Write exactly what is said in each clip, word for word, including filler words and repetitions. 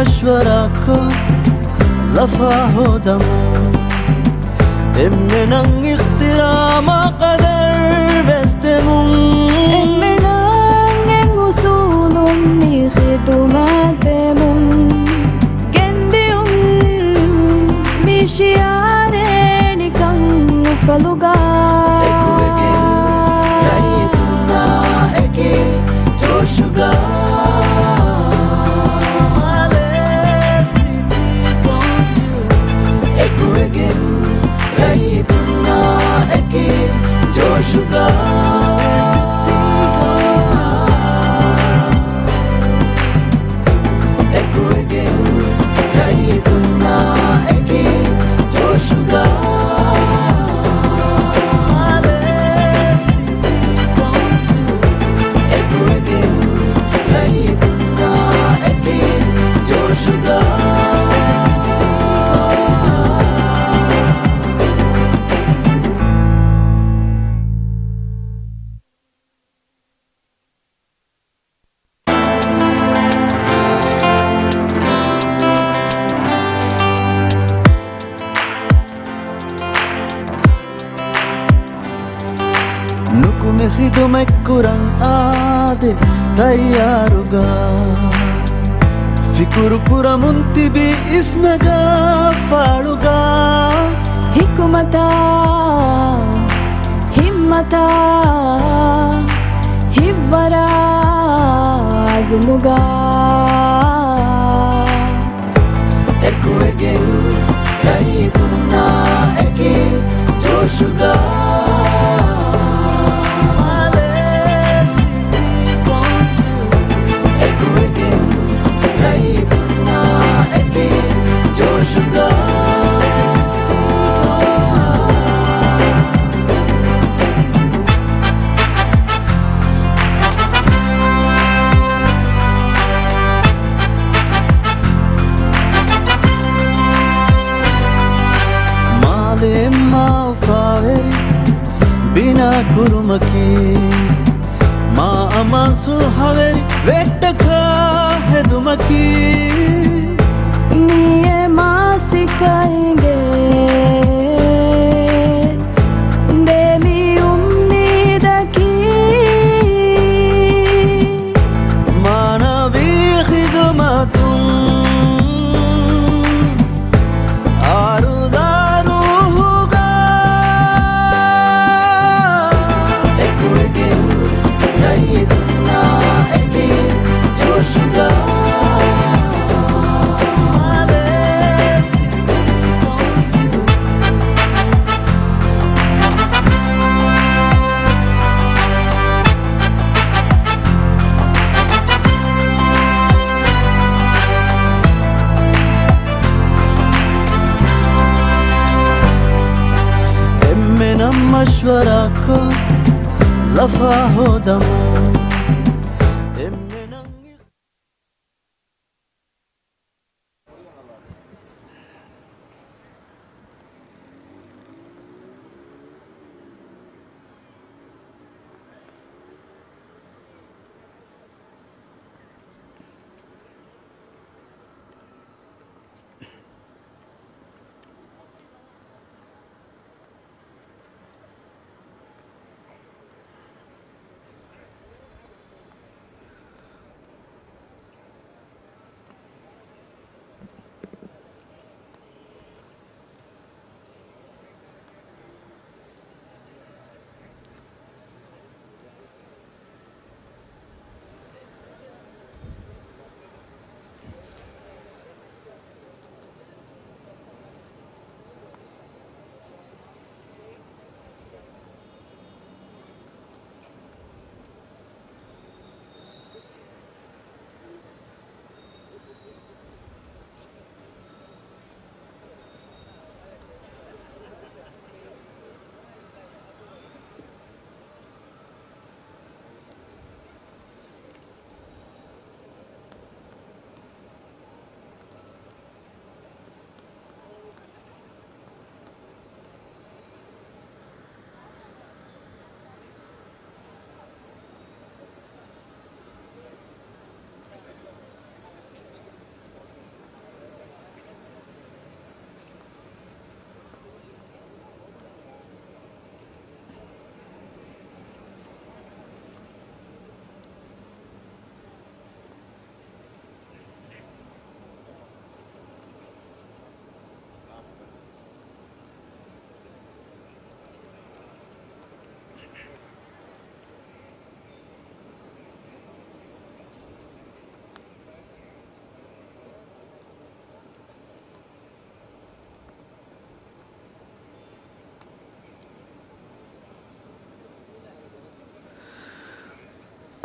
މަޝްވަރާކޮށް ލަފާ ހޯދަމުން. އެންމެނަށް އިޙްތިރާމާ ޤަދަރު ވެސް ދެމުން. އެންމެނަށް އެއް އުސޫލުން މި ޚިދުމަތް ދެމުން. ގެންދިއުން މި ޝިޢާރެއް ނިކަން އުފަލުގަ. އެކުވެގެން ރައްޔިތުންނާ އެކި ޖޯޝުގަ. މާލޭ ސިޓީ ކައުންސިލް. އެކުވެގެން ރައްޔިތުންނާ އެކި ޖޯޝުގަ. އެކުވެގެން ރައްޔިތުންނާ އެކި ޖޯޝުގަ. މާލޭ ސިޓީ ކައުންސިލް. އެކުވެގެން ރައްޔިތުންނާ އެކި ޖޯޝުގަ. ނުކުމެ ޚިދުމަތްކުރަން އާދެ ތައްޔާރުގަ. ފިކުރު ކުރަމުން ތިބި އިސްނަގާ ފާޅުގަ. ހިކުމަތާ، ހިއްމަތާ، ހިއްވަރާ އަޒުމުގަ. އެކުވެގެން ރައްޔިތުންނާ އެކި ޖޯޝުގަ. މާލޭ ސިޓީ ކައުންސިލް. އެކުވެގެން ރައްޔިތުންނާ އެކި ޖޯޝުގަ. މާލެ މާ އުފާވެރި ބިނާ ކުރުމަކީ، މާ އަމާން ސުލްހަވެރި ވެއްޓަކާ ހެދުމަކީ. މިއޭ މާ ސިކައިގެ ދޭ މި އުއްމީދަކީ. މާނަވީ ޚިދުމަތުން އަރުދާ ރޫހުގަ. އެކުވެގެން ރައްޔިތުންނާ އެކި ޖޯޝުގަ. މާލޭ ސިޓީ ކައުންސިލް. އެންމެނަށް މަޝްވަރާކޮށް ލަފާ ހޯދަމުން. އެންމެނަށް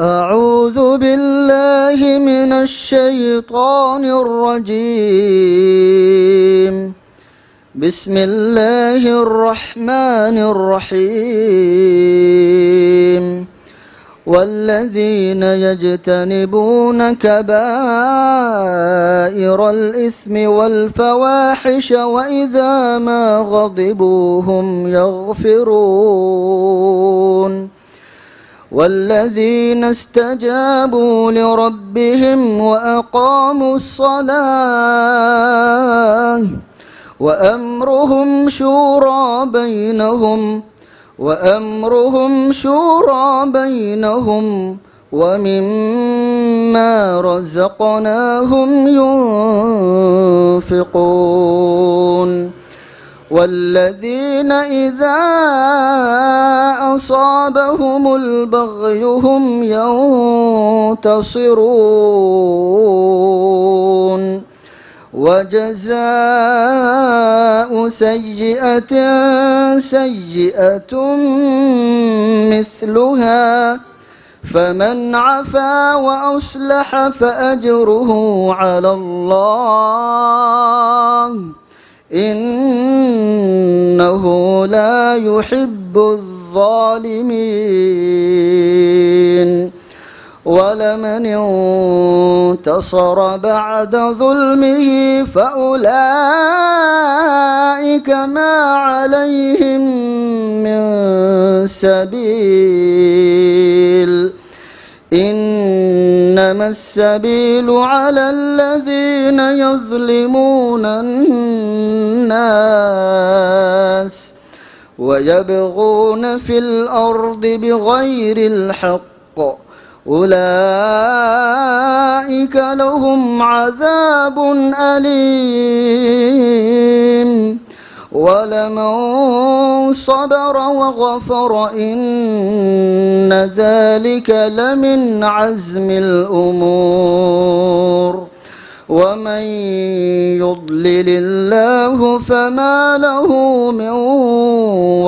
أعوذ بالله من الشيطان الرجيم. بسم الله الرحمن الرحيم. والذين يجتنبون كبائر الإثم والفواحش وإذا ما غضبوا هم يغفرون. والذين استجابوا لربهم وأقاموا الصلاة وأمرهم شورى بينهم، وأمرهم شورى بينهم ومما رزقناهم ينفقون. والذين إذا أصابهم البغي هم ينتصرون. وجزاء سيئة سيئة مثلها فمن عفا وأصلح فأجره على الله إنه لا يحب الظالمين. ولمن انتصر بعد ظلمه فأولئك ما عليهم من سبيل. إنما السبيل على الذين يظلمون الناس ويبغون في الأرض بغير الحق أولئك لهم عذاب أليم. ولمن صبر وغفر إن ذلك لمن عزم الأمور. ومن يضلل الله فما له من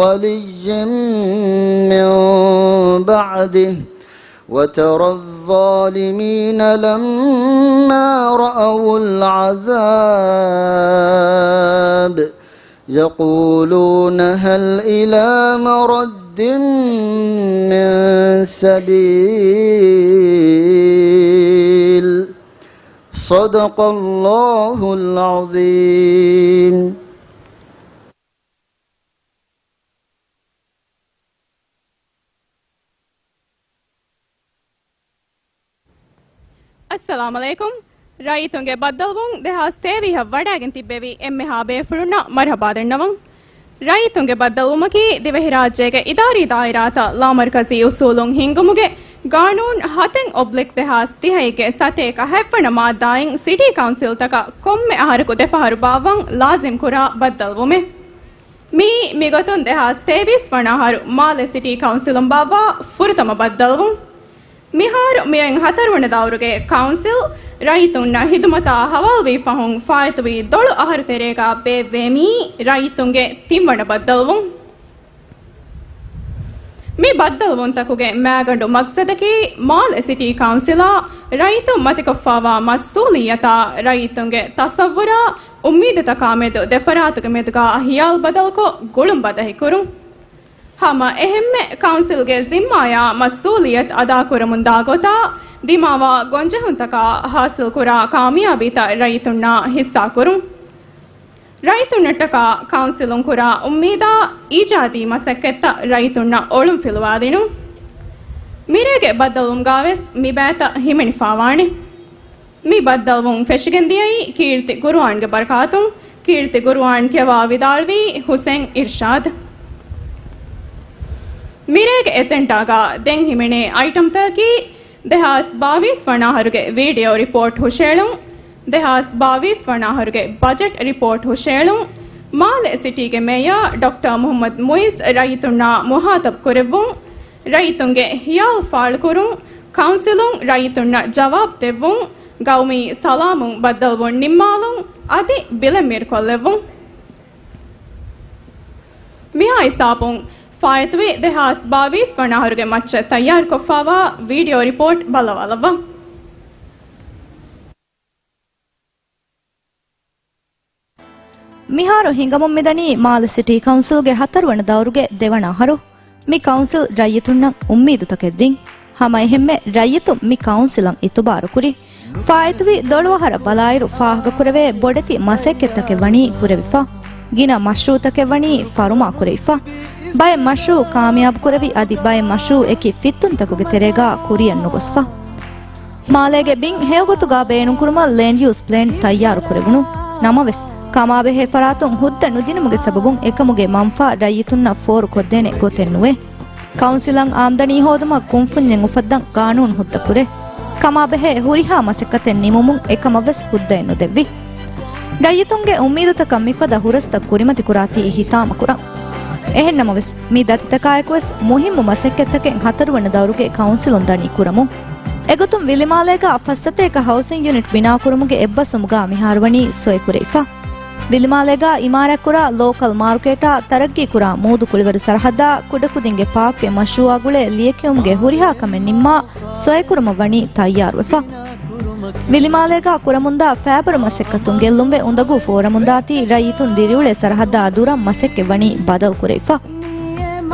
ولي من بعده وترى الظالمين لما رأوا العذاب يقولون هل إلى مرد من سبيل. صدق الله العظيم. އައްސަލާމު ޢަލައިކުމް. ރައްޔިތުންގެ ބައްދަލުވުން ދެހާސް ތޭވީހަށް ވަޑައިގެން ތިއްބެވި އެންމެހާ ބޭފުޅުންނަށް މަރުޙަބާ ދަންނަވަން. ރައްޔިތުންގެ ބައްދަލުވުމަކީ ދިވެހިރާއްޖޭގެ އިދާރީ ދާއިރާތައް ލާމަރުކަޒީ އުސޫލުން ހިންގުމުގެ ގާނޫނު ހަތެއް އޮބްލިކް ދެހާސް ތިހައިގެ ސަތޭކަ ހަތްވަނަ މާއްދާއިން ސިޓީ ކައުންސިލްތަކަށް ކޮންމެ އަހަރަކު ދެފަހަރު ބާއްވަން ލާޒިމް ކުރާ ބައްދަލުވުމެއް. މިއީ މިގޮތުން ދެހާސް ތޭވީސް ވަނަ އަހަރު މާލެ ސިޓީ ކައުންސިލުން ބާއްވާ ފުރަތަމަ ބައްދަލުވުން. މިހާރު މިއޮތް ހަތަރުވަނަ ދައުރުގެ ކައުންސިލް ރައްޔިތުންނަށް ހިދުމަތާ ހަވާލުވި ފަހުން ފާއިތުވި ދޮޅު އަހަރު ތެރޭގަ ބޭއްވޭ މިއީ ރައްޔިތުންގެ ތިންވަނަ ބައްދަލުވުން. މި ބައްދަލުވުންތަކުގެ މައިގަނޑު މަގްސަދަކީ މާލެ ސިޓީ ކައުންސިލާ ރައްޔިތުން މަތިކޮށްފައިވާ މަސްއޫލިއްޔަތާ ރައްޔިތުންގެ ތަސައްވުރާ އުއްމީދުތަކާ މެދު ދެފަރާތުގެ މެދުގަ ހިޔާލު ބަދަލުކޮށް ގުޅުން ބަދަހިކުރުން. ހަމަ އެހެންމެ ކައުންސިލްގެ ޒިންމާޔާ މަސްއޫލިއްޔަތު އަދާކުރަމުންދާ ގޮތާ ދިމާވާ ގޮންޖެހުންތަކާ ހާސިލްކުރާ ކާމިޔާބީތައް ރައްޔިތުންނާ ހިއްސާކުރުން. ރައްޔިތުންނަށްޓަކާ ކައުންސިލުން ކުރާ އުއްމީދާ އީޖާދީ މަސައްކަތްތައް ރައްޔިތުންނަށް އޮޅުންފިލުވާދިނުން. މިރޭގެ ބައްދަލުވުމުގާވެސް މި ބައިތައް ހިމެނިފާވާނެ. މި ބައްދަލުވުން ފެށިގެންދިޔައީ ކީރިތި ގުރުއާންގެ ބަރަކާތުން. ކީރިތި ގުރުއާން ކިޔަވާ ވިދާޅުވީ ހުސެން އިރްޝާދް. މިރޭގެ އެޖެންޑާގަ ދެން ހިމެނޭ އައިޓަމްތަކަކީ، ދެހާސް ބާވީސް ވަނަ އަހަރުގެ ވީޑިއޯ ރިޕޯޓް ހުށައެޅުން، ދެހާސް ބާވީސް ވަނަ އަހަރުގެ ބަޖެޓް ރިޕޯޓް ހުށައެޅުން، މާލެ ސިޓީގެ މޭޔާ ޑޮކްޓަރ މުޙައްމަދު މުއިޒް ރައްޔިތުންނާ މުހާތަބް ކުރެއްވުން، ރައްޔިތުންގެ ހިޔާލު ފާޅުކުރުން، ކައުންސިލުން ރައްޔިތުންނަށް ޖަވާބު ދެއްވުން، ގައުމީ ސަލާމުން ބައްދަލުވުން ނިންމާލުން، އަދި ބިލެއް މީރުކޮށްލެއްވުން. މިހާ ހިސާބުން ފާއިތުވި ދެހާސް ބާވީސް ވަނަ އަހަރުގެ މައްޗަށް ތައްޔާރުކޮށްފާވާ ވީޑިއޯ ރިޕޯޓް ބައްލަވާލައްވަން. މިހާރު ހިނގަމުން މިދަނީ މާލެ ސިޓީ ކައުންސިލްގެ ހަތަރުވަނަ ދައުރުގެ ދެވަނަ އަހަރު. މި ކައުންސިލް ރައްޔިތުންނަށް އުއްމީދުތަކެއް ދިން. ހަމައެހެންމެ ރައްޔިތުން މި ކައުންސިލަށް އިތުބާރުކުރި. ފާއިތުވި ދޮޅު އަހަރަށް ބަލާއިރު ފާހަގަކުރެވޭ ބޮޑެތި މަސައްކަތްތަކެއް ވަނީ ކުރެވިފަ. ގިނަ މަޝްރޫއުތަކެއް ވަނީ ފަރުމާކުރެވިފަ. ބައެއް މަޝްރޫއު ކާމިޔާބުކުރެވި އަދި ބައެއް މަޝްރޫއު އެކި ފިއްތުންތަކުގެ ތެރޭގާ ކުރިއަށް ނުގޮސްފަ. މާލޭގެ ބިން ހެޔޮގޮތުގާ ބޭނުންކުރުމަށް ލޭންޑް ޔޫސް ޕްލޭން ތައްޔާރުކުރެވުނު. ނަމަވެސް، ކަމާބެހޭ ފަރާތުން ހުއްދަ ނުދިނުމުގެ ސަބަބުން އެކަމުގެ މަންފާ ރައްޔިތުންނަށް ފޯރުކޮށްދޭނެ ގޮތެއް ނުވޭ. ކައުންސިލަށް އާމްދަނީ ހޯދުމަށް ކުންފުންޏެއް އުފައްދަން ގާނޫނު ހުއްދަ ކުރޭ. ކަމާބެހޭ ހުރިހާ މަސައްކަތެއް ނިމުމުން އެކަމަށްވެސް ހުއްދައެއް ނުދެއްވި. ރައްޔިތުންގެ އުއްމީދުތަކަށް މިފަދަ ހުރަސްތައް ކުރިމަތިކުރާތީ ހިތާމަކުރަން. އެހެންނަމަވެސް، މި ދަތިތަކާއެކުވެސް މުހިއްމު މަސައްކަތްތަކެއް ހަތަރުވަނަ ދައުރުގެ ކައުންސިލުން ދަނީ ކުރަމުން. އެގޮތުން ވިލިމާލޭގާ ފައްސަތޭކަ ހައުސިން ޔުނިޓް ބިނާކުރުމުގެ އެއްބަސްވުމުގާ މިހާރުވަނީ ސޮއެކުރެވިފަ. ވިލިމާލޭގާ އިމާރާތްކުރާ ލޯކަލް މާރުކޭޓާ ތަރައްގީކުރާ މޫދު ކުޅިވަރު ސަރަހައްދާ ކުޑަކުދިންގެ ޕާކްގެ މަޝްރޫއާ ގުޅޭ ލިޔެކިޔުމުގެ ހުރިހާ ކަމެއް ނިންމާ ސޮއެކުރުމަށް ވަނީ ތައްޔާރުވެފަ. ވިލިމާލޭގާ ކުރަމުންދާ ފައިބަރު މަސައްކަތުން ގެއްލުންވެ އުނދަގޫ ފޯރަމުންދާތީ ރައްޔިތުން ދިރިއުޅޭ ސަރަހައްދާ ދުރަށް މަސައްކަތް ވަނީ ބަދަލުކުރެވިފަ.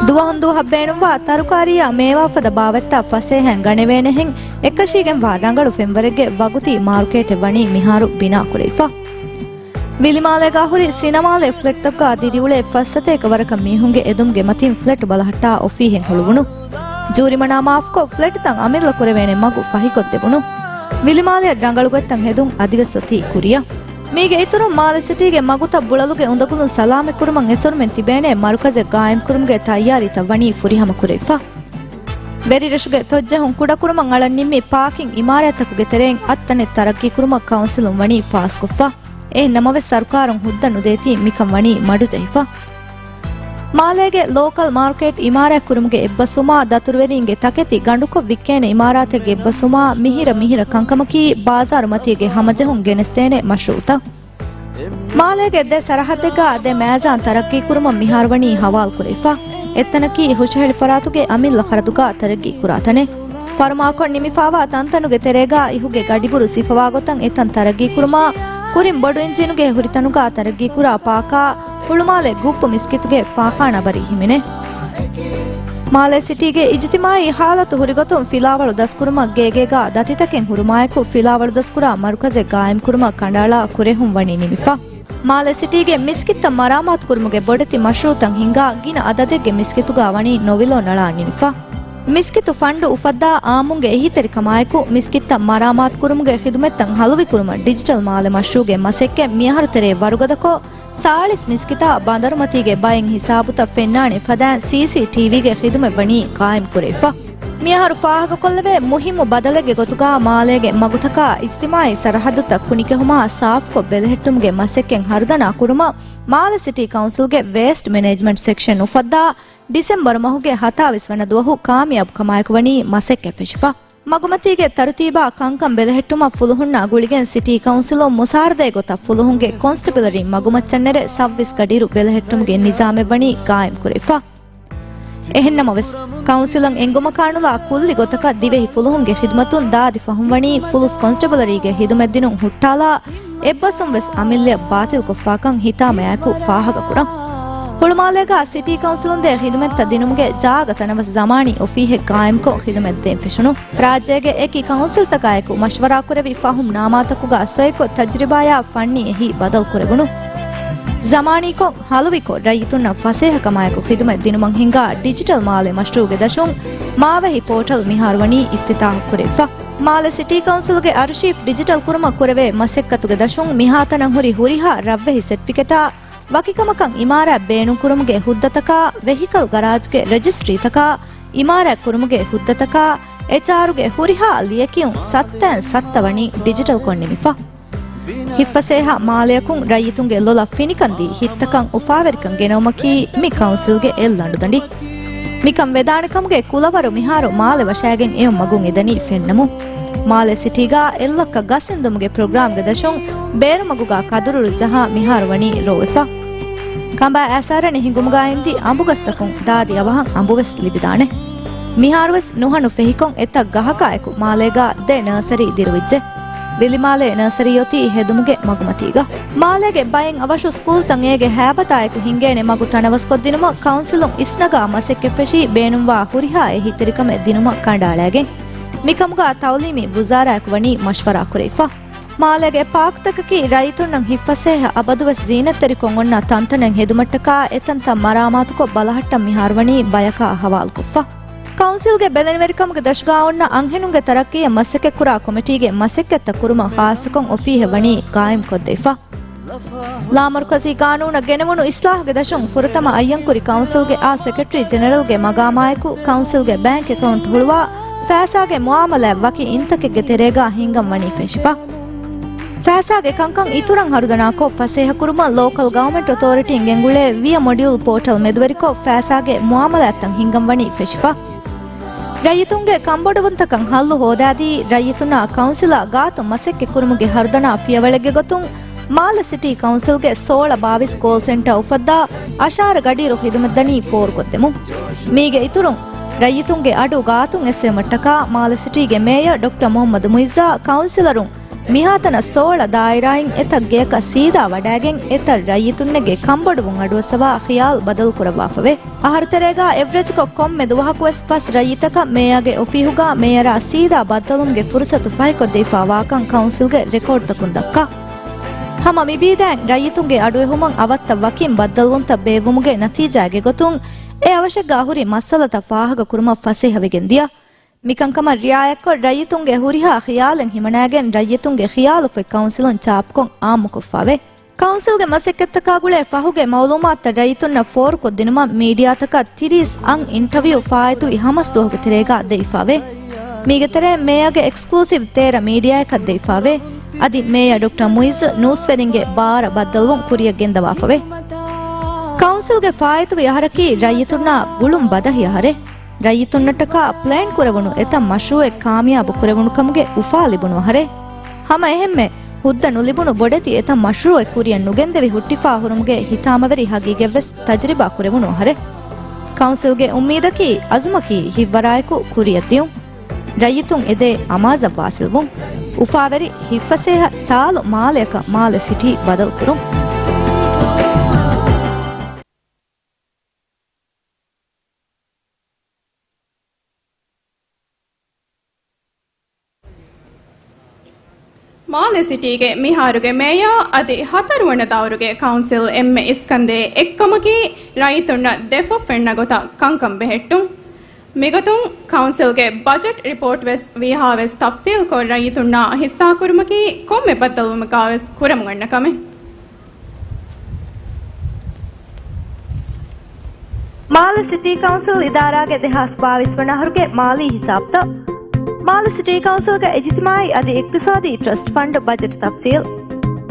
ދުވަހުން ދުވަހަށް ބޭނުންވާ ތަރުކާރީއާ މޭވާފަދަ ބާވަތްތައް ފަސޭހައިން ގަނެވޭނެހެން އެއްކަށީގެންވާ ރަނގަޅު ފެންވަރެއްގެ ވަގުތީ މާރުކޭޓެއް ވަނީ މިހާރު ބިނާކުރެވިފަ. ވިލިމާލޭގާ ހުރި ސިނަމާލޭ ފްލެޓްތަކުގާ ދިރިއުޅޭ ފައްސަތޭކަ ވަރަކަށް މީހުންގެ އެދުމުގެ މަތީން ފްލެޓް ބަލަހައްޓާ އޮފީހެއް ހުޅުވުނު. ޖޫރިމަނާ މާފުކޮށް، ފްލެޓްތައް އަމިއްލަ ކުރެވޭނެ މަގު ފަހިކޮށްދެވުނު. ވިލިމާލެއަށް ރަނގަޅުގޮތްތައް ހެދުން އަދިވެސް އޮތީ ކުރިއަށް. މީގެ އިތުރުން، މާލެ ސިޓީގެ މަގުތައް ބުޅަލުގެ އުނދަގުލުން ސަލާމަތްކުރުމަށް އެސޮރުމެން ތިބޭނެ މަރުކަޒެއް ގާއިމްކުރުމުގެ ތައްޔާރީތައް ވަނީ ފުރިހަމަކުރެވިފަ. ވެރިރަށުގެ ތޮއްޖެހުން ކުޑަކުރުމަށް އަޅަން ނިންމި ޕާކިން އިމާރާތްތަކުގެ ތެރެއިން އަށް ތަނެއް ތަރައްގީކުރުމަށް ކައުންސިލުން ވަނީ ފާސްކޮށްފަ. އެހެންނަމަވެސް، ސަރުކާރުން ހުއްދަ ނުދޭތީ މިކަން ވަނީ މަޑުޖެހިފަ. މާލޭގެ ލޯކަލް މާރުކޭޓް އިމާރާތްކުރުމުގެ އެއްބަސްވުމާ، ދަތުރުވެރީންގެ ތަކެތި ގަނޑުކޮށް ވިއްކޭނެ އިމާރާތެއްގެ އެއްބަސްވުމާ، މިހިރަ މިހިރަ ކަންކަމަކީ، ބާޒާރު މަތީގެ ހަމަޖެހުން ގެނެސްދޭނެ މަޝްރޫއުތައް. މާލޭގެ ދެ ސަރަހައްދެއްގާ ދެ މޭޒާން ތަރައްގީކުރުމަށް މިހާރުވަނީ ހަވާލުކުރެވިފަ. އެއްތަނަކީ ހުށަހެޅި ފަރާތުގެ އަމިއްލަ ޚަރަދުގާ ތަރައްގީކުރާ ތަނެއް. ފަރުމާކޮށް ނިމިފާވާ ތަންތަނުގެ ތެރޭގާ އިހުގެ ގަޑިބުރު ސިފަވާގޮތަށް އެތަން ތަރައްގީކުރުމާ، ކުރިން ބޮޑު އިންޖީނުގެ ހުރިތަނުގާ ތަރައްގީކުރާ ޕާކާ، ހުޅުމާލެ ގުއްބު މިސްކިތުގެ ފާޚާނާ ބަރީ ހިމެނޭ. މާލޭ ސިޓީގެ އިޖުތިމާއީ ހާލަތު ހުރިގޮތުން ފިލާވަޅު ދަސްކުރުމަށް ގޭގޭގާ ދަތިތަކެއް ހުރުމާއެކު، ފިލާވަޅު ދަސްކުރާ މަރުކަޒެއް ގާއިމްކުރުމަށް ކަނޑައަޅާ ކުރެހުން ވަނީ ނިމިފަ. މާލޭ ސިޓީގެ މިސްކިތްތައް މަރާމާތުކުރުމުގެ ބޮޑެތި މަޝްރޫއުތައް ހިންގާ، ގިނަ އަދަދެއްގެ މިސްކިތުގާ ވަނީ ނޮވިލޯން އަޅާ ނިމިފަ. މިސްކިތު ފަންޑު އުފައްދާ އާއްމުންގެ އެހީތެރިކަމާއެކު، މިސްކިތްތައް މަރާމާތުކުރުމުގެ ޚިދުމަތްތައް ހަލުވިކުރުމަށް ޑިޖިޓަލް މާލެ މަޝްރޫއުގެ މަސައްކަތް މިއަހަރު ތެރޭ ވަރުގަދަކޮށް، ސާޅީސް މިސްކިތާ ބަނދަރުމަތީގެ ބައެއް ހިސާބުތައް ފެންނާނެ ފަދައިން ސީސީޓީވީގެ ޚިދުމަތް ވަނީ ގާއިމްކުރެވިފަ. މިއަހަރު ފާހަގަކޮށްލެވޭ މުހިއްމު ބަދަލެއްގެ ގޮތުގާ މާލޭގެ މަގުތަކާ އިޖްތިމާއީ ސަރަހައްދުތައް ކުނިކެހުމާ ސާފުކޮށް ބެލެހެއްޓުމުގެ މަސައްކަތް ހަރުދަނާ ކުރުމަށް މާލެ ސިޓީ ކައުންސިލްގެ ވޭސްޓް މެނޭޖްމަންޓް ސެކްޝަން އުފައްދާ ޑިސެމްބަރު މަހުގެ ހަތާވީސް ވަނަ ދުވަހު ކާމިޔާބު ކަމާއެކު ވަނީ މަސައްކަތް ފެށިފަ. މަގުމަތީގެ ތަރުތީބާ ކަންކަން ބެލެހެއްޓުމަށް ފުލުހުންނާ ގުޅިގެން ސިޓީ ކައުންސިލުން މުސާރަދައިގޮތަށް ފުލުހުންގެ ކޮންސްޓެބަލަރީ މަގުމައްޗަށްނެރެ ސައުވީސް ގަޑިއިރު ބެލެހެއްޓުމުގެ ނިޒާމެއް ވަނީ ގާއިމްކުރެވިފަ. އެހެންނަމަވެސް، ކައުންސިލަށް އެންގުމަކާނުލާ ކުއްލި ގޮތަކަށް ދިވެހި ފުލުހުންގެ ޚިދުމަތުން ދާދި ފަހުން ވަނީ ފުލުސް ކޮންސްޓެބަލަރީގެ ޚިދުމަތްދިނުން ހުއްޓާލާ، އެއްބަސްވުން ވެސް އަމިއްލަޔަށް ބާތިލްކޮށްފާކަން ހިތާމަޔާއެކު ފާހަގަކުރަން. ހުޅުމާލޭގާ ސިޓީ ކައުންސިލުން ދޭ ޚިދުމަތްތައް ދިނުމުގެ ޖާގަ ތަނަވަސް ޒަމާނީ އޮފީހެއް ގާއިމްކޮށް ޚިދުމަތް ދޭން ފެށުނު. ރާއްޖޭގެ އެކި ކައުންސިލްތަކާއެކު މަޝްވަރާކުރެވި ފަހުމް ނާމާތަކުގާ ސޮއިކޮށް ތަޖްރިބާޔާ ފަންނީ އެހީ ބަދަލުކުރެވުނު. ޒަމާނީކޮށް، ހަލުވިކޮށް، ރައްޔިތުންނަށް ފަސޭހަކަމާއެކު ޚިދުމަތް ދިނުމަށް ހިންގާ ޑިޖިޓަލް މާލެ މަޝްރޫއުގެ ދަށުން މާވެހި ޕޯޓަލް މިހާރު ވަނީ އިފްތިތާހު ކުރެވިފަ. މާލެ ސިޓީ ކައުންސިލްގެ އަރުޝީފް ޑިޖިޓަލް ކުރުމަށް ކުރެވޭ މަސައްކަތުގެ ދަށުން މިހާތަނަށް ހުރި ހުރިހާ ރަށްވެހި ސެޓްފިކެޓާ، ވަކިކަމަކަށް އިމާރާތް ބޭނުންކުރުމުގެ ހުއްދަތަކާ، ވެހިކަލް ގަރާޖްގެ ރަޖިސްޓްރީތަކާ، އިމާރާތް ކުރުމުގެ ހުއްދަތަކާ، އެޗްއާރުގެ ހުރިހާ ލިޔެކިޔުން ސައްތައިން ސައްތަ ވަނީ ޑިޖިޓަލްކޮށް ނިމިފަ. ހިތްފަސޭހަ މާލެއަކުން ރައްޔިތުންގެ ލޮލަށް ފިނިކަން ދީ ހިތްތަކަށް އުފާވެރިކަން ގެނައުމަކީ މި ކައުންސިލްގެ އެއް ލަނޑުދަނޑި. މިކަން ވެދާނެ ކަމުގެ ކުލަވަރު މިހާރު މާލެ ވަށާގެން އެއުން މަގުން އެދަނީ ފެންނަމުން. މާލެ ސިޓީގާ އެއްލައްކަ ގަސް އެންދުމުގެ ޕްރޮގްރާމްގެ ދަށުން ބޭރުމަގުގާ ކަދުރުޅު ޖަހާ މިހާރު ވަނީ ރޯވެފަ. ކަނބާ އައިސްއަރަނި ހިނގުމުގާ އިންދި އަނބުގަސްތަކުން ދާދި އަވަހަށް އަނބުވެސް ލިބިދާނެ. މިހާރުވެސް ނުހަނު ފެހިކޮށް އެތައް ގަހަކާއެކު މާލޭގާ ދެ ނަރސަރީ ދިރުވިއްޖެ. ވިލިމާލޭ ނަރސަރީ އޮތީ ހެދުމުގެ މަގުމަތީގަ. މާލޭގެ ބައެއް އަވަށު ސްކޫލްތައް އޭގެ ހައިބަތާއެކު ހިނގޭނެ މަގު ތަނަވަސްކޮށްދިނުމަށް ކައުންސިލުން އިސްނަގާ މަސައްކަތްފެށީ ބޭނުންވާ ހުރިހާ އެހީތެރިކަމެއް ދިނުމަށް ކަނޑައަޅައިގެން. މިކަމުގާ ތައުލީމީ ވުޒާރާއަކު ވަނީ މަޝްވަރާ ކުރެވިފަ. މާލޭގެ ޕާކްތަކަކީ ރައްޔިތުންނަށް ހިތްފަސޭހަ އަބަދުވެސް ޒީނަތްތެރިކޮށް އޮންނަ ތަންތަނެއް ހެދުމަށްޓަކާ އެތަންތަން މަރާމާތުކޮށް ބަލަހައްޓަން މިހާރު ވަނީ ބަޔަކާ ހަވާލުކޮށްފަ. ކައުންސިލްގެ ބެލެނިވެރިކަމުގެ ދަށުގާ އޮންނަ އަންހެނުންގެ ތަރައްޤީއަށް މަސައްކަތްކުރާ ކޮމިޓީގެ މަސައްކަތްތައް ކުރުމަށް ޚާއްޞަކޮށް އޮފީހެއް ވަނީ ގާއިމްކޮށްދެވިފަ. ލާމަރުކަޒީ ގާނޫނަށް ގެނެވުނު އިސްލާހުގެ ދަށުން ފުރަތަމަ އައްޔަންކުރި ކައުންސިލްގެ އާ ސެކްރެޓަރީ ޖެނެރަލްގެ މަގާމާއެކު ކައުންސިލްގެ ބޭންކް އެކައުންޓް ހުޅުވާ ފައިސާގެ މުއާމަލާތް ވަކި އިންތަކެއްގެ ތެރޭގާ ހިންގަން ވަނީ ފެށިފަ. ފައިސާގެ ކަންކަން އިތުރަށް ހަރުދަނާކޮށް ފަސޭހަކުރުމަށް ލޯކަލް ގަވަމެންޓް އޮތޯރިޓީން ގެންގުޅޭ ވިޔަ މޮޑިއުލް ޕޯޓަލް މެދުވެރިކޮށް ފައިސާގެ މުއާމަލާތްތައް ހިންގަން ވަނީ ފެށިފަ. ރައްޔިތުންގެ ކަންބޮޑުވުންތަކަށް ހައްލު ހޯދާދީ، ރައްޔިތުންނާ ކައުންސިލާ ގާތު މަސައްކަތްކުރުމުގެ ހަރުދަނާ ފިޔަވަޅެއްގެ ގޮތުން، މާލެ ސިޓީ ކައުންސިލްގެ ސޯޅަ ބާވީސް ކޯލް ސެންޓަރ އުފައްދާ އަށާރަ ގަޑިއިރު ޚިދުމަތްދަނީ ފޯރުކޮށްދެމުން. މީގެ އިތުރުން، ރައްޔިތުންގެ އަޑު ގާތުން އެއްސެވުމަށްޓަކާ، މާލެ ސިޓީގެ މޭޔަރ ޑޮކްޓަރ މުހައްމަދު މުއިއްޒާ ކައުންސިލަރުން މިހާތަނަށް ސޯޅަ ދާއިރާއިން އެތައް ގެޔަކަށް ސީދާ ވަޑައިގެން، އެތައް ރައްޔިތުންނެއްގެ ކަންބޮޑުވުން އަޑުއައްސަވާ ޚިޔާލު ބަދަލުކުރައްވާފަވޭ. އަހަރުތެރޭގާ އެވްރެޖްކޮށް ކޮންމެ ދުވަހަކުވެސް ފަސް ރައްޔިތަކަށް މޭޔަރގެ އޮފީހުގާ މޭޔަރާ ސީދާ ބައްދަލުވުމުގެ ފުރުސަތު ފަހިކޮށްދެވިފާވާކަން ކައުންސިލްގެ ރެކޯޑްތަކުން ދައްކާ. ހަމަ މިބީދައިން ރައްޔިތުންގެ އަޑުއެހުމަށް އަވަށްތައް ވަކިން ބައްދަލުވުންތައް ބޭއްވުމުގެ ނަތީޖާގެ ގޮތުން އެ އަވަށެއްގާ ހުރި މައްސަލަތައް ފާހަގަކުރުމަށް ފަސޭހަވެގެން ދިޔަ. މިކަންކަމަށް ރިއާޔަތްކޮށް، ރައްޔިތުންގެ ހުރިހާ ޚިޔާލެއް ހިމަނާގެން، ރައްޔިތުންގެ ޚިޔާލުފޮތް ކައުންސިލުން ޗާޕްކޮށް އާއްމުކޮށްފައެވެ. ކައުންސިލްގެ މަސައްކަތްތަކާ ގުޅޭ ފަހުގެ މައުލޫމާތުތައް ރައްޔިތުންނަށް ފޯރުކޮށްދިނުމަށް މީޑިއާތަކަށް ތިރީސް އަށް އިންޓަވިއު ފާއިތުވި ހަމަސް ދުވަހުގެ ތެރޭގާ ދެވިފައެވެ. މީގެ ތެރޭ މޭޔަރގެ އެކްސްކްލޫސިވް ތޭރަ މީޑިއާއަކަށް ދެވިފައެވެ. އަދި މޭޔަރ ޑޮކްޓަރ މުއިއްޒު ނޫސްވެރިންގެ ބާރަށް ބައްދަލުވުން ކުރިއަށް ގެންދަވާފަވޭ. ކައުންސިލްގެ ފާއިތުވި އަހަރަކީ ރައްޔިތުންނާ ގުޅުން ބަދަހި އަހަރެއް. ރައްޔިތުންނަށްޓަކާ ޕްލޭން ކުރެވުނު އެތައް މަޝްރޫއެއް ކާމިޔާބު ކުރެވުނު ކަމުގެ އުފާ ލިބުނު އަހަރެއް. ހަމަ އެހެންމެ، ހުއްދަ ނުލިބުނު ބޮޑެތި އެތައް މަޝްރޫއެއް ކުރިއަށް ނުގެންދެވި ހުއްޓިފާ ހުރުމުގެ ހިތާމަވެރި ހަގީގަތްވެސް ތަޖްރިބާ ކުރެވުނު އަހަރެއް. ކައުންސިލްގެ އުއްމީދަކީ އަޒުމަކީ ހިތްވަރާއެކު ކުރިއަށް ދިޔުން. ރައްޔިތުން އެދޭ އަމާޒަށް ވާސިލްވުން. އުފާވެރި ހިތްފަސޭހަ ޗާލު މާލެއަކަށް މާލެ ސިޓީ ބަދަލުކުރުން. މާލެ ސިޓީގެ މިހާރުގެ މޭޔާ އަދި ހަތަރުވަނަ ދައުރުގެ ކައުންސިލް އެންމެ އިސްކަންދޭ އެއްކަމަކީ، ރައްޔިތުންނަށް ދެފުށް ފެންނަ ގޮތަށް ކަންކަން ބެހެއްޓުން. މިގޮތުން ކައުންސިލްގެ ބަޖެޓް ރިޕޯޓް ވެސް ވީހާވެސް ތަފްސީލްކޮށް، ރައްޔިތުންނާ ހިއްސާކުރުމަކީ ކޮންމެ ބައްދަލުވުމަކާވެސް ކުރަމުން އަންނަ ކަމެއް. މާލެ ސިޓީ ކައުންސިލް އިދާރާގެ ދެހާސް ބާވީސް ވަނަ އަހަރުގެ މާލީ ހިސާބުތައް. މާލެ ސިޓީ ކައުންސިލްގެ އިޖްތިމާއީ އަދި އިޤްތިޞާދީ ޓްރަސްޓް ފަންޑް ބަޖެޓް ތަފްސީލް.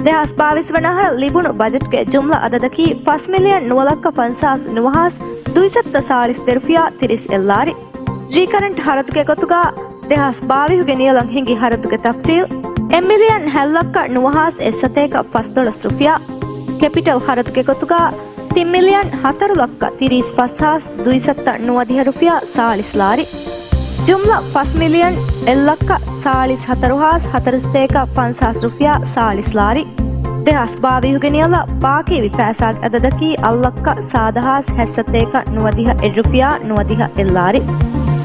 ދެހާސް ބާވީސް ވަނަ އަހަރަށް ލިބުނު ބަޖެޓްގެ ޖުމްލަ އަދަދަކީ ފަސް މިލިއަން ނުވަ ލައްކަ ފަންސާސް ނުވަ ހާސް ދުއިސައްތަ ސާޅީސް ދެ ރުފިޔާ ތިރީސް އެއްލާރި. ރީކަރެންޓް ޚަރަދުގެ ގޮތުގަ ދެހާސް ބާވީހުގެ ނިޔަލަށް ހިނގި ޚަރަދުގެ ތަފްސީލް، އެއް މިލިއަން ހަތް ލައްކަ ނުވަ ހާސް އެއްސަތޭކަ ފަސްދޮޅަސް ރުފިޔާ. ކެޕިޓަލް ޚަރަދުގެ ގޮތުގަ ތިން މިލިއަން ހަތަރު ލައްކަ ތިރީސް ފަސް ހާސް ދުއިސައްތަ ނުވަދިހަ ރުފިޔާ ސާޅީސް ލާރި. ޖުމްލަ ފަސް މިލިއަން އެއް ލައްކަ ސާޅީސް ހަތަރު ހާސް ހަތަރުސަތޭކަ ފަންސާސް ރުފިޔާ ސާޅީސް ލާރި. ދެހާސް ބާވީހުގެ ނިޔަލަށް ބާކީވި ފައިސާގެ އަދަދަކީ އަށް ލައްކަ ސާދަ ހާސް ހަތްސަތޭކަ ނުވަދިހަ އެއް ރުފިޔާ ނުވަދިހަ އެއްލާރި.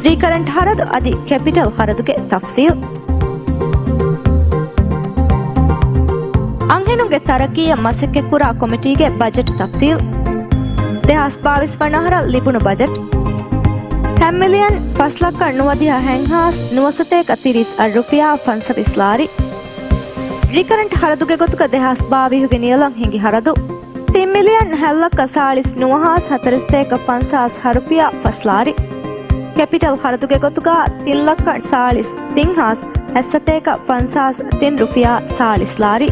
ރީކަރެންޓް ޚަރަދު އަދި ކެޕިޓަލް ޚަރަދުގެ ތަފްސީލް. އަންހެނުންގެ ތަރައްޤީއަށް މަސައްކަތްކުރާ ކޮމިޓީގެ ބަޖެޓް ތަފްސީލް. ދެހާސް ބާވީސް ވަނަ އަހަރަށް ލިބުނު ބަޖެޓް ހަތް މިލިއަން ފަސް ލައްކަ ނުވަދިހަ ހަތް ހާސް ނުވަސަތޭކަ ތިރީސް އަށް ރުފިޔާ ފަންސަވީސް ލާރި. ރިކަރެންޓް ޚަރަދުގެ ގޮތުގަ ދެހާސް ބާވީހުގެ ނިޔަލަށް ހިނގި ޚަރަދު ތިން މިލިއަން ހަތް ލައްކަ ސާޅީސް ނުވަ ހާސް ހަތަރުސަތޭކަ ފަންސާސް ހަ ރުފިޔާ ފަސް ލާރި. ކެޕިޓަލް ޚަރަދުގެ ގޮތުގަ ތިން ލައްކަ ސާޅީސް ތިން ހާސް ހަތްސަތޭކަ ފަންސާސް ތިން ރުފިޔާ ސާޅީސް ލާރި.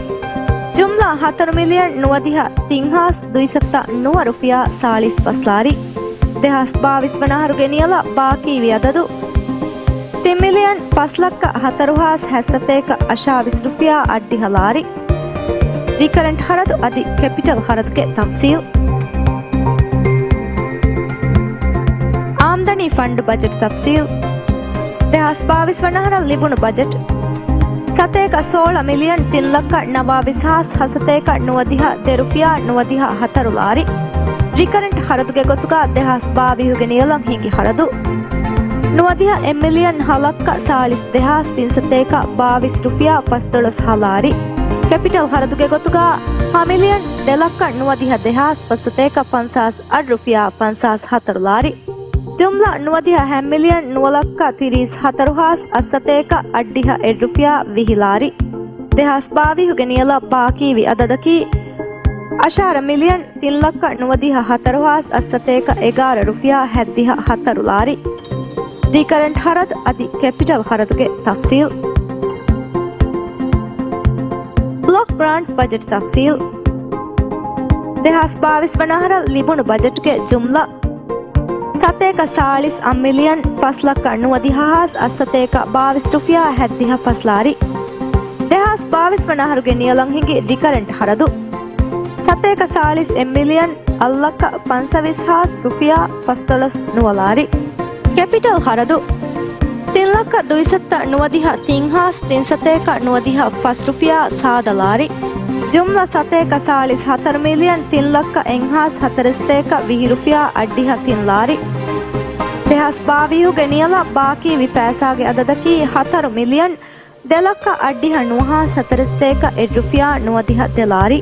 ޖުމްލަ ހަތަރު މިލިއަން ނުވަދިހަ ތިން ހާސް ދުއިސައްތަ ނުވަ ރުފިޔާ ސާޅީސް ފަސް ލާރި. ދެހާސް ބާވީސް ވަނަ އަހަރުގެ ނިޔަލަށް ބާކީވި އަދަދު ތިން މިލިއަން ފަސް ލައްކަ ހަތަރު ހާސް ހަތްސަތޭކަ އަށާވީސް ރުފިޔާ އަށްޑިހަ ލާރި. ރިކަރެންޓް ޚަރަދު އަދި ކެޕިޓަލް ޚަރަދުގެ ތަފްސީލް. ފަންޑް ބަޖެޓް ތަފްސީލް. ދެހާސް ބާވީސް ވަނަ އަހަރަށް ލިބުނު ބަޖެޓް ސަތޭކަ ސޯޅަ މިލިއަން ތިން ލައްކަ ނަވާވީސް ހާސް ހަ ސަތޭކަ ނުވަދިހަ ދެ ރުފިޔާ ނުވަދިހަ ހަތަރު ލާރި. ރިކަރެންޓް ޚަރަދުގެ ގޮތުގަ ދެހާސް ބާވީހުގެ ނިޔަލަށް ހިނގި ޚަރަދު ނުވަދިހަ އެއް މިލިއަން ހަ ލައްކަ ސާޅީސް ދެހާސް ތިން ސަތޭކަ ބާވީސް ރުފިޔާ ފަސްދޮޅަސް ހަ ލާރި. ކެޕިޓަލް ޚަރަދުގެ ގޮތުގަ ހަ މިލިއަން ދެ ލައްކަ ނުވަދިހަ ދެހާސް ފަސް ސަތޭކަ ފަންސާސް އަށް ރުފިޔާ ފަންސާސް ހަތަރު ލާރި. ޖުމްލަ ނުވަދިހަ ހަ މިލިއަން ނުވަ ލައްކަ ތިރީސް ހަތަރު ހާސް އަށް ސަތޭކަ އަށްޑިހަ އެއް ރުފިޔާ ވިހި ލާރި. ދެހާސް ބާވީހުގެ ނިޔަލަށް ބާކީވި އަދަދަކީ އަށާރަ މިލިއަން ތިން ލައްކަ ނުވަދިހަ ހަތަރު ހާސް އަށް ސަތޭކަ އެގާރަ ރުފިޔާ ހަތްދިހަ ހަތަރު ލާރި. ރިކަރެންޓް ޚަރަދު އަދި ކެޕިޓަލް ޚަރަދުގެ ތަފްސީލް. ބްލޮކް ގްރާންޓް ބަޖެޓް ތަފްސީލް. ދެހާސް ބާވީސް ވަނަ އަހަރަށް ލިބުނު ބަޖެޓްގެ ޖުމްލަ ސަތޭކަ ސާޅީސް އަށް މިލިއަން ފަސް ލައްކަ ނުވަދިހަ ހާސް އަށް ސަތޭކަ ބާވީސް ރުފިޔާ ހަތްދިހަ ފަސް ލާރި. ދެހާސް ބާވީސް ވަނަ އަހަރުގެ ނިޔަލަށް ހިނގި ރިކަރެންޓް ޚަރަދު ސަތޭކަ ސާޅީސް އެއް މިލިއަން އަށް ލައްކަ ފަންސަވީސް ހާސް ރުފިޔާ ފަސްދޮޅަސް ނުވަ ލާރި. ކެޕިޓަލް ޚަރަދު ތިން ލައްކަ ދުއިސައްތަ ނުވަދިހަ ތިން ހާސް ތިން ސަތޭކަ ނުވަދިހަ ފަސް ރުފިޔާ ސާދަ ލާރި. ޖުމްލަ ސަތޭކަ ސާޅީސް ހަތަރު މިލިއަން ތިން ލައްކަ އެއް ހާސް ހަތަރެއް ސަތޭކަ ވިހި ރުފިޔާ އަށްޑިހަ ތިން ލާރި. ދެހާސް ބާވީހުގެ ނިޔަލަށް ބާކީވި ފައިސާގެ އަދަދަކީ ހަތަރު މިލިއަން ދެ ލައްކަ އަށްޑިހަ ނުވަ ހާސް ހަތަރެއް ސަތޭކަ އެއް ރުފިޔާ ނުވަދިހަ ދެ ލާރި.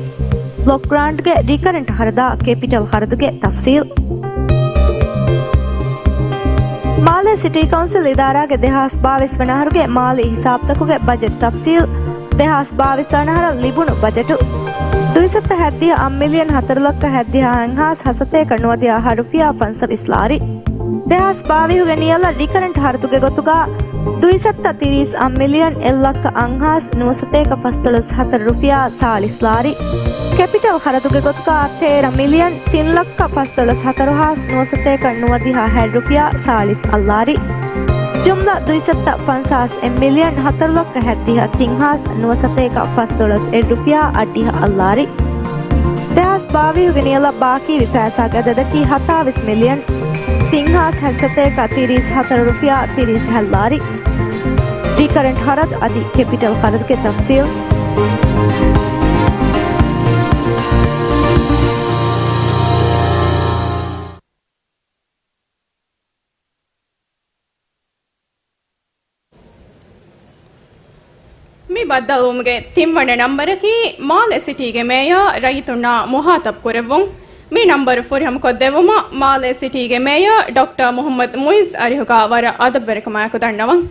ބްލޮކް ގްރާންޓްގެ ރިކަރެންޓް ޚަރަދާ ކެޕިޓަލް ޚަރަދުގެ ތަފްސީލް. މާލޭ ސިޓީ ކައުންސިލް އިދާރާގެ ދެހާސް ބާވީސް ވަނަ އަހަރުގެ މާލީ ހިސާބުތަކުގެ ބަޖެޓް ތަފްސީލް. ދެހާސް ބާވީސް ވަނަ އަހަރަށް ލިބުނު ބަޖެޓު ދުއިސައްތަ ހަތްދިހަ އަށް މިލިއަން ހަތަރު ލައްކަ ހަތްދިހަ ހަތް ހާސް ހަ ސަތޭކަ ނުވަދިހަ ހަ ރުފިޔާ ފަންސަވީސް ލާރި. ދެހާސް ބާވީހުގެ ނިޔަލަށް ރިކަރެންޓް ޚަރަދުގެ ގޮތުގަ ދުއިސައްތަ ތިރީސް އަށް މިލިއަން އެއް ލައްކަ އަށް ހާސް ނުވަ ސަތޭކަ ފަސްދޮޅަސް ހަތަރު ރުފިޔާ ސާޅީސް ލާރި. ކެޕިޓަލް ޚަރަދުގެ ގޮތުގަ ތޭރަ މިލިއަން ތިން ލައްކަ ފަސްދޮޅަސް ހަތަރު ހާސް ނުވަ ސަތޭކަ ނުވަދިހަ ހަތް ރުފިޔާ ސާޅީސް އަށް ލާރި. ޖުމްލަ ދުއިސައްތަ ފަންސާސް އެއް މިލިއަން ހަތަރު ލައްކަ ހަތްދިހަ ތިން ހާސް ނުވަ ސަތޭކަ ފަސްދޮޅަސް އެއް ރުފިޔާ އަށްޑިހަ އަށް ލާރި. ދެހާސް ބާވީހުގެ ނިޔަލަށް ބާކީވި ފައިސާގެ އަދަދަކީ ހަތާވީސް މިލިއަން ތިން ހާސް ހަތް ސަތޭކަ ތިރީސް ހަތަރު ރުފިޔާ ތިރީސް ހަތް ލާރި. ރިކަރެންޓް ޚަރަދު އަދި ކެޕިޓަލް ޚަރަދުގެ ތަފްސީލް. މި ބައްދަލުވުމުގެ ތިންވަނަ ނަންބަރަކީ މާލެ ސިޓީގެ މޭޔަރ ރައްޔިތުންނާ މުހާތަބް ކުރެއްވުން. މި ނަންބަރު ފުރިހަމަކޮށްދެއްވުމަށް މާލެ ސިޓީގެ މޭޔަރ ޑޮކްޓަރ މުޙައްމަދު މުޢިއްޒު އަރިހުގަ ވަރަށް އަދަބުވެރިކަމާއެކު ދަންނަވަން.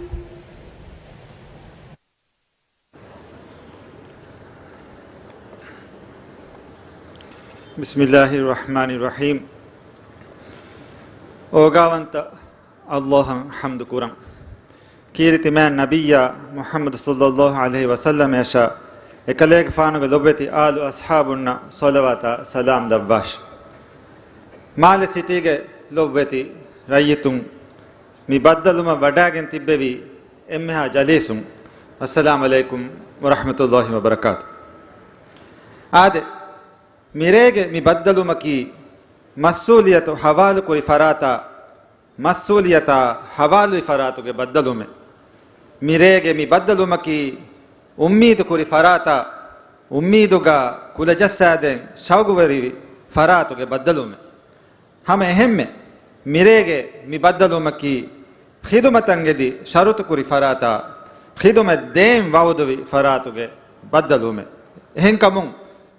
ބިސްމިއްލާހިއްރަޙްމާނިއްރަޙީމް. އޯގާވަންތަ ﷲ އަށް ޙަމްދު ކުރަން. ކީރިތި މާތް ނަބިއްޔާ މުޙައްމަދު ޞައްލައްލާހު ޢަލައިހި ވަސައްލަމައަށާ އެކަލޭގެފާނުގެ ލޮބުވެތި އާލު އަޞްޙާބުންނަށް ޞަލަވާތާ ސަލާމް ލައްވާށި. މާލެ ސިޓީގެ ލޮބުވެތި ރައްޔިތުން، މި ބައްދަލުމަށް ވަޑާގެން ތިއްބެވި އެންމެހާ ޖަލީސުން، އައްސަލާމް ޢަލައިކުމް ވަރަޙްމަތުﷲ ވަބަރަކާތު. އާދެ، މިރޭގެ މި ބައްދަލުމަކީ މަސްއޫލިއްޔަތު ޙަވާލުކުރި ފަރާތާ، މަސްއޫލިއްޔަތާ ޙަވާލުވި ފަރާތުގެ ބައްދަލުމެއް. މިރޭގެ މި ބައްދަލުމަކީ އުއްމީދުކުރި ފަރާތާ، އުއްމީދުގަ ކުލަޖައްސާދޭން ޝައުގުވެރިވި ފަރާތުގެ ބައްދަލުމެއް. ހަމަ އެހެންމެ، މިރޭގެ މި ބައްދަލުވުމަކީ، ޚިދުމަތަށް އެދި ޝަރުތުކުރި ފަރާތާ، ޚިދުމަތް ދޭން ވަޢުދުވި ފަރާތުގެ ބައްދަލުވުމެއް. އެހެންކަމުން،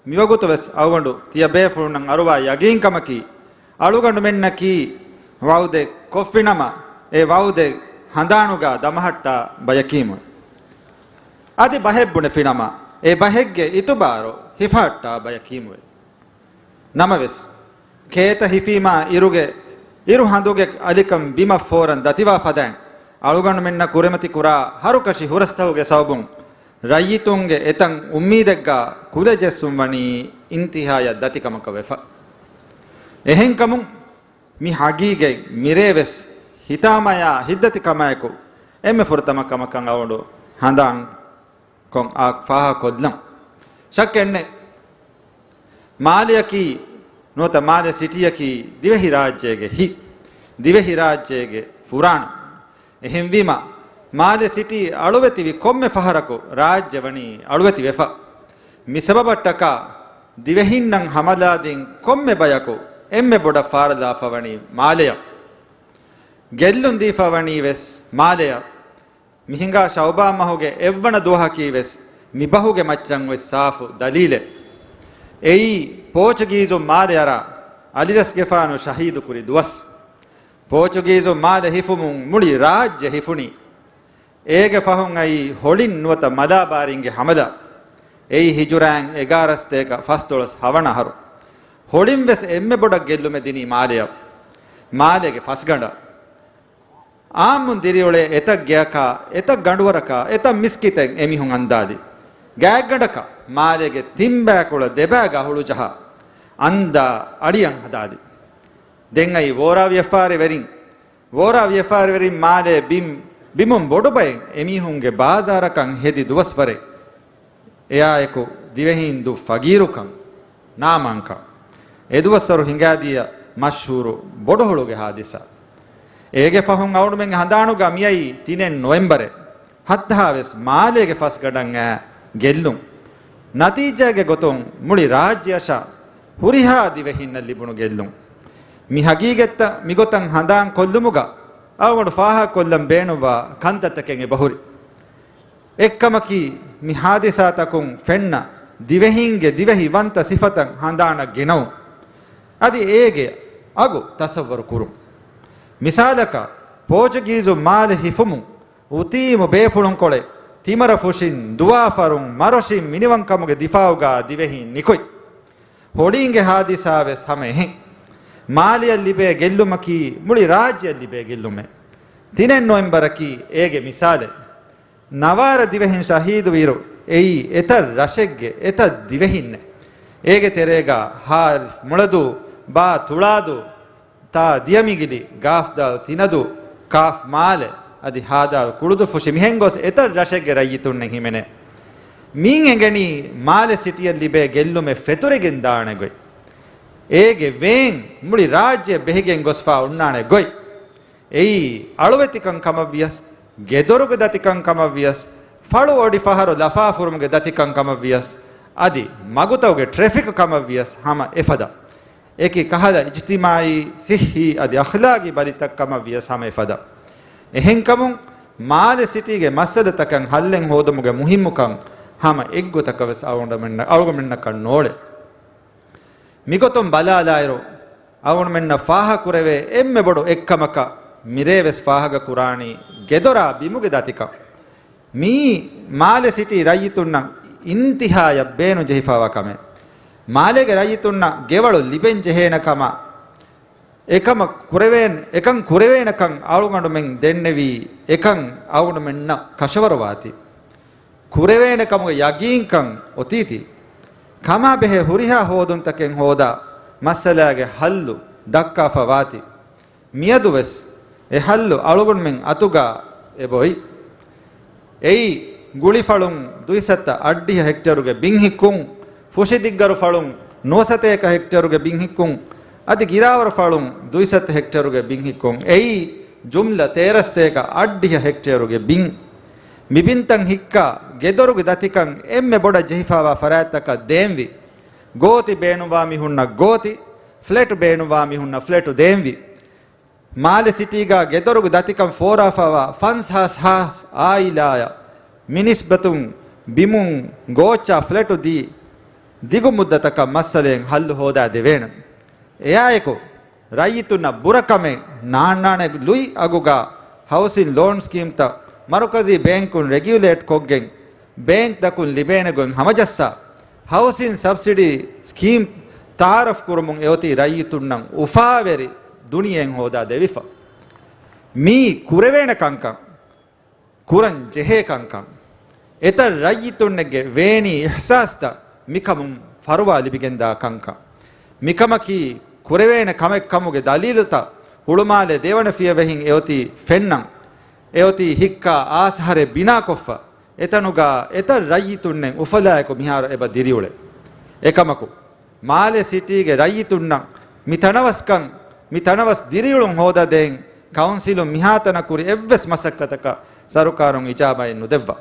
މިވަގުތުވެސް އަޅުގަނޑު ތިޔަބޭފުޅުންނަށް އަރުވާ ޔަގީންކަމަކީ، އަޅުގަނޑުމެންނަކީ ވަޢުދެއް ކޮށްފިނަމަ، އެ ވަޢުދެއް ހަނދާނުގަ ދަމަހައްޓާ ބަޔަކީމުވެ. އަދި ބަހެއް ބުނެފިނަމަ، އެ ބަހެއްގެ އިތުބާރު ހިފަހައްޓާ ބަޔަކީމުވެ. ނަމަވެސް، ކޭތަ ހިފީމާ އިރުގެ، އިރު ހަނދުގެ އަލިކަން ބިމަށް ފޯރަން ދަތިވާ ފަދައިން، އަޅުގަނޑުމެންނަށް ކުރިމަތިކުރާ ހަރުކަށި ހުރަސްތަކުގެ ސަބަބުން، ރައްޔިތުންގެ އެތައް އުއްމީދެއްގަ ކުލަ ޖެއްސުން ވަނީ އިންތިހާޔަށް ދަތިކަމަކަށް ވެފަ. އެހެންކަމުން، މި ހަގީގަތް މިރޭވެސް ހިތާމަޔާ ހިތްދަތިކަމާއެކު އެންމެ ފުރަތަމަ ކަމަކަށް އަޅުގަނޑު ހަނދާން ކޮށް އާ ފާހަގަކޮށްލަން. ޝައްކެއް ނެތް. މާލެއަކީ ނުވަތަ މާލެ ސިޓީއަކީ ދިވެހިރާއްޖޭގެ ހިތް، ދިވެހިރާއްޖޭގެ ފުރާނަ. އެހެންވީމަ، މާލެ ސިޓީ އަޅުވެތިވި ކޮންމެ ފަހަރަކު ރާއްޖެ ވަނީ އަޅުވެތި ވެފަ. މި ސަބަބަށްޓަކާ ދިވެހިންނަށް ހަމަލާދިން ކޮންމެ ބަޔަކު އެންމެ ބޮޑަށް ފާރަލާފަ ވަނީ މާލެއަށް. ގެއްލުން ދީފަ ވަނީ ވެސް މާލެއަށް. މި ހިނގާ ޝައުބާން މަހުގެ އެއްވަނަ ދުވަހަކީ ވެސް މި ބަހުގެ މައްޗަށް އޮތް ސާފު ދަލީލެއް. އެއީ ޕޯޗުގީޒުން މާލެ އަރާ އަލިރަސްގެފާނު ޝަހީދު ކުރި ދުވަސް. ޕޯޗުގީޒުން މާލެ ހިފުމުން މުޅި ރާއްޖެ ހިފުނީ. އޭގެ ފަހުން އައީ ހޮޅިން ނުވަތަ މަލާބާރީންގެ ހަމަލާ. އެއީ ހިޖުރާއިން އެގާރަ ސަތޭކަ ފަސްދޮޅަސް ހަވަނަ އަހަރު. ހޮޅިން ވެސް އެންމެ ބޮޑަށް ގެއްލުމެއް ދިނީ މާލެއަށް. މާލޭގެ ފަސްގަނޑަށް. އާއްމުން ދިރިއުޅޭ އެތައް ގެއަކާ، އެތައް ގަނޑުވަރަކާ، އެތައް މިސްކިތެއް އެމީހުން އަންދާލި. ގާތްގަނޑަކަށް މާލޭގެ ތިންބައިކުޅަ ދެބައިގަ ހުޅުޖަހާ އަންދާ އަޅިއަށް ހަދާލި. ދެން އައީ ވޯރާ ވިޔަފާރިވެރިން. ވޯރާ ވިޔަފާރިވެރިން މާލޭ ބިން، ބިމުން ބޮޑު ބައެއް އެމީހުންގެ ބާޒާރަކަށް ހެދި ދުވަސްވަރެއް. އެއާއެކު ދިވެހީން ދޫ ފަގީރުކަން، ނާމާންކަން. އެދުވަސްވަރު ހިނގާދިޔަ މަޝްހޫރު ބޮޑުހުޅުގެ ހާދިސާ. އޭގެ ފަހުން އަޅުމެންގެ ހަނދާނުގަ މިއައީ ތިނެއް ނޮވެމްބަރެއް. ހައްދަހާ ވެސް މާލޭގެ ފަސްގަނޑަށް އައި ގެއްލުން. ނަތީޖާގެ ގޮތުން މުޅި ރާއްޖެއަށާ ހުރިހާ ދިވެހިންނަށް ލިބުނު ގެއްލުން. މި ހަގީގަތްތައް މިގޮތަށް ހަނދާން ކޮށްލުމުގަ އަޅުގަނޑު ފާހަގަކޮށްލަން ބޭނުންވާ ކަންތައްތަކެއް އެބަހުރި. އެއްކަމަކީ، މި ހާދިސާތަކުން ފެންނަ ދިވެހީންގެ ދިވެހި ވަންތަ ސިފަތައް ހަނދާނަށް ގެނައުން. އަދި އޭގެ އަގު ތަސައްވަރު ކުރުން. މިސާލަކަށް، ޕޯޗުގީޒުން މާލެ ހިފުމުން އުތީމު ބޭފުޅުންކޮޅެއް ތިމަރަށް ފުށިން ދުވާފަރުން މަރޮށިން މިނިވަންކަމުގެ ދިފާއުގަ ދިވެހީން ނިކުތް. ހޮޅީންގެ ހާދިސާ ވެސް ހަމަ އެހެން. މާލެއަށް ލިބޭ ގެއްލުމަކީ މުޅި ރާއްޖެއަށް ލިބޭ ގެއްލުމެއް. ތިނެއް ނޮވެމްބަރަކީ އޭގެ މިސާލެއް. ނަވާރަ ދިވެހިން ޝަހީދުވިއިރު އެއީ އެތައް ރަށެއްގެ އެތައް ދިވެހިންނެއް. އޭގެ ތެރޭގަ ހާ އަލިފް މުޅަދޫ، ބާ ތުޅާދޫ، ތާ ދިޔަމިގިލި، ގާފް ދާލް ތިނަދޫ، ކާފް މާލެ، އަދި ހާ ދާލް ކުޅުދޫ ފުށި މިހެން ގޮސް އެތައް ރަށެއްގެ ރައްޔިތުންނެއް ހިމެނޭ. މީން އެނގެނީ މާލެ ސިޓީއަށް ލިބޭ ގެއްލުމެއް ފެތުރިގެން ދާނެ ގޮތް. އޭގެ ވޭން މުޅި ރާއްޖެ ބެހިގެން ގޮސްފާ އޮންނާނެ ގޮތް. އެއީ އަޅުވެތިކަން ކަމަށްވިޔަސް، ގެދޮރުގެ ދަތިކަން ކަމަށްވިޔަސް، ފަޅު އޮޑި ފަހަރު ލަފާފުރުމުގެ ދަތިކަން ކަމަށްވިޔަސް، އަދި މަގުތަކުގެ ޓްރެފިކް ކަމަށްވިޔަސް ހަމަ އެފަދަ. އެކި ކަހަލަ އިޖްތިމާއީ، ސިއްހީ އަދި އަޚްލާގީ ބަލިތައް ކަމަށްވިޔަސް ހަމަ އެފަދަ. އެހެންކަމުން މާލެ ސިޓީގެ މައްސަލަތަކަށް ހައްލެއް ހޯދުމުގެ މުހިއްމުކަން ހަމަ އެއްގޮތަކަށް ވެސް އަޅުގަނޑުމެންނަށް، އަޅުގަނޑުމެންނަކަށް ނޯޅެ. މިގޮތުން ބަލާލާއިރު، އަޅުގަނޑުމެންނަށް ފާހަގަކުރެވޭ އެންމެ ބޮޑު އެއްކަމަކަށް މިރޭ ވެސް ފާހަގަކުރާނީ ގެދޮރާ ބިމުގެ ދަތިކަން. މިއީ މާލެ ސިޓީ ރައްޔިތުންނަށް އިންތިހާޔަށް ބޭނުން ޖެހިފާވާ ކަމެއް. މާލޭގެ ރައްޔިތުންނަށް ގެވަޅު ލިބެން ޖެހޭނެ ކަމަށް، އެކަމަށް ކުރެވޭން، އެކަން ކުރެވޭނެކަން އަޅުގަނޑުމެން ދެންނެވީ، އެކަން އަޅުގަނޑުމެންނަށް ކަށަވަރުވާތީ. ކުރެވޭނެ ކަމުގެ ޔަގީންކަން އޮތީތީ. ކަމާބެހޭ ހުރިހާ ހޯދުންތަކެއް ހޯދާ، މައްސަލާގެ ހައްލު ދައްކާފަ ވާތީ. މިއަދުވެސް އެ ހައްލު އަޅުގަނޑުމެން އަތުގަ އެބައޮތް. އެއީ، ގުޅިފަޅުން ދުއިސައްތަ އަށްޑިހަ ހެކްޓަރުގެ ބިން ހިއްކުން، ފުށިދިއްގަރުފަޅުން ނުވަސަތޭކަ ހެކްޓަރުގެ ބިން ހިއްކުން، އަދި ގިރާވަރުފަޅުން ދުއިސައްތަ ހެކްޓަރުގެ ބިން ހިއްކުން. އެއީ، ޖުމްލަ ތޭރަސަތޭކަ އަށްޑިހަ ހެކްޓަރުގެ ބިން. މިބިންތައް ހިއްކާ، ގެދޮރުގެ ދަތިކަން އެންމެ ބޮޑަށް ޖެހިފާވާ ފަރާތްތަކަށް ދޭންވި. ގޯތި ބޭނުންވާ މީހުންނަށް ގޯތި، ފްލެޓް ބޭނުންވާ މީހުންނަށް ފްލެޓު ދޭންވި. މާލެ ސިޓީގަ ގެދޮރުގެ ދަތިކަން ފޯރާފަވާ ފަންސާސް ހާސް އާއިލާއަށް މިނިސްބަތުން ބިމުން ގޯއްޗާ ފްލެޓު ދީ، ދިގު މުއްދަތަކަށް މައްސަލައިން ހައްލު ހޯދާ ދެވޭނެ. އެއާއެކު، ރައްޔިތުންނަށް ބުރަކަމެއް ނާންނާނެ ލުއި އަގުގަ ހައުސިން ލޯން ސްކީމްތައް މަރުކަޒީ ބޭންކުން ރެގިއުލޭޓް ކޮށްގެން، ބޭންކްތަކުން ލިބޭނެ ގޮތް ހަމަޖައްސާ، ހައުސިން ސަބްސިޑީ ސްކީމް ތައާރަފް ކުރުމުން އެއޮތީ ރައްޔިތުންނަށް އުފާވެރި ދުނިޔެއެއް ހޯދާ ދެވިފަ. މީ ކުރެވޭނެ ކަންކަން، ކުރަން ޖެހޭ ކަންކަން، އެތައް ރައްޔިތުންނެއްގެ ވޭނީ އިހްސާސްތައް މިކަމުން ފަރުވާ ލިބިގެންދާ ކަންކަން. މިކަމަކީ ކުރެވޭނެ ކަމެއް ކަމުގެ ދަލީލުތައް ހުޅުމާލެ ދެވަނަ ފިޔަވަހިން އެއޮތީ ފެންނަން. އެއޮތީ ހިއްކާ އާސަހަރެއް ބިނާކޮށްފަ، އެތަނުގަ އެތައް ރައްޔިތުންނެއް އުފަލާއެކު މިހާރު އެބަ ދިރިއުޅޭ. އެކަމަކު، މާލެ ސިޓީގެ ރައްޔިތުންނަށް މި ތަނަވަސްކަން، މި ތަނަވަސް ދިރިއުޅުން ހޯދަދޭން ކައުންސިލުން މިހާތަނަށް ކުރި އެއްވެސް މަސައްކަތަކަށް ސަރުކާރުން އިޖާބައެއް ނުދެއްވާ.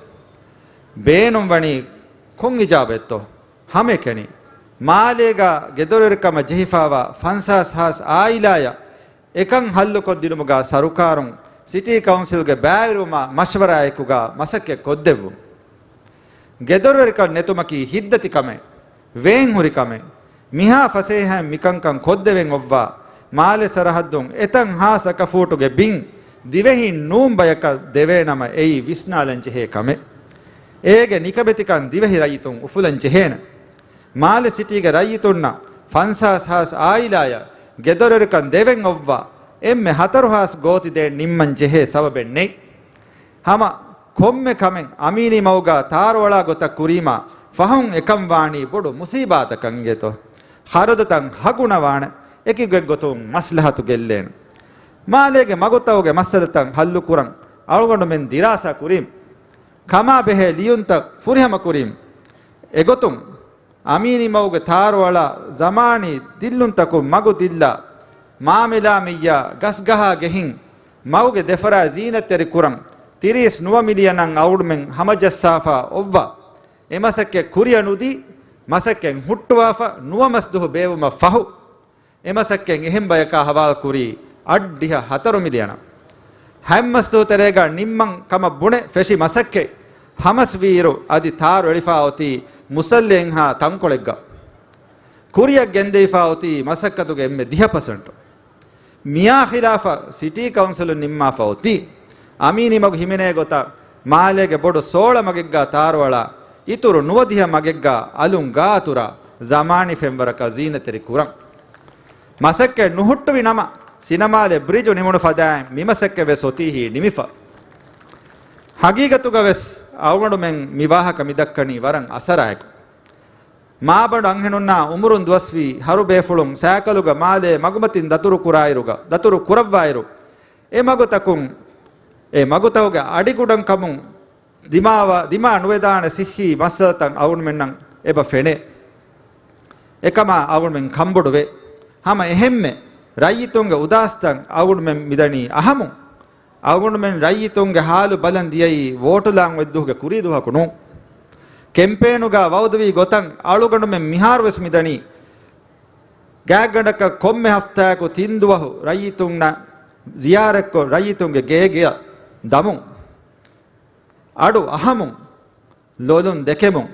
ބޭނުން ވަނީ ކޮން އިޖާބައެއްތޯ؟ ހަމައެކަނި މާލޭގަ ގެދޮރުވެރިކަމަށް ޖެހިފާވާ ފަންސާސް ހާސް އާއިލާޔަށް އެކަން ހައްލުކޮށްދިނުމުގަ ސަރުކާރުން ސިޓީ ކައުންސިލްގެ ބައިވެރިވުމާ މަޝްވަރާއެކުގަ މަސައްކަތް ކޮށްދެއްވުން. ގެދޮރުވެރިކަން ނެތުމަކީ ހިތްދަތި ކަމެއް، ވޭންހުރި ކަމެއް. މިހާ ފަސޭހައިން މިކަންކަން ކޮށްދެވެން އޮއްވާ، މާލެ ސަރަހައްދުން އެތަން ހާސް އަކަފޫޓުގެ ބިން ދިވެހިން ނޫން ބަޔަކަށް ދެވޭނަމަ އެއީ ވިސްނާލަން ޖެހޭ ކަމެއް. އޭގެ ނިކަމެތިކަން ދިވެހި ރައްޔިތުން އުފުލަން ޖެހޭނެ. މާލެ ސިޓީގެ ރައްޔިތުންނަށް ފަންސާސް ހާސް އާއިލާޔަށް ގެދޮރުވެރިކަން ދެވެން އޮއްވާ، އެންމެ ހަތަރު ހާސް ގޯތި ދޭން ނިންމަން ޖެހޭ ސަބަބެއް ނެތް. ހަމަ ކޮންމެ ކަމެއް އަމީނީ މަގުގަ ތާރުއަޅާ ގޮތަށް ކުރީމާ ފަހުން އެކަން ވާނީ ބޮޑު މުސީބާތަކަށް އިނގޭތޯ. ޚަރަދުތައް ހަގުނަވާނެ، އެކި ގޮތްގޮތުން މަސްލަހަތު ގެއްލޭނެ. މާލޭގެ މަގުތަކުގެ މައްސަލަތައް ހައްލުކުރަން އަޅުގަނޑުމެން ދިރާސާ ކުރީމް. ކަމާ ބެހޭ ލިޔުންތައް ފުރިހަމަ ކުރީމް. އެގޮތުން އަމީނީ މަގުގެ ތާރުއަޅާ ޒަމާނީ ދިއްލުންތަކުން މަގު ދިއްލާ، މާމެލާމެއްޔާ ގަސްގަހާ ގެހިން، މަގުގެ ދެފަރާތް ޒީނަތްތެރި ކުރަން، ތިރީސް ނުވަ މިލިއަނަށް އަޅުގަނޑުމެން ހަމަޖައްސާފަ އޮއްވާ. އެ މަސައްކަތް ކުރިއަށް ނުދީ، މަސައްކަތް ހުއްޓުވާފަ ނުވަ މަސްދުހު ބޭއްވުމަށް ފަހު، އެ މަސައްކަތް އެހެން ބަޔަކާ ހަވާލު ކުރީ އަށްޑިހަ ހަތަރު މިލިއަނަށް. ހަތް މަސްދުހު ތެރޭގަ ނިންމަން ކަމަށް ބުނެ ފެށި މަސައްކަތް ހަމަސް ވީއިރު އަދި ތާރު އެޅިފާ އޮތީ މުސައްލެއިންހާ ތަންކޮޅެއްގަ. ކުރިއަށް ގެންދެވިފާ އޮތީ މަސައްކަތުގެ އެންމެ ދިހަ ޕަސެންޓު. މިއާ ޚިލާފަށް ސިޓީ ކައުންސިލުން ނިންމާފަ އޮތީ، އަމީނީ މަގު ހިމެނޭ ގޮތަށް މާލޭގެ ބޮޑު ސޯޅަ މަގެއްގަ ތާރުއަޅާ، އިތުރު ނުވަދިހަ މަގެއްގަ އަލުން ގާތުރާ ޒަމާނީ ފެންވަރަކަށް ޒީނަތްތެރި ކުރަން. މަސައްކަތް ނުހުއްޓުވި ނަމަ، ސިނަމާލެ ބްރިޖު ނިމުނު ފަދައިން މި މަސައްކަތް ވެސް އޮތީހީ ނިމިފަ. ހަގީގަތުގަ ވެސް އަޅުގަނޑުމެން މި ވާހަކަ މި ދައްކަނީ ވަރަށް އަސަރާއެކު. މާބަނޑު އަންހެނުންނާ އުމުރުން ދުވަސްވީ ހަރު ބޭފުޅުން ސައިކަލުގަ މާލޭ މަގުމަތިން ދަތުރު ކުރާއިރުގަ، ދަތުރު ކުރައްވާއިރު، އެ މަގުތަކުން، އެ މަގުތަކުގެ އަޑިގުޑަން ކަމުން ދިމާވާ، ދިމާ ނުވެދާނެ ސިއްހީ މައްސަލަތައް އަޅުގަނޑުމެންނަށް އެބަ ފެނޭ. އެކަމާ އަޅުގަނޑުމެން ކަންބޮޑުވޭ. ހަމަ އެހެންމެ ރައްޔިތުންގެ އުދާސްތައް އަޅުގަނޑުމެން މިދަނީ އަހަމުން. އަޅުގަނޑުމެން ރައްޔިތުންގެ ހާލު ބަލަން ދިޔައީ ވޯޓު ލާން އޮތްދުވަހުގެ ކުރީ ދުވަހަކު ނޫން. ކެމްޕޭނުގަ ވައުދުވީ ގޮތަށް އަޅުގަނޑުމެން މިހާރުވެސް މިދަނީ. ގާތްގަނޑަކަށް ކޮންމެ ހަފްތާއަކު ތިން ދުވަހު ރައްޔިތުންނަށް ޒިޔާރަތްކޮށް، ރައްޔިތުންގެ ގޭގެއަށް ދަމުން. އަޑު އަހަމުން، ލޮލުން ދެކެމުން،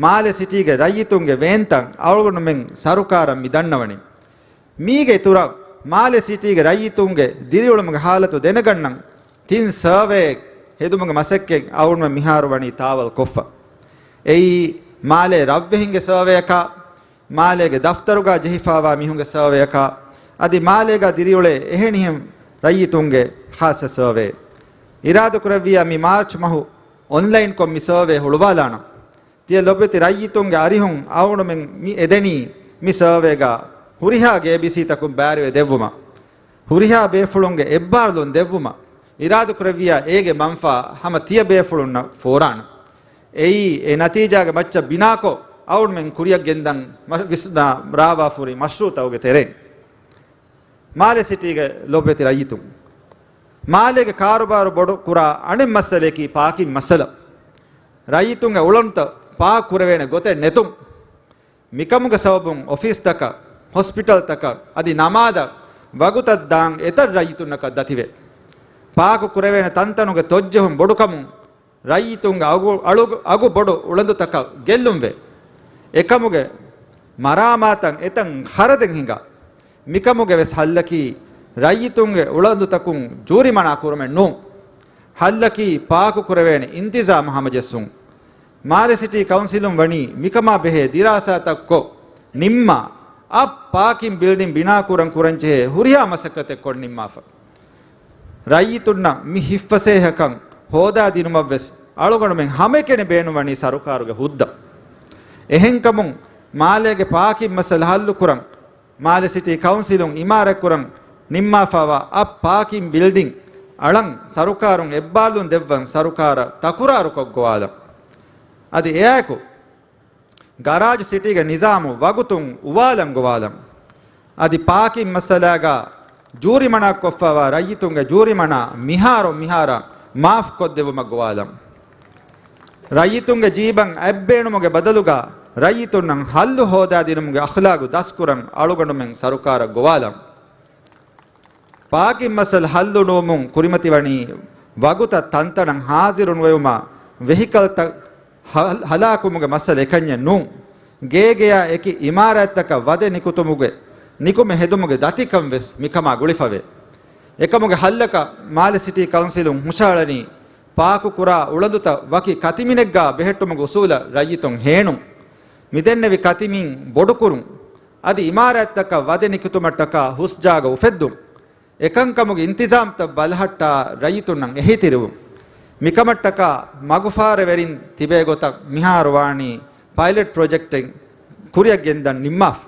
މާލެ ސިޓީގެ ރައްޔިތުންގެ ވޭންތައް އަޅުގަނޑުމެން ސަރުކާރަށް މި ދަންނަވަނީ. މީގެ އިތުރަށް، މާލެ ސިޓީގެ ރައްޔިތުންގެ ދިރިއުޅުމުގެ ހާލަތު ދެނެގަންނަން ތިން ސަރވޭއެއް ހެދުމުގެ މަސައްކަތް އަޅުގަނޑުމެން މިހާރު ވަނީ ތާވަލް ކޮށްފަ. އެއީ، މާލޭ ރަށްވެހިންގެ ސަރވޭއަކާ، މާލޭގެ ދަފްތަރުގަ ޖެހިފާވާ މީހުންގެ ސަރވޭއަކާ، އަދި މާލޭގަ ދިރިއުޅޭ އެހެނިހެން ރައްޔިތުންގެ ޚާއްސަ ސަރވޭ. އިރާދަކުރެއްވިއްޔާ މި މާރްޗް މަހު އޮންލައިންކޮށް މި ސަރވޭ ހުޅުވާލާނަން. ތިޔަ ލޮބުވެތި ރައްޔިތުންގެ އަރިހުން އަޅުގަނޑުމެން މި އެދެނީ މި ސަރވޭގަ ހުރިހާ ގޭބިސީތަކުން ބައިވެރިވެ ދެއްވުމަށް. ހުރިހާ ބޭފުޅުންގެ އެއްބާރުލުން ދެއްވުމަށް. އިރާދަކުރެއްވިއްޔާ އޭގެ މަންފާ ހަމަ ތިޔަ ބޭފުޅުންނަށް ފޯރާނަން. އެއީ، އެ ނަތީޖާގެ މައްޗަށް ބިނާކޮށް، އަޅުގަނޑުމެން ކުރިއަށް ގެންދަން މަ-، ވިސްނާ ރާވާފަހުރި މަޝްރޫއުތަކުގެ ތެރެއިން. މާލެ ސިޓީގެ ލޮބުވެތި ރައްޔިތުން، މާލޭގެ ކާރުބާރު ބޮޑު ކުރާ އަނެއް މައްސަލަޔަކީ ޕާކިން މައްސަލަ. ރައްޔިތުންގެ އުޅަނދުތައް ޕާކް ކުރެވޭނެ ގޮތެއް ނެތުން. މިކަމުގެ ސަބަބުން އޮފީސްތަކަށް، ހޮސްޕިޓަލްތަކަށް އަދި ނަމާދަށް ވަގުތަށް ދާން އެތައް ރައްޔިތުންނަކަށް ދަތިވޭ. ޕާކު ކުރެވޭނެ ތަންތަނުގެ ތޮއްޖެހުން ބޮޑުކަމުން ރައްޔިތުންގެ އަގު، އަޅު، އަގު ބޮޑު އުޅަނދުތަކަށް ގެއްލުންވޭ. އެކަމުގެ މަރާމާތަށް އެތަން ޚަރަދެއް ހިނގާ. މިކަމުގެ ވެސް ހައްލަކީ ރައްޔިތުންގެ އުޅަނދުތަކުން ޖޫރިމަނާ ކުރުމެއް ނޫން. ހައްލަކީ ޕާކު ކުރެވޭނެ އިންތިޒާމު ހަމަޖެއްސުން. މާލެ ސިޓީ ކައުންސިލުން ވަނީ މިކަމާ ބެހޭ ދިރާސާތައް ކޮށް ނިންމާ، އަށް ޕާކިން ބިލްޑިން ބިނާ ކުރަން ކުރަންޖެހޭ ހުރިހާ މަސައްކަތެއް ކޮށް ނިންމާފަ. ރައްޔިތުންނަށް މި ހިތްފަސޭހަކަން ހޯދާ ދިނުމަށްވެސް އަޅުގަނޑުމެން ހަމައެކަނި ބޭނުންވަނީ ސަރުކާރުގެ ހުއްދަ. އެހެންކަމުން މާލޭގެ ޕާކިން މައްސަލަ ހައްލުކުރަން، މާލެ ސިޓީ ކައުންސިލުން އިމާރަތްކުރަން ނިންމާފައިވާ އަށް ޕާކިން ބިލްޑިން އަޅަން ސަރުކާރުން އެއްބާރުލުން ދެއްވަން ސަރުކާރަށް ތަކުރާރުކޮށްގޮވާލަން. އަދި އެއާއެކު، ގަރާޖު ސިޓީގެ ނިޒާމު ވަގުތުން އުވާލަން ގޮވާލަން. އަދި ޕާކިން މައްސަލާގަ ޖޫރިމަނާ ކޮށްފައިވާ ރައްޔިތުންގެ ޖޫރިމަނާ މިހާރުން މިހާރަށް މާފް ކޮށްދެއްވުމަށް ގޮވާލަން. ރައްޔިތުންގެ ޖީބަށް އަތްބޭނުމުގެ ބަދަލުގަ ރައްޔިތުންނަށް ހައްލު ހޯދާދިނުމުގެ އަޚްލާގު ދަސްކުރަން އަޅުގަނޑުމެން ސަރުކާރަށް ގޮވާލަން. ޕާކިން މައްސަލަ ހައްލު ނުވުމުން ކުރިމަތިވަނީ ވަގުތަށް ތަންތަނަށް ހާޒިރުނުވެވުމާ ވެހިކަލްތައް ހަ-، ހަލާކުމުގެ މައްސަލަ އެކަންޏެއް ނޫން. ގޭގެޔާ އެކި އިމާރާތްތަކަށް ވަދެ ނިކުތުމުގެ، ނިކުމެ ހެދުމުގެ ދަތިކަން ވެސް މިކަމާ ގުޅިފަވޭ. އެކަމުގެ ހައްލަކަށް މާލެ ސިޓީ ކައުންސިލުން ހުށަހަޅަނީ ޕާކުކުރާ އުޅަނދުތައް ވަކި ކަތިމިނެއްގާ ބެހެއްޓުމުގެ އުސޫލަށް ރައްޔިތުން ހޭނުން. މިދެންނެވި ކަތިމިން ބޮޑުކުރުން. އަދި އިމާރާތްތަކަށް ވަދެ ނިކުތުމަށްޓަކާ ހުސް ޖާގަ އުފެއްދުން. އެކަންކަމުގެ އިންތިޒާމްތައް ބަލަހައްޓާ ރައްޔިތުންނަށް އެހީތެރިވުން. މިކަމަށްޓަކާ މަގުފާރަވެރިން ތިބޭ ގޮތަށް މިހާރު ވާނީ ޕައިލެޓް ޕްރޮޖެކްޓެއް ކުރިއަށް ގެންދަން ނިންމާފަ.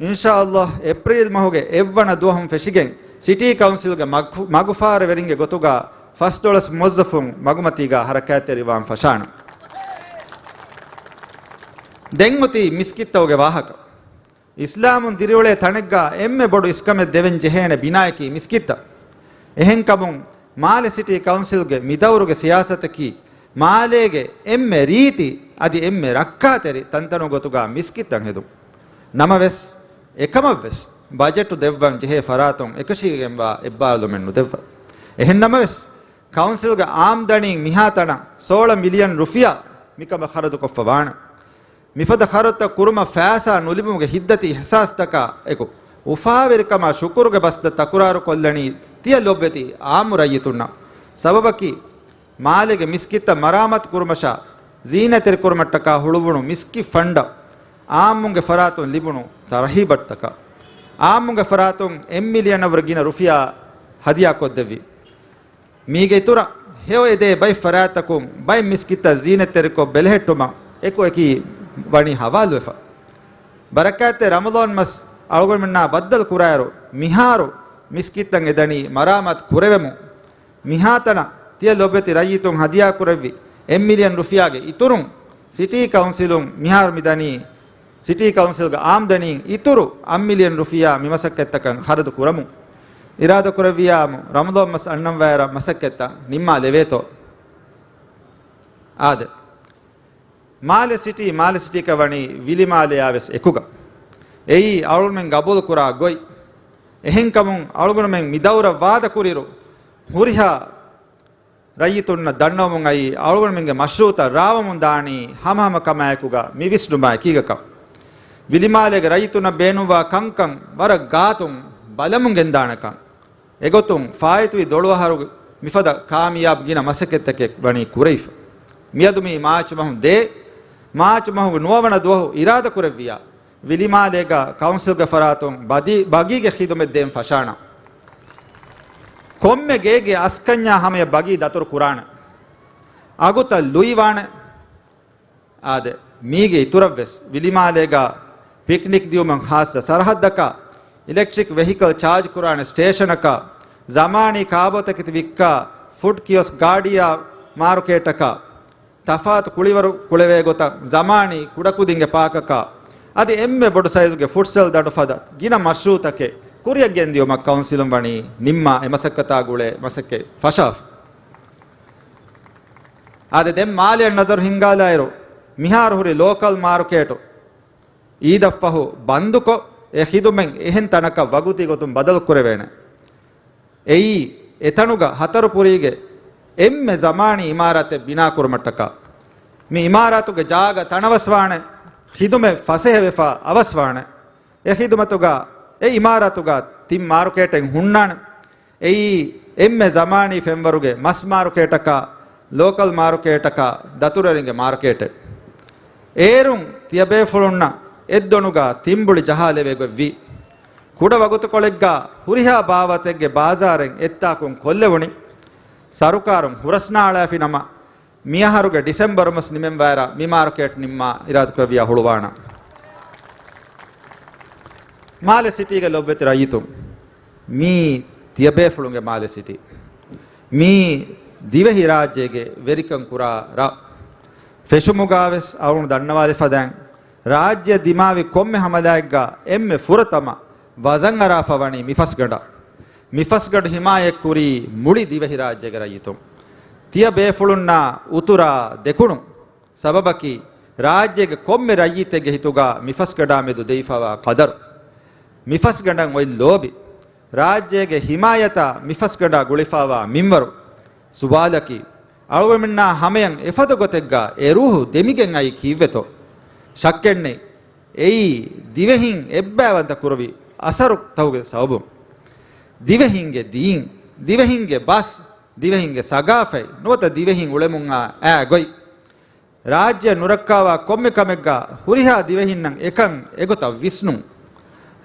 އިންޝާﷲ، އޭޕްރީލް މަހުގެ އެއްވަނަ ދުވަހުން ފެށިގެން ސިޓީ ކައުންސިލްގެ މަގު-، މަގުފާރަވެރިންގެ ގޮތުގަ ފަސްދޮޅަސް މުވައްޒަފުން މަގުމަތީގަ ހަރަކާތްތެރިވާން ފަށާނަން. ދެން އޮތީ މިސްކިތްތަކުގެ ވާހަކަ. އިސްލާމުން ދިރިއުޅޭ ތަނެއްގަ އެންމެ ބޮޑު އިސްކަމެއް ދެވެން ޖެހޭނެ ބިނާޔަކީ މިސްކިތްތައް. އެހެންކަމުން، މާލެ ސިޓީ ކައުންސިލްގެ މިދައުރުގެ ސިޔާސަތަކީ، މާލޭގެ އެންމެ ރީތި އަދި އެންމެ ރައްކާތެރި ތަންތަނުގެ ގޮތުގަ މިސްކިތްތައް ހެދުން. ނަމަވެސް، އެކަމަށްވެސް ބަޖެޓު ދެއްވަން ޖެހޭ ފަރާތުން އެކަށީގެންވާ އެއްބާރުލުމެއް ނުދެއްވަ. އެހެން ނަމަވެސް، ކައުންސިލްގެ އާމްދަނީން މިހާތަނަށް ސޯޅަ މިލިއަން ރުފިޔާ މިކަމަށް ޚަރަދުކޮށްފަ ވާނެ. މިފަދަ ޚަރަދުތައް ކުރުމަށް ފައިސާ ނުލިބުމުގެ ހިތްދަތި އިޙްސާސްތަކާ އެކު، އުފާވެރިކަމާ ޝުކުރުގެ ބަސްތައް ތަކުރާރުކޮށްލަނީ ތިޔަ ލޮބުވެތި އާއްމު ރައްޔިތުންނަށް. ސަބަބަކީ، މާލޭގެ މިސްކިތްތައް މަރާމާތު ކުރުމަށާ ޒީނަތްތެރިކުރުމަށްޓަކާ ހުޅުވުނު މިސްކިތް ފަންޑަށް އާއްމުންގެ ފަރާތުން ލިބުނު ތަރަހީބަށްޓަކާ، އާއްމުންގެ ފަރާތުން އެއް މިލިއަނަށްވުރެ ގިނަ ރުފިޔާ ހަދިޔާކޮށްދެއްވި. މީގެ އިތުރަށް ހެޔޮ އެދޭ ބައެއް ފަރާތްތަކުން ބައެއް މިސްކިތްތައް ޒީނަތްތެރިކޮށް ބެލެހެއްޓުމަށް އެކު އެކީ ވަނީ ހަވާލުވެފަ. ބަރަކާތްތެރި ރަމަޟާން މަސް އަޅުގަނޑުމެންނާ ބައްދަލު ކުރާއިރު، މިހާރު މިސްކިތްތައް އެދަނީ މަރާމާތު ކުރެވެމުން. މިހާތަނަށް ތިޔަ ލޮބުވެތި ރައްޔިތުން ހަދިޔާ ކުރެއްވި އެއް މިލިއަން ރުފިޔާގެ އިތުރުން، ސިޓީ ކައުންސިލުން މިހާރު މިދަނީ ސިޓީ ކައުންސިލްގެ އާމްދަނީން އިތުރު އަށް މިލިއަން ރުފިޔާ މިމަސައްކަތްތަކަށް ޚަރަދު ކުރަމުން. އިރާދަކުރެއްވިޔާމު ރަމަޟާން މަސް އަންނަންވާއިރަށް މަސައްކަތްތައް ނިންމާލެވޭތޯ؟ އާދެ. މާލެ ސިޓީ، މާލެ ސިޓީކަށް ވަނީ ވިލިމާލެޔާ ވެސް އެކުގަ. އެއީ އަޅުގަނޑުމެން ގަބޫލުކުރާ ގޮތް. އެހެންކަމުން އަޅުގަނޑުމެން މި ދައުރަށް ވާދަކުރިއިރު، ހުރިހާ ރައްޔިތުންނަށް ދަންނަވަމުން އައީ، އަޅުގަނޑުމެންގެ މަޝްރޫއުތައް ރާވަމުން ދާނީ ހަމަހަމަ ކަމާއެކުގަ މި ވިސްނުމާ އެކީގަކަށް. ވިލިމާލޭގެ ރައްޔިތުންނަށް ބޭނުންވާ ކަންކަން ވަރަށް ގާތުން ބަލަމުން ގެންދާނެކަން. އެގޮތުން ފާއިތުވި ދޮޅުއަހަރު މިފަދަ ކާމިޔާބު ގިނަ މަސައްކަތްތަކެއް ވަނީ ކުރެވިފަ. މިއަދު މީ މާޗު މަހު ދޭ، މާޗު މަހުގެ ނުވަވަނަ ދުވަހު އިރާދަކުރެއްވިޔާ، ވިލިމާލޭގަ ކައުންސިލްގެ ފަރާތުން ބަދީ-، ބަގީގެ ޚިދުމަތް ދޭން ފަށާނަން. ކޮންމެ ގޭގެ އަސްކަންޏާ ހަމަޔަށް ބަގީ ދަތުރު ކުރާނެ. އަގުތައް ލުއިވާނެ. އާދެ، މީގެ އިތުރަށްވެސް ވިލިމާލޭގަ ޕިކްނިކް ދިއުމަށް ހާއްސަ ސަރަހައްދަކަށް، އިލެކްޓްރިކް ވެހިކަލް ޗާޖް ކުރާނެ ސްޓޭޝަނަކަށް، ޒަމާނީ ކާބޯތަކެތި ވިއްކާ ފުޑް ކިއޮސްކް ގާޑިއާ މާރުކޭޓަކަށް، ތަފާތު ކުޅިވަރު ކުޅެވޭ ގޮތަށް ޒަމާނީ ކުޑަކުދިންގެ ޕާކަކަށް، އަދި އެންމެ ބޮޑު ސައިޒުގެ ފުޓްސަލް ދަނޑު ފަދަ ގިނަ މަޝްރޫއުތަކެއް ކުރިއަށް ގެންދިއުމަށް ކައުންސިލުން ވަނީ ނިންމާ އެ މަސައްކަތާ ގުޅޭ މަސައްކަތް ފަށާފަ. އާދެ، ދެން މާލެއަށް ނަޒަރު ހިންގާލާއިރު، މިހާރު ހުރި ލޯކަލް މާރުކޭޓު އީދަށްފަހު ބަންދުކޮށް، އެ ޚިދުމަތް އެހެން ތަނަކަށް ވަގުތީ ގޮތުން ބަދަލު ކުރެވޭނެ. އެއީ، އެތަނުގަ ހަތަރު ޕުރީގެ އެންމެ ޒަމާނީ އިމާރާތެއް ބިނާކުރުމަށްޓަކާ، މި އިމާރާތުގެ ޖާގަ ތަނަވަސްވާނެ، ޚިދުމަތް ފަސޭހަވެފަ އަވަސްވާނެ. އެ ޚިދުމަތުގަ، އެ އިމާރާތުގަ ތިން މާރުކޭޓެއް ހުންނާނެ. އެއީ، އެންމެ ޒަމާނީ ފެންވަރުގެ މަސް މާރުކޭޓަކާ، ލޯކަލް މާރުކޭޓަކާ، ދަތުރުވެރިންގެ މާރުކޭޓެއް. އޭރުން ތިޔަބޭފުޅުންނަށް އެއްދޮނުގަ ތިންބުޅި ޖަހާލެވޭ ގޮތްވީ. ކުޑަ ވަގުތުކޮޅެއްގަ ހުރިހާ ބާވަތެއްގެ ބާޒާރެއް އެއްތާކުން ކޮށްލެވުނީ. ސަރުކާރުން ހުރަސްނާޅާފި ނަމަ، މިއަހަރުގެ ޑިސެމްބަރު މަސް ނިމެންވާއިރަށް މި މާރުކޭޓް ނިންމާ އިރާދަކުރެއްވިޔާ ހުޅުވާނަން. މާލެ ސިޓީގެ ލޮބުވެތި ރައްޔިތުން، މީ ތިޔަބޭފުޅުންގެ މާލެ ސިޓީ. މީ ދިވެހި ރާއްޖޭގެ ވެރިކަން ކުރާ ރަށް. ފެށުމުގަވެސް އަޅުގަނޑު ދަންނަވާލި ފަދައިން، ރާއްޖެ ދިމާވި ކޮންމެ ހަމަލާއެއްގަ އެންމެ ފުރަތަމަ ވަޒަން އަރާފަ ވަނީ މި ފަސްގަނޑަށް. މިފަސްގަނޑު ހިމާޔަތްކުރީ މުޅި ދިވެހިރާއްޖޭގެ ރައްޔިތުން. ތިޔަބޭފުޅުންނާ އުތުރާ ދެކުނު. ސަބަބަކީ، ރާއްޖޭގެ ކޮންމެ ރައްޔިތެއްގެ ހިތުގަ މިފަސްގަނޑާމެދު ދެވިފަވާ ޤަދަރު. މިފަސްގަނޑަށް އޮތް ލޯބި. ރާއްޖޭގެ ހިމާޔަތާ މިފަސްގަނޑާ ގުޅިފަވާ މިންވަރު. ސުވާލަކީ، އަޅުގަނޑުމެންނާ ހަމަޔަށް އެފަދަ ގޮތެއްގަ އެ ރޫހު ދެމިގެން އައީ ކީއްވެތޯ؟ ޝައްކެއްނެތް، އެއީ ދިވެހިން އެއްބައިވަންތަ ކުރުވި އަސަރުތަކުގެ ސަބަބުން. ދިވެހިންގެ ދީން، ދިވެހިންގެ ބަސް، ދިވެހިންގެ ސަގާފަތް ނުވަތަ ދިވެހިން އުޅެމުން އާ އާ ގޮތް. ރާއްޖެއަށް ނުރައްކާވާ ކޮންމެ ކަމެއްގަ ހުރިހާ ދިވެހިންނަށް އެކަން އެގޮތަށް ވިސްނުން.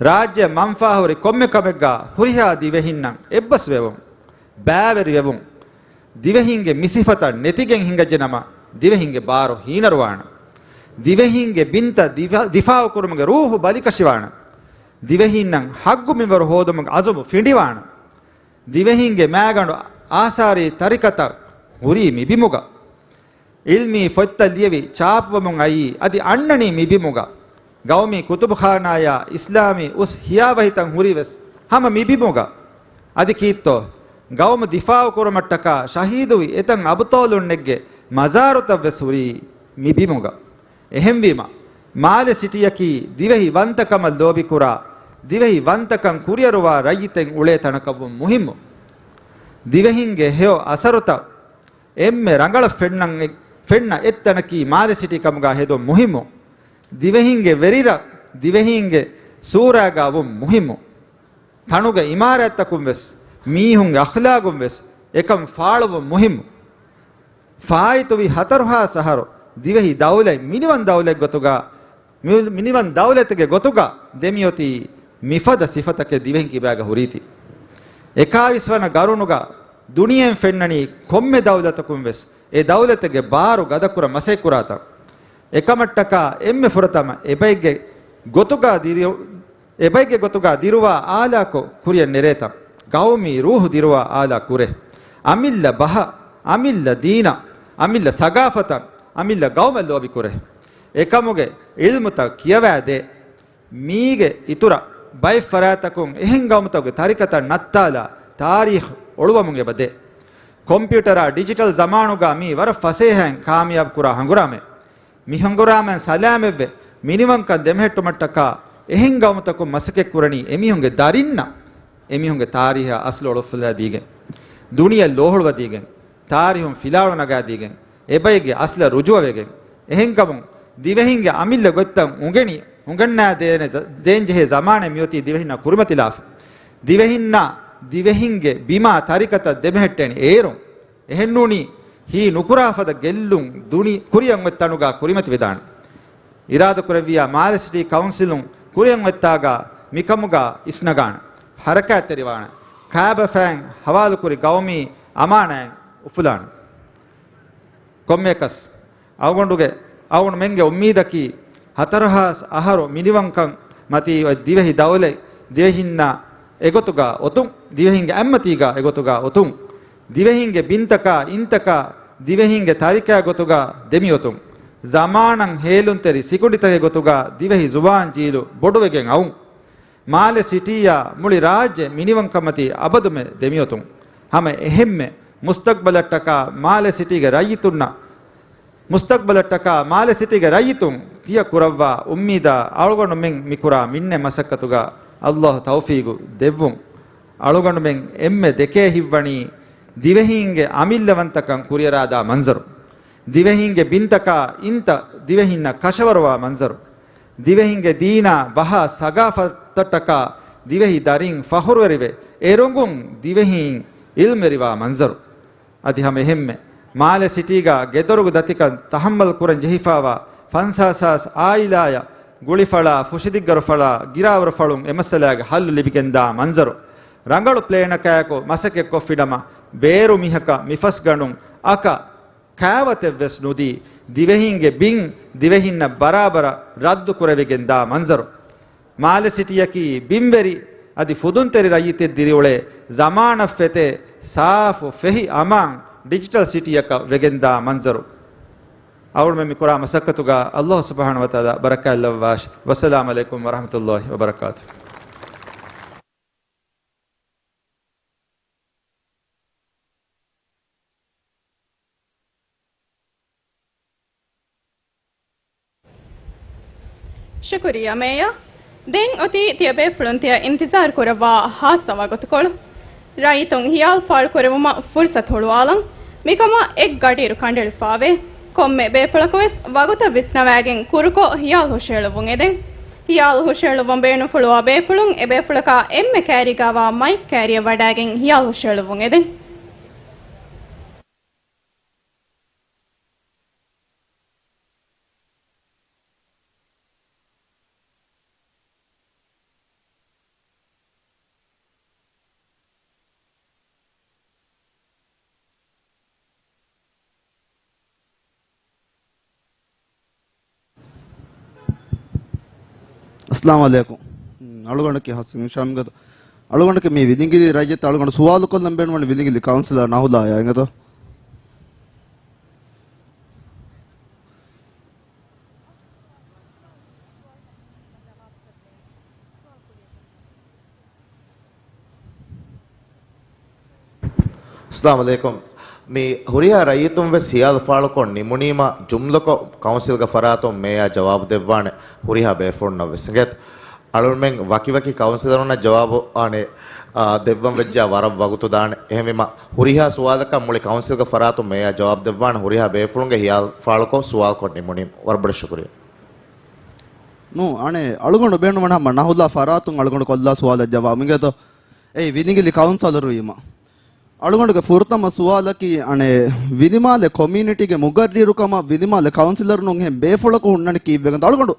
ރާއްޖެއަށް މަންފާހުރި ކޮންމެ ކަމެއްގަ ހުރިހާ ދިވެހިންނަށް އެއްބަސްވެވުން. ބައިވެރިވެވުން. ދިވެހިންގެ މި ސިފަތައް ނެތިގެން ހިނގައްޖެނަމަ، ދިވެހިންގެ ބާރު ހީނަރުވާނެ. ދިވެހިންގެ ބިންތައް ދިފާ، ދިފާއުކުރުމުގެ ރޫހު ބަލިކަށިވާނެ. ދިވެހިންނަށް ހައްގު މިންވަރު ހޯދުމުގެ އަޒުމު ފިނޑިވާނެ. ދިވެހިންގެ މާގަނޑު އާސާރީ ތަރިކަތައް ހުރީ މިބިމުގަ. އިލްމީ ފޮތްތައް ލިޔެވި ޗާޕުވަމުން އައީ އަދި އަންނަނީ މިބިމުގަ. ގައުމީ ކުތުބުޚާނާޔާ އިސްލާމީ އުސް ހިޔާވަހިތައް ހުރީވެސް ހަމަ މިބިމުގަ. އަދި ކީއްތޯ؟ ގައުމު ދިފާއުކުރުމަށްޓަކާ ޝަހީދުވި އެތައް އަބުޠާލުންނެއްގެ މަޒާރުތައްވެސް ހުރީ މިބިމުގަ. އެހެންވީމަ، މާލެ ސިޓީއަކީ ދިވެހި ވަންތަކަމަށް ލޯބިކުރާ، ދިވެހި ވަންތަކަން ކުރިއަރުވާ ރައްޔިތެއް އުޅޭ ތަނަކަށްވުން މުހިއްމު. ދިވެހިންގެ ހެޔޮ އަސަރުތައް އެންމެ ރަނގަޅަށް ފެންނަން، ފެންނަ އެއްތަނަކީ މާލެ ސިޓީ ކަމުގަ ހެދުން މުހިއްމު. ދިވެހިންގެ ވެރިރަށް ދިވެހީންގެ ސޫރާގަ ވުން މުހިއްމު. ތަނުގެ އިމާރާތްތަކުން ވެސް، މީހުންގެ އަޚްލާގުން ވެސް އެކަން ފާޅުވުން މުހިއްމު. ފާއިތުވި ހަތަރުހާސް އަހަރު ދިވެހި ދައުލަތް މިނިވަން ދައުލަތް ގޮތުގަ، މި-، މިނިވަން ދައުލަތެއްގެ ގޮތުގަ ދެމިއޮތީ މިފަދަ ސިފަތަކެއް ދިވެހިން ކިބާގަ ހުރީތީ. އެކާވީސް ވަނަ ގަރުނުގަ ދުނިޔެއިން ފެންނަނީ ކޮންމެ ދައުލަތަކުން ވެސް އެ ދައުލަތެއްގެ ބާރު ގަދަކުރަން މަސައްކަތްކުރާތާ. އެކަމަށްޓަކާ އެންމެ ފުރަތަމަ އެބައެއްގެ ގޮތުގަ ދިރި-، އެބައެއްގެ ގޮތުގަ ދިރުވާ އާލާކޮށް ކުރިއަށް ނެރޭތަ؟ ގައުމީ ރޫހު ދިރުވާ އާލާ ކުރޭ. އަމިއްލަ ބަހަށް، އަމިއްލަ ދީނަށް، އަމިއްލަ ސަގާފަތަށް، އަމިއްލަ ގައުމަށް ލޯބި ކުރޭ. އެކަމުގެ ޢިލްމުތައް ކިޔަވާ ދޭ. މީގެ އިތުރަށް ބައެއް ފަރާތްތަކުން އެހެން ގައުމުތަކުގެ ތަރިކަތައް ނައްތާލާ ތާރީޚު އޮޅުވަމުން އެބަ ދޭ. ކޮމްޕިއުޓަރާ ޑިޖިޓަލް ޒަމާނުގަ މީ ވަރަށް ފަސޭހައިން ކާމިޔާބު ކުރާ ހަނގުރާމައެއް. މި ހަނގުރާމައިން ސަލާމަތްވެ، މިނިވަންކަން ދެމެހެއްޓުމަށްޓަކާ އެހެން ގައުމުތަކުން މަސައްކަތްކުރަނީ އެމީހުންގެ ދަރިންނަށް އެމީހުންގެ ތާރީހާ އަސްލު އޮޅުއްފުލާދީގެން، ދުނިޔެ ލޯހުޅުވަދީގެން، ތާރީހުން ފިލާވަޅު ނަގާދީގެން، އެބައެއްގެ އަސްލަށް ރުޖޫޢަވެގެން. އެހެންކަމުން ދިވެހިންގެ އަމިއްލަ ގޮތްތައް އުނގެނި، އުނގަންނާ ދޭނެ ޖަ-، ދޭންޖެހޭ ޒަމާނެއް މިއޮތީ ދިވެހިންނާ ކުރިމަތިލާފަ. ދިވެހިންނާ ދިވެހިންގެ ބިމާ ތަރިކަތައް ދެމެހެއްޓެން އޭރުން. އެހެންނޫނީ، ހީ ނުކުރާ ފަދަ ގެއްލުން ދުނި ކުރިއަށް އޮތް ތަނުގަ ކުރިމަތިވެދާނެ. އިރާދަކުރެއްވިޔާ މާލެ ސިޓީ ކައުންސިލުން ކުރިއަށް އޮތްތާގަ މިކަމުގަ އިސްނަގާނެ. ހަރަކާތްތެރިވާނެ. ކާބަފައިން ހަވާލުކުރި ގައުމީ އަމާނާތް އުފުލާނެ. ކޮންމެއަކަސް އަޅުގަނޑުގެ، އަޅުގަނޑުމެންގެ އުއްމީދަކީ، ހަތަރުހާސް އަހަރު މިނިވަންކަން މަތީ އޮތް ދިވެހި ދައުލަތް ދިވެހިންނާ އެގޮތުގަ އޮތުން، ދިވެހިންގެ އަތްމަތީގަ އެގޮތުގަ އޮތުން، ދިވެހިންގެ ބިންތަކާ އިންތަކާ ދިވެހިންގެ ތަރިކައިގެ ގޮތުގަ ދެމިއޮތުން، ޒަމާނަށް ހޭލުންތެރި ސިކުނޑިތަކެއް ގޮތުގަ ދިވެހި ޒުވާން ޖީލު ބޮޑުވެގެން އައުން. މާލެ ސިޓީއާ މުޅި ރާއްޖެ މިނިވަންކަންމަތީ އަބަދުމެ ދެމިއޮތުން. ހަމަ އެހެންމެ މުސްތަޤްބަލަށްޓަކާ މާލެ ސިޓީގެ ރައްޔިތުންނަށް، މުސްތަޤްބަލަށްޓަކާ މާލެ ސިޓީގެ ރައްޔިތުން ތިޔަ ކުރައްވާ އުއްމީދާ އަޅުގަނޑުމެން މިކުރާ މިންނެ މަސައްކަތުގަ ﷲ ތައުފީގު ދެއްވުން. އަޅުގަނޑުމެން އެންމެ ދެކޭ ހިތްވަނީ ދިވެހީންގެ އަމިއްލަވަންތަކަން ކުރިއަރާދާ މަންޒަރު. ދިވެހީންގެ ބިންތަކާ އިންތައް ދިވެހިންނަށް ކަށަވަރުވާ މަންޒަރު. ދިވެހިންގެ ދީނާ ބަހާ ސަގާފަތަށްޓަކާ ދިވެހި ދަރިން ފަޚުރުވެރިވެ، އެރޮނގުން ދިވެހީން ޢިލްމުވެރިވާ މަންޒަރު. އަދި ހަމަ އެހެންމެ، މާލެ ސިޓީގަ ގެދޮރުގެ ދަތިކަން ތަޙައްމަލް ކުރަން ޖެހިފާވާ ފަންސާސް ހާސް އާއިލާޔަށް ގުޅިފަޅާ، ފުށިދިއްގަރުފަޅާ، ގިރާވަރުފަޅުން އެމައްސަލާގެ ޙައްލު ލިބިގެންދާ މަންޒަރު. ރަނގަޅު ޕްލޭނަކާއެކު މަސައްކަތްކޮށްފިނަމަ، ބޭރު މީހަކަށް މިފަސްގަނޑުން އަކަ ކާވަތެއްވެސް ނުދީ، ދިވެހީންގެ ބިން ދިވެހިންނަށް ބަރާބަރަށް ރައްދުކުރެވިގެންދާ މަންޒަރު. މާލެ ސިޓީއަކީ ބިންވެރި އަދި ފުދުންތެރި ރައްޔިތެއް ދިރިއުޅޭ ޒަމާނަށް ފެތޭ ސާފު ފެހި އަމާން ޑިޖިޓަލް ސިޓީއަކަށް ވެގެންދާ މަންޒަރު. އަޅުގަނޑުމެން މި ކުރާ މަސައްކަތުގަ ﷲ ސުބްޙާނަހޫ ވަތަޢާލާ ބަރަކާތްލައްވާށި. ވައްސަލާމު ޢަލައިކުމް ވަރަޙްމަތުﷲ ވަބަރަކާތުހު. ޝުކުރިއްޔާ މޭޔާ. ދެން އޮތީ ތިޔަބޭފުޅުން ތިޔަ އިންތިޒާރު ކުރައްވާ ހާއްސަ ވަގުތުކޮޅު. ރައްޔިތުން ހިޔާލު ފާޅުކުރެވުމަށް ފުރުސަތު ހުޅުވާލަން. މިކަމަށް އެއްގަޑިއިރު ކަނޑައެޅިފާވޭ. ކޮންމެ ބޭފުޅަކުވެސް ވަގުތަށް ވިސްނަވާގެން ކުރުކޮށް ހިޔާލު ހުށައެޅުއްވުން އެދެން. ހިޔާލު ހުށައެޅުއްވަން ބޭނުންފުޅުވާ ބޭފުޅުން އެބޭފުޅަކާ އެންމެ ކައިރީގައިވާ މައިކް ކައިރިއަށް ވަޑައިގެން ހިޔާލު ހުށައެޅުއްވުން އެދެން. އައްސަލާމު ޢަލައިކުމް. އަޅުގަނޑަކީ ހަސަން ހިޝާމް އިނގޭތޯ. އަޅުގަނޑަކީ މި ވިލިނގިލި ރައްޔިތަށް އަޅުގަނޑު ސުވާލު ކޮށްލަން ބޭނުންވަނީ ވިލިނގިލި ކައުންސިލަރ ނަހުލާއާ އިނގޭތޯ. އައްސަލާމު ޢަލައިކުމް. މި ހުރިހާ ރައްޔިތުން ވެސް ހިޔާލު ފާޅުކޮށް ނިމުނީމަ، ޖުމްލަކޮށް ކައުންސިލްގެ ފަރާތުން މޭޔާ ޖަވާބު ދެއްވާނެ ހުރިހާ ބޭފުޅުންނަށް ވެސް އިނގޭތޯ. އަޅުމެން ވަކިވަކި ކައުންސިލަރުންނަށް ޖަވާބު އާނެ، އާ، ދެއްވަން ވެއްޖާ ވަރަށް ވަގުތު ދާނެ. އެހެންވީމަ، ހުރިހާ ސުވާލަކަށް މުޅި ކައުންސިލްގެ ފަރާތުން މޭޔާ ޖަވާބު ދެއްވާނެ ހުރިހާ ބޭފުޅުންގެ ހިޔާލު ފާޅުކޮށް ސުވާލުކޮށް ނިމުނީމަ. ވަރަށް ބޮޑަށް ޝުކުރިއްޔާ. ނޫ، އަނެއް، އަޅުގަނޑު ބޭނުންވަނީ ހަމަ ނަހުލާ ފަރާތުން އަޅުގަނޑު ކޮށްލާ ސުވާލަށް ޖަވާބު އިނގޭތޯ. އެއީ ވިލިނގިލި ކައުންސިލަރު ވީމަ. އަޅުގަނޑުގެ ފުރަތަމަ ސުވާލަކީ، އަނެއް، ވިލިމާލެ ކޮމިއުނިޓީގެ މުގައްރިރުކަމަށް ވިލިމާލެ ކައުންސިލަރުން އެހެން ބޭފުޅަކު ހުންނަނީ ކީއްވެގެން؟ އަޅުގަނޑު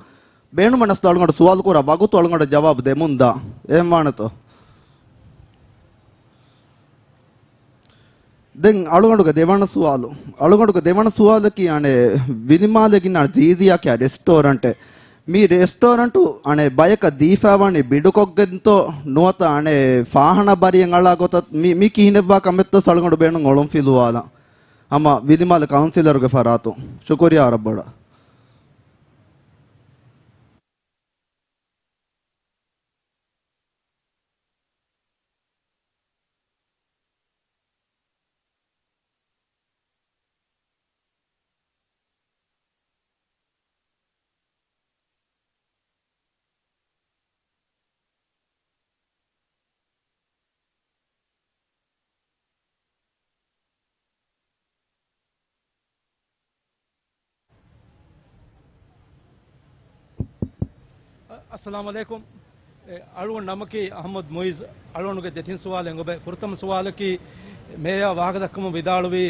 ބޭނުންވަނީ އަސްލު އަޅުގަނޑު ސުވާލު ކުރާ ވަގުތު އަޅުގަނޑަށް ޖަވާބު ދެމުންދާ. އެހެންވާނެތޯ؟ ދެން އަޅުގަނޑުގެ ދެވަނަ ސުވާލު. އަޅުގަނޑުގެ ދެވަނަ ސުވާލަކީ، އަނެއް، ވިލިމާލޭގެ އިންނަ ޒީޒީއާ ކިޔާ ރެސްޓޯރެންޓެއް. މި ރެސްޓޯރެންޓު، އަނެއް، ބަޔަކަށް ދީފައިވަނީ ބިޑުކޮށްގެންތޯ ނުވަތަ، އަނެއް، ފާހަނަ ބަރިއެއް އަޅާ ގޮތަށް މި، މި ކިހިނެއްވާ ކަމެއްތޯ އަޅުގަނޑު ބޭނުން އޮޅުން ފިލުވާލަން. ހަމަ ވިލިމާލެ ކައުންސިލަރުގެ ފަރާތުން. ޝުކުރިއްޔާ ވަރަށް ބޮޑަށް. އައްސަލާމު ޢަލައިކުމް. އެ، އަޅުގަނޑު ނަމަކީ އަޙްމަދު މުޢިއްޒު. އަޅުގަނޑުގެ ދެތިން ސުވާލެއް އެބަ. ފުރަތަމަ ސުވާލަކީ، މޭޔާ ވާހަކަދައްކަމުން ވިދާޅުވީ،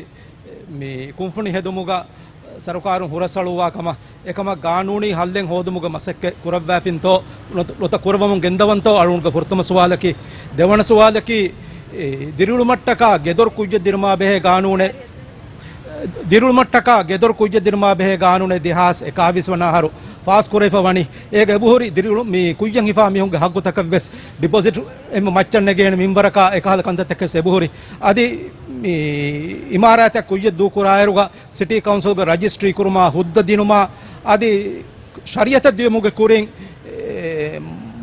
މި ކުންފުނި ހެދުމުގަ ސަރުކާރުން ހުރަސްއަޅުއްވާ ކަމަށް، އެކަމަށް ގާނޫނީ ހައްލެއް ހޯދުމުގެ މަސައްކަތް ކުރައްވާފިންތޯ، ނުވަތަ ކުރައްވަމުން ގެންދަވަންތޯ އަޅުގަނޑުގެ ފުރަތަމަ ސުވާލަކީ. ދެވަނަ ސުވާލަކީ، އެ، ދިރިއުޅުމަށްޓަކާ ގެދޮރު ކުއްޖެއް ދިނުމާ ބެހޭ ގާނޫނެއް، ދިރިއުޅުމަށްޓަކާ ގެދޮރު ކުއްޖެއް ދިނުމާ ބެހޭ ގާނޫނެއް ދެހާސް އެކާވީސް ވަނަ އަހަރު ފާސް ކުރެވިފަ ވަނީ. އޭގަ އެބަހުރި ދިރިއުޅު-، މި ކުއްޔަށް ހިފާ މީހުންގެ ހައްގުތަކަށްވެސް ޑިޕޮޒިޓް އެންމެ މައްޗަށް ނެގޭނެ މިންވަރަކާ އެކަހަލަ ކަންތައްތަކެސް އެބަހުރި. އަދި މި އިމާރާތެއް ކުއްޔަށް ދޫކުރާއިރުގަ ސިޓީ ކައުންސިލްގެ ރަޖިސްޓްރީ ކުރުމާ، ހުއްދަ ދިނުމާ، އަދި ޝަރީއަތަށް ދިޔުމުގެ ކުރިން، އެ،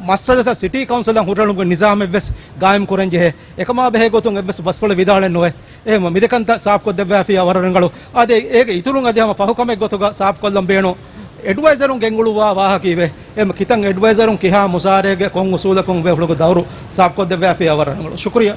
މައްސަލަތައް ސިޓީ ކައުންސިލަށް ހުށަހެޅުމުގެ ނިޒާމެއްވެސް ގާއިމް ކުރަން ޖެހޭ. އެކަމާ ބެހޭ ގޮތުން އެއްވެސް ބަސްފުޅެއް ވިދާޅެއް ނުވޭ. އެހެންވެ، މިދެކަންތައް ސާފްކޮށްދެއްވާފިއްޔާ ވަރަށް ރަނގަޅު. އަދި އޭގެ އިތުރުން އަދި ހަމަ ފަހު ކަމެއް ގޮތުގަ ސާފްކޮށްލަން ބޭނުން އެޑްވައިޒަރުން ގެންގުޅުއްވާ ވާހަކައިވެ. އެހެންވެ، ކިތަން އެޑްވައިޒަރުން ކިހާ މުސާރައެއްގެ ކޮން އުސޫލަކުން ބޭފުޅުންގެ ދައުރު ސާފްކޮށްދެއްވާފިއްޔާ ވަރަށް ރަނގަޅު. ޝުކުރިއްޔާ.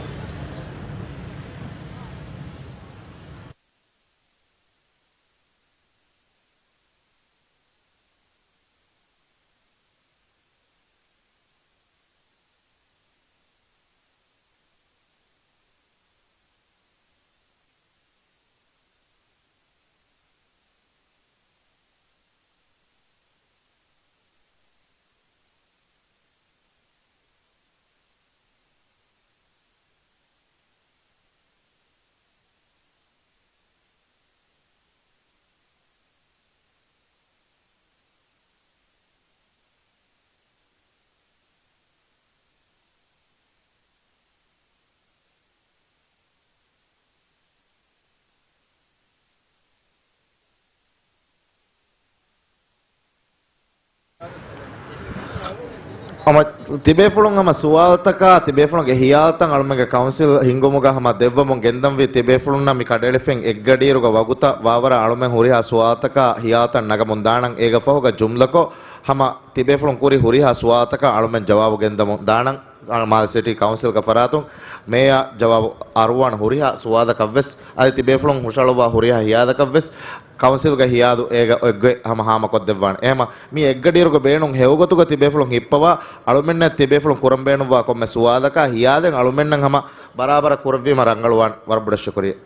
ހަމަ ތިބޭފުޅުން ހަމަ ސުވާލުތަކާ ތިބޭފުޅުންގެ ހިޔާލުތައް އަޅުމެންގެ ކައުންސިލް ހިންގުމުގަ ހަމަ ދެއްވަމުން ގެންދަންވީ. ތިބޭފުޅުންނަށް މި ކަނޑައެޅިފައި އެއްގަޑިއިރުގަ ވަގުތަށް ވާވަރަށް އަޅުމެން ހުރިހާ ސުވާލުތަކާ ހިޔާލުތައް ނަގަމުން ދާނަން. އޭގެ ފަހުގަ ޖުމްލަކޮށް ހަމަ ތިބޭފުޅުން ކުރި ހުރިހާ ސުވާލުތަކަށް އަޅުމެން ޖަވާބު ގެންދަމުން ދާނަން. މާލެ ސިޓީ ކައުންސިލްގެ ފަރާތުން މޭޔަރ ޖަވާބު އަރުވާނެ ހުރިހާ ސުވާލަކަށްވެސް، އަދި ތިބޭފުޅުން ހުށަހަޅުއްވާ ހުރިހާ ހިޔާލަކަށްވެސް ކައުންސިލްގެ ހިޔާލު އޭގަ އެއްގޮތް ހަމަ ހާމަކޮށްދެއްވާނެ. އެހެމަ މި އެއްގަޑިއިރުގެ ބޭނުން ހެޔޮގޮތުގަ ތިބޭފުޅުން ހިއްޕަވާ، އަޅުމެންނަށް ތިބޭފުޅުން ކުރަން ބޭނުންވާ ކޮންމެ ސުވާލަކާ ހިޔާލެއް އަޅުމެންނަށް ހަމަ ބަރާބަރަށް ކުރެއްވީމަ ރަނގަޅުވާނެ. ވަރަށް ބޮޑަށް ޝުކުރިއްޔާ.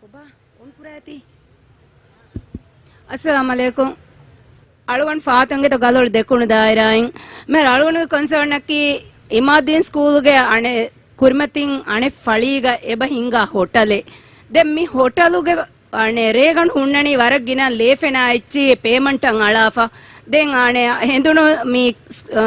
ކޮބާ އޮން ކުރާތީ؟ އައްސަލާމު ޢަލައިކުމް. އަޅުގަނޑު ފާތުންގެތޯ ގަލޮޅު ދެކުނު ދާއިރާއިން. މި އަޅުގަނޑުގެ ކޮންސާނަކީ އިމާދީން ސްކޫލުގެ އަނެއް ކުރިމަތިން އަނެއް ފަޅީގަ އެބަ ހިންގާ ހޮޓަލެއް. ދެން މި ހޮޓަލުގެ އަނެއް ރޭގަނޑު ހުންނަނީ ވަރަށް ގިނަ ލޭފެނާ އެއްޗިހި ޕޭމަންޓަށް އަޅާފަ. ދެން އަނެއް ހެނދުނު މި، އާ،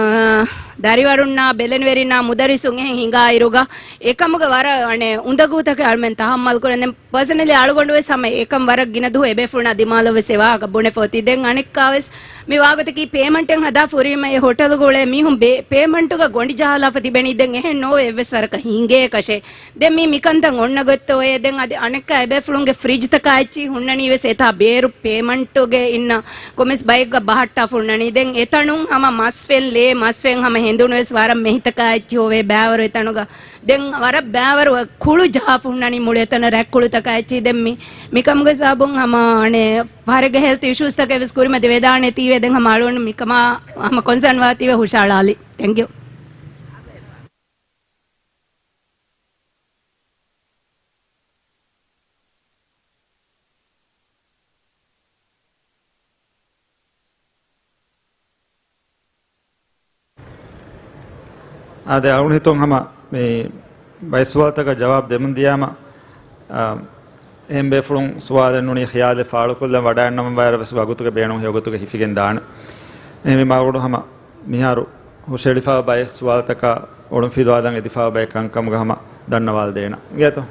ދަރިވަރުންނާ ބެލެނިވެރިންނާ މުދައްރިސުން އެހެން ހިނގާއިރުގަ އެކަމުގަ ވަރަށް އަނެއް އުނދަގޫތަކެއް އަޅުމެން ތަހައްމަލް ކުރަން. ދެން ޕާސަނަލީ އަޅުގަނޑުވެސް ހަމަ އެކަން ވަރަށް ގިނަ ދުވަހު އެބޭފުޅުންނާ ދިމާލަށްވެސް އެ ވާހަކަ ބުނެފަ އޮތީ. ދެން އަނެއްކާވެސް މި ވާގޮތަކީ ޕޭމަންޓެއް ހަދާ ފުރީމަ އެ ހޮޓަލުގަ އުޅޭ މީހުން ބޭ-، ޕޭމަންޓުގަ ގޮނޑި ޖަހާލާފަ ތިބެނީ. ދެން އެހެން ނޯވޭ އެއްވެސް ވަރަކަށް ހިނގޭކަށެއް. ދެން މީ މިކަންތައް އޮންނަ ގޮތްތޯއޭ. ދެން އަދި އަނެއްކާ އެބޭފުޅުންގެ ފްރިޖްތަކާ އެއްޗިހި ހުންނަނީވެސް އެތާ ބޭރު ޕޭމަންޓުގެ އިންނަ ކޮމެސް ބައެއްގަ ބަހައްޓާފަ ހުންނަނީ. ދެން އެތަނުން ހަމަ މަސްފެން ލޭ މަސްފެން ހަމަ ހެނދުނުވެސް ވަރަށް މެހިތަކާ އެއްޗިހި ހޮވޭ ބައިވަރު އެތަނުގަ. ދެން ވަރަށް ބައިވަރު ކުޅު ޖަހާފަ ހުންނަނީ މުޅި އެތަނަށް ރަތްކުޅުތަކާ އެއްޗިހި. ދެން މި، މިކަމުގެ ސަބަބުން ހަމަ އަނެއް ފަހަރެއްގެ ހެލްތު އިޝޫސްތަކެއް ވެސް ކުރިމަތި ވެދާނެތީވެ. ދެން ހަމަ އަޅުގަނޑު މިކަމާ ހަމަ ކޮންސާން ވާތީވެ ހުށަހަޅާލި. ތެންކް ޔޫ. އާދެ، އަޅުގަނޑު ހިތުން ހަމަ މި ބައެއް ސުވާލުތަކަށް ޖަވާބު ދެމުން ދިޔާމަ، އާ، އެހެން ބޭފުޅުން ސުވާލެއް ނޫނީ ޚިޔާލެއް ފާޅުކޮށްލަން ވަޑައިގަންނަވަން ވާއިރަށް ވެސް ވަގުތުގެ ބޭނުން ހެޔޮގޮތުގަ ހިފިގެން ދާނެ. އެހެންވީމަ އަޅުގަނޑު ހަމަ މިހާރު ހުށައެޅިފައިވާ ބައެއް ސުވާލުތަކާ އޮޅުންފިލުވާލަން އެދިފައިވާ ބައެއް ކަންކަމުގަ ހަމަ ދަންނަވާލަދޭނަން. އިނގޭތޯ؟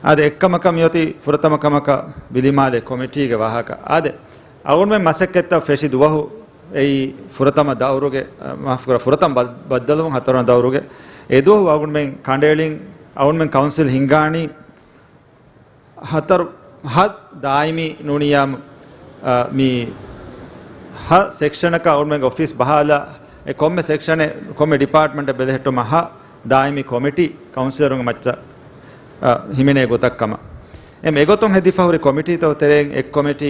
އާދެ، އެއްކަމަކަށް މިއޮތީ ފުރަތަމަ ކަމަކަށް ވިލިމާލޭ ކޮމިޓީގެ ވާހަކަ. އާދެ، އަޅުގަނޑުމެން މަސައްކަތްތައް ފެށި ދުވަހު އެއީ ފުރަތަމަ ދައުރުގެ، މާފުކުރާ، ފުރަތަމަ ބަ-، ބައްދަލުވުން ހަތަރުވަނަ ދައުރުގެ. އެދުވަހު އަޅުގަނޑުމެން ކަނޑައެޅިން، އަޅުގަނޑުމެން ކައުންސިލް ހިންގާނީ ހަތަރު، ހަ، ދާއިމީ ނޫނިއްޔާ، އަ، މި ހަ ސެކްޝަނަކަށް އަޅުގަނޑުމެންގެ އޮފީސް ބަހާލާ، އެ ކޮންމެ ސެކްޝަނެއް، ކޮންމެ ޑިޕާޓްމަންޓެއް ބެލެހެއްޓުމަށް ހަ ދާއިމީ ކޮމިޓީ ކައުންސިލަރުންގެ މައްޗަށް، އަ، ހިމެނޭ ގޮތަށް ކަމަށް. އެމް އެގޮތުން ހެދިފަ ހުރި ކޮމިޓީތަކުގެ ތެރެއިން އެއް ކޮމިޓީ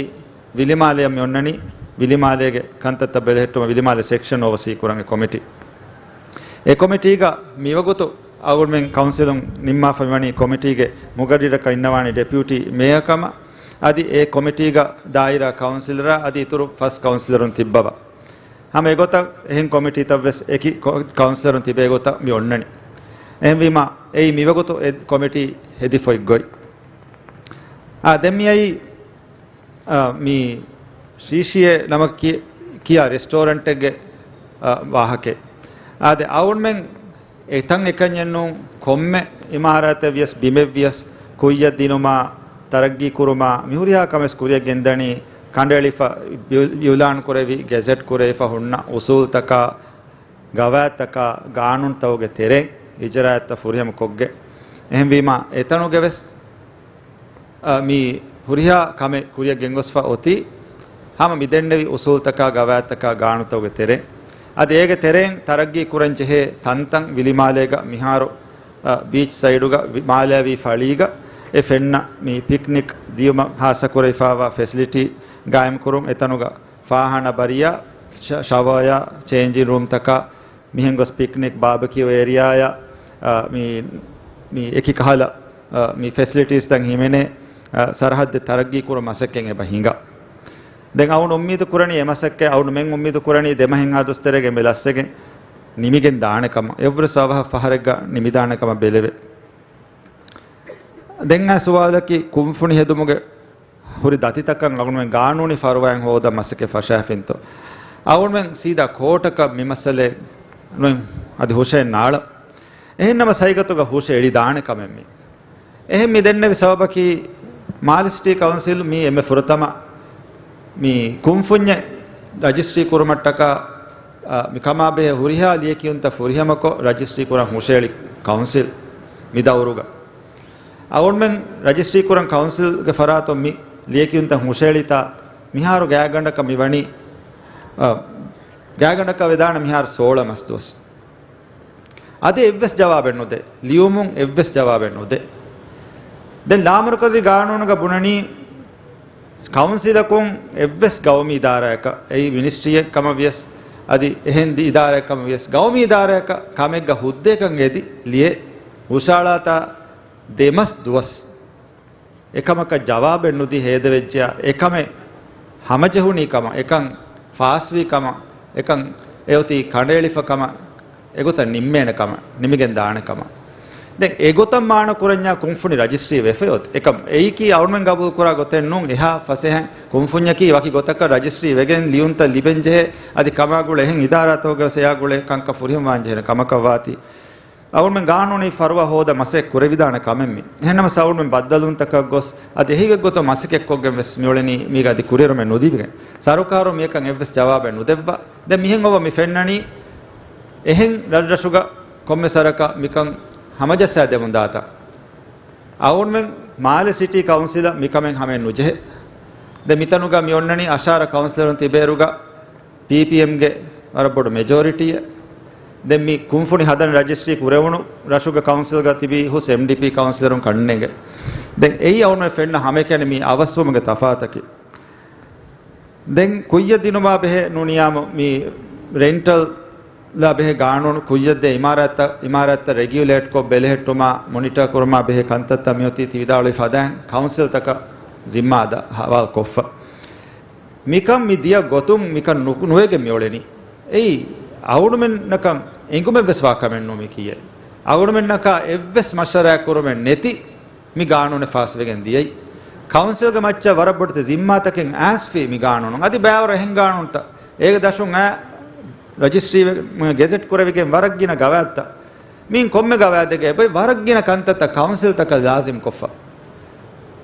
ވިލިމާލެއަށް މި އޮންނަނީ. ވިލިމާލޭގެ ކަންތައްތައް ބެލެހެއްޓުމަށް ވިލިމާލެ ސެކްޝަން އޯވަސީ ކުރަން އެ ކޮމިޓީ. އެ ކޮމިޓީގަ މިވަގުތު އަޅުގަނޑުމެން ކައުންސިލުން ނިންމާފަ މިވަނީ ކޮމިޓީގެ މުގައްރިރަކަށް އިންނަވާނީ ޑެޕިއުޓީ މޭޔަރ ކަމަށް. އަދި އެ ކޮމިޓީގަ ދާއިރާ ކައުންސިލަރާ އަދި އިތުރު ފަސް ކައުންސިލަރުން ތިއްބަވާ. ހަމަ އެގޮތަށް އެހެން ކޮމިޓީތައް ވެސް އެކި ކޮ-، ކައުންސިލަރުން ތިބޭ ގޮތަށް މި އޮންނަނީ. އެހެންވީމާ، އެއީ މިވަގުތު އެ ކޮމިޓީ ހެދިފަ އޮތް ގޮތް. އާ، ދެން މިއައީ، އާ، މި ޝީޝީއޭ ނަމަކަށް ކި-، ކިޔާ ރެސްޓޯރެންޓެއްގެ، އާ، ވާހަކައެއް. އާދެ، އަޅުގަނޑުމެން އެތަން އެކަންޏެއް ނޫން، ކޮންމެ އިމާރާތެއް ވިޔަސް، ބިމެއް ވިޔަސް، ކުއްޔަށް ދިނުމާ، ތަރައްގީ ކުރުމާ، މިހުރިހާ ކަމެއް ކުރިއަށް ގެންދަނީ، ކަނޑައެޅިފަ، އިއު-، އިއުލާން ކުރެވި، ގެޒެޓް ކުރެވިފަ ހުންނަ އުސޫލްތަކާ، ގަވާއިދުތަކާ، ގާނޫނުތަކުގެ ތެރެއިން އިޖްރާއަތްތައް ފުރިހަމަ ކޮށްގެން. އެހެންވީމާ، އެތަނުގެ ވެސް އަ، މި ހުރިހާ ކަމެއް ކުރިއަށް ގެންގޮސްފަ އޮތީ، ހަމަ މިދެންނެވި އުސޫލްތަކާ، ގަވާއިދުތަކާ، ގާނޫނުތަކުގެ ތެރެއިން. އަދި އޭގެ ތެރެއިން ތަރައްގީ ކުރަން ޖެހޭ ތަންތަން ވިލިމާލޭގަ މިހާރު، އަ، ބީޗް ސައިޑުގަ ވި-، މާލެ ވީ ފަޅީގަ އެ ފެންނަ މި ޕިކްނިކް ދިޔުމަށް ހާއްސަ ކުރެވިފައިވާ ފެސިލިޓީ ގާއިމްކުރުން، އެތަނުގަ ފާހާނާ ބަރިޔާ، ޝަ-، ޝަވަރޔާ، ޗޭންޖިން ރޫމްތަކާ، މިހެން ގޮސް ޕިކްނިކް ބާބެކިއު އޭރިޔާއާ، އަ، މި މި އެކި ކަހަލަ، އަ، މި ފެސިލިޓީސްތައް ހިމެނޭ، އަ، ސަރަހައްދެއް ތަރައްގީ ކުރުން މަސައްކަތް އެބަ ހިނގާ. ދެން އަޅުން އުއްމީދު ކުރަނީ އެ މަސައްކަތް، އަޅުންމެން އުއްމީދު ކުރަނީ ދެމަހެއް އާ ދުވަސް ތެރޭގަ އެންމެ ލަސްވެގެން ނިމިގެން ދާނެ ކަމަށް، އެއްވުރެ ސަބަހަށް ފަހަރެއްގަ ނިމިދާނެ ކަމަށް ބެލެވޭ. ދެން އާ ސުވާލަކީ ކުންފުނި ހެދުމުގެ ހުރި ދަތިތަކަށް އަޅުންމެން ގާނޫނީ ފަރުވާއެއް ހޯދަން މަސައްކަތް ފަށާފިންތޯ؟ އަޅުންމެން ސީދާ ކޯޓަކަށް މި މައްސަލައެއް ނުއެން އަދި ހުށައެއް ނާޅަ. އެހެންނަމަ ހަގީގަތުގަ ހުށައެޅިދާނެ ކަމެއް މީ. އެހެން މި ދެންނެވި ސަބަބަކީ މާލެ ސިޓީ ކައުންސިލް މީ އެންމެ ފުރަތަމަ މި ކުންފުންޏެއް ރަޖިސްޓްރީ ކުރުމަށްޓަކާ، އަ، މި ކަމާ ބެހޭ ހުރިހާ ލިޔެކިޔުންތައް ފުރިހަމަކޮށް ރަޖިސްޓްރީ ކުރަން ހުށައެޅި ކައުންސިލް މި ދައުރުގަ. އަޅުންމެން ރަޖިސްޓްރީ ކުރަން ކައުންސިލްގެ ފަރާތުން މި ލިޔެކިޔުންތައް ހުށައެޅިތާ މިހާރު ގާތްގަނޑަކަށް މި ވަނީ، އަ، ގާތްގަނޑަކަށް ވެދާނެ މިހާރު ސޯޅަ މަސް ދުވަސް. އަދި އެއްވެސް ޖަވާބެއް ނުދޭ. ލިޔުމުން އެއްވެސް ޖަވާބެއް ނުދޭ. ދެން ލާމަރުކަޒީ ގާނޫނުގަ ބުނަނީ، ކައުންސިލަކުން އެއްވެސް ގައުމީ އިދާރާއަކަށް، އެއީ މިނިސްޓްރީއެއް ކަމަށް ވިޔަސް، އަދި އެހެން ދި އިދާރާއެއް ކަމަށް ވިޔަސް، ގައުމީ އިދާރާއަކަށް ކަމެއްގަ ހުއްދައަކަށް އެދި ލިޔެ ހުށައަޅާތާ ދެމަސް ދުވަސް. އެކަމަކަށް ޖަވާބެއް ނުދީ ހޭދަވެއްޖެޔާ، އެކަމެއް ހަމަޖެހުނީ ކަމަށް، އެކަން ފާސްވީ ކަމަށް، އެކަން އެއޮތީ ކަނޑައެޅިފަ ކަމަށް، އެގޮތަށް ނިންމޭނެ ކަމަށް، ނިމިގެން ދާނެ ކަމަށް. ދެން އެގޮތަށް މާނަ ކުރަންޏާ ކުންފުނި ރަޖިސްޓްރީ ވެފައޮތް. އެކަމް އެއީކީ އަޅުމެން ގަބޫލު ކުރާ ގޮތެއް ނޫން. އެހާ ފަސޭހައިން ކުންފުންޏަކީ ވަކި ގޮތަކަށް ރަޖިސްޓްރީ ވެގެން ލިޔުންތައް ލިބެން ޖެހޭ، އަދި ކަމާގުޅޭ އެހެން އިދާރާތަކުގެ ވެސް އެޔާ ގުޅޭ ކަންކަން ފުރިހަމަވާން ޖެހޭނެ ކަމަކަށް ވާތީ. އަޅުމެން ގާނޫނީ ފަރުވާ ހޯދަ މަސައްކަތް ކުރެވިދާނެ ކަމެއް މި. އެހެންނަމަސް އަޅުމެން ބައްދަލުވުންތަކަށް ގޮސް، އަދި އެހީގެ ގޮތަށް މަސައްކަތްކޮށްގެން ވެސް މިއުޅެނީ މީގަ އަދި ކުރިއެރުމެއް ނުލިބިގެން. ސަރުކާރު މިއަކަށް އެއްވެސް ޖަވާބެއް ނުދެއްވާ. ދެން މިހެން އޮވަ މި ފެންނަނީ، އެހެން ރަށްރަށުގަ ކޮންމެ ސަރަކަށް މިކަން ހަމަޖައްސާ ދެމުން ދާތަން. އަޅުމެން މާލެ ސިޓީ ކައުންސިލަށް މިކަމެއް ހަމައެއް ނުޖެހޭ. ދެން މިތަނުގަ މި އޮންނަނީ އަށާރަ ކައުންސިލަރުން ތިބޭއިރުގަ ޕީޕީއެމްގެ ވަރަށް ބޮޑު މެޖޯރިޓީއެއް. ދެން މި ކުންފުނި ހަދަން ރަޖިސްޓްރީ ކުރެވުނު ރަށުގެ ކައުންސިލްގަ ތިބީ ހުސް އެމްޑީޕީ ކައުންސިލަރުން ކަންނޭނގެ. ދެން އެއީ އަޅުމެން ފެންނަ ހަމައެކަނި މި އަވަސްވުމުގެ ތަފާތަކީ. ދެން ކުއްޔަށް ދިނުމާ ބެހޭ ނޫނިޔާމު މި ރެންޓަލް ލާ ބެހޭ ގާނޫނު ކުއްޔަށްދޭ އިމާރާތްތައް، އިމާރާތްތައް ރެގިއުލޭޓްކޮށް ބެލެހެއްޓުމާ، މޮނިޓާ ކުރުމާ ބެހޭ ކަންތައްތައް މިއޮތީ ތި ވިދާޅުވި ފަދައިން ކައުންސިލްތަކަށް ޒިންމާ ދަ-، ހަވާލު ކޮށްފަ. މިކަން މި ދިޔަ ގޮތުން މިކަން ނު-، ނުވެގެން މިއުޅެނީ. އެއީ އަޅުމެންނަކަށް އެނގުމެއްވެސް ވާ ކަމެއް ނޫން މި ކިޔޭ. އަޅުމެންނަކާ އެއްވެސް މަޝްވަރާ ކުރުމެއް ނެތި މި ގާނޫނެއް ފާސްވެގެން ދިޔައީ. ކައުންސިލްގެ މައްޗަށް ވަރަށް ބޮޑެތި ޒިންމާތަކެއް އައިސްފި މި ގާނޫނުން. އަދި ބައިވަރު އެހެން ގާނޫނުތައް އޭގެ ދަށުން އައި ރަޖިސްޓްރީ ވެ-، ގެޒެޓް ކުރެވިގެން ވަރަށް ގިނަ ގަވާއިދުތައް. މިއިން ކޮންމެ ގަވާއިދެއްގަ އެބައި ވަރަށް ގިނަ ކަންތައްތައް ކައުންސިލްތަކަށް ލާޒިމް ކޮށްފަ.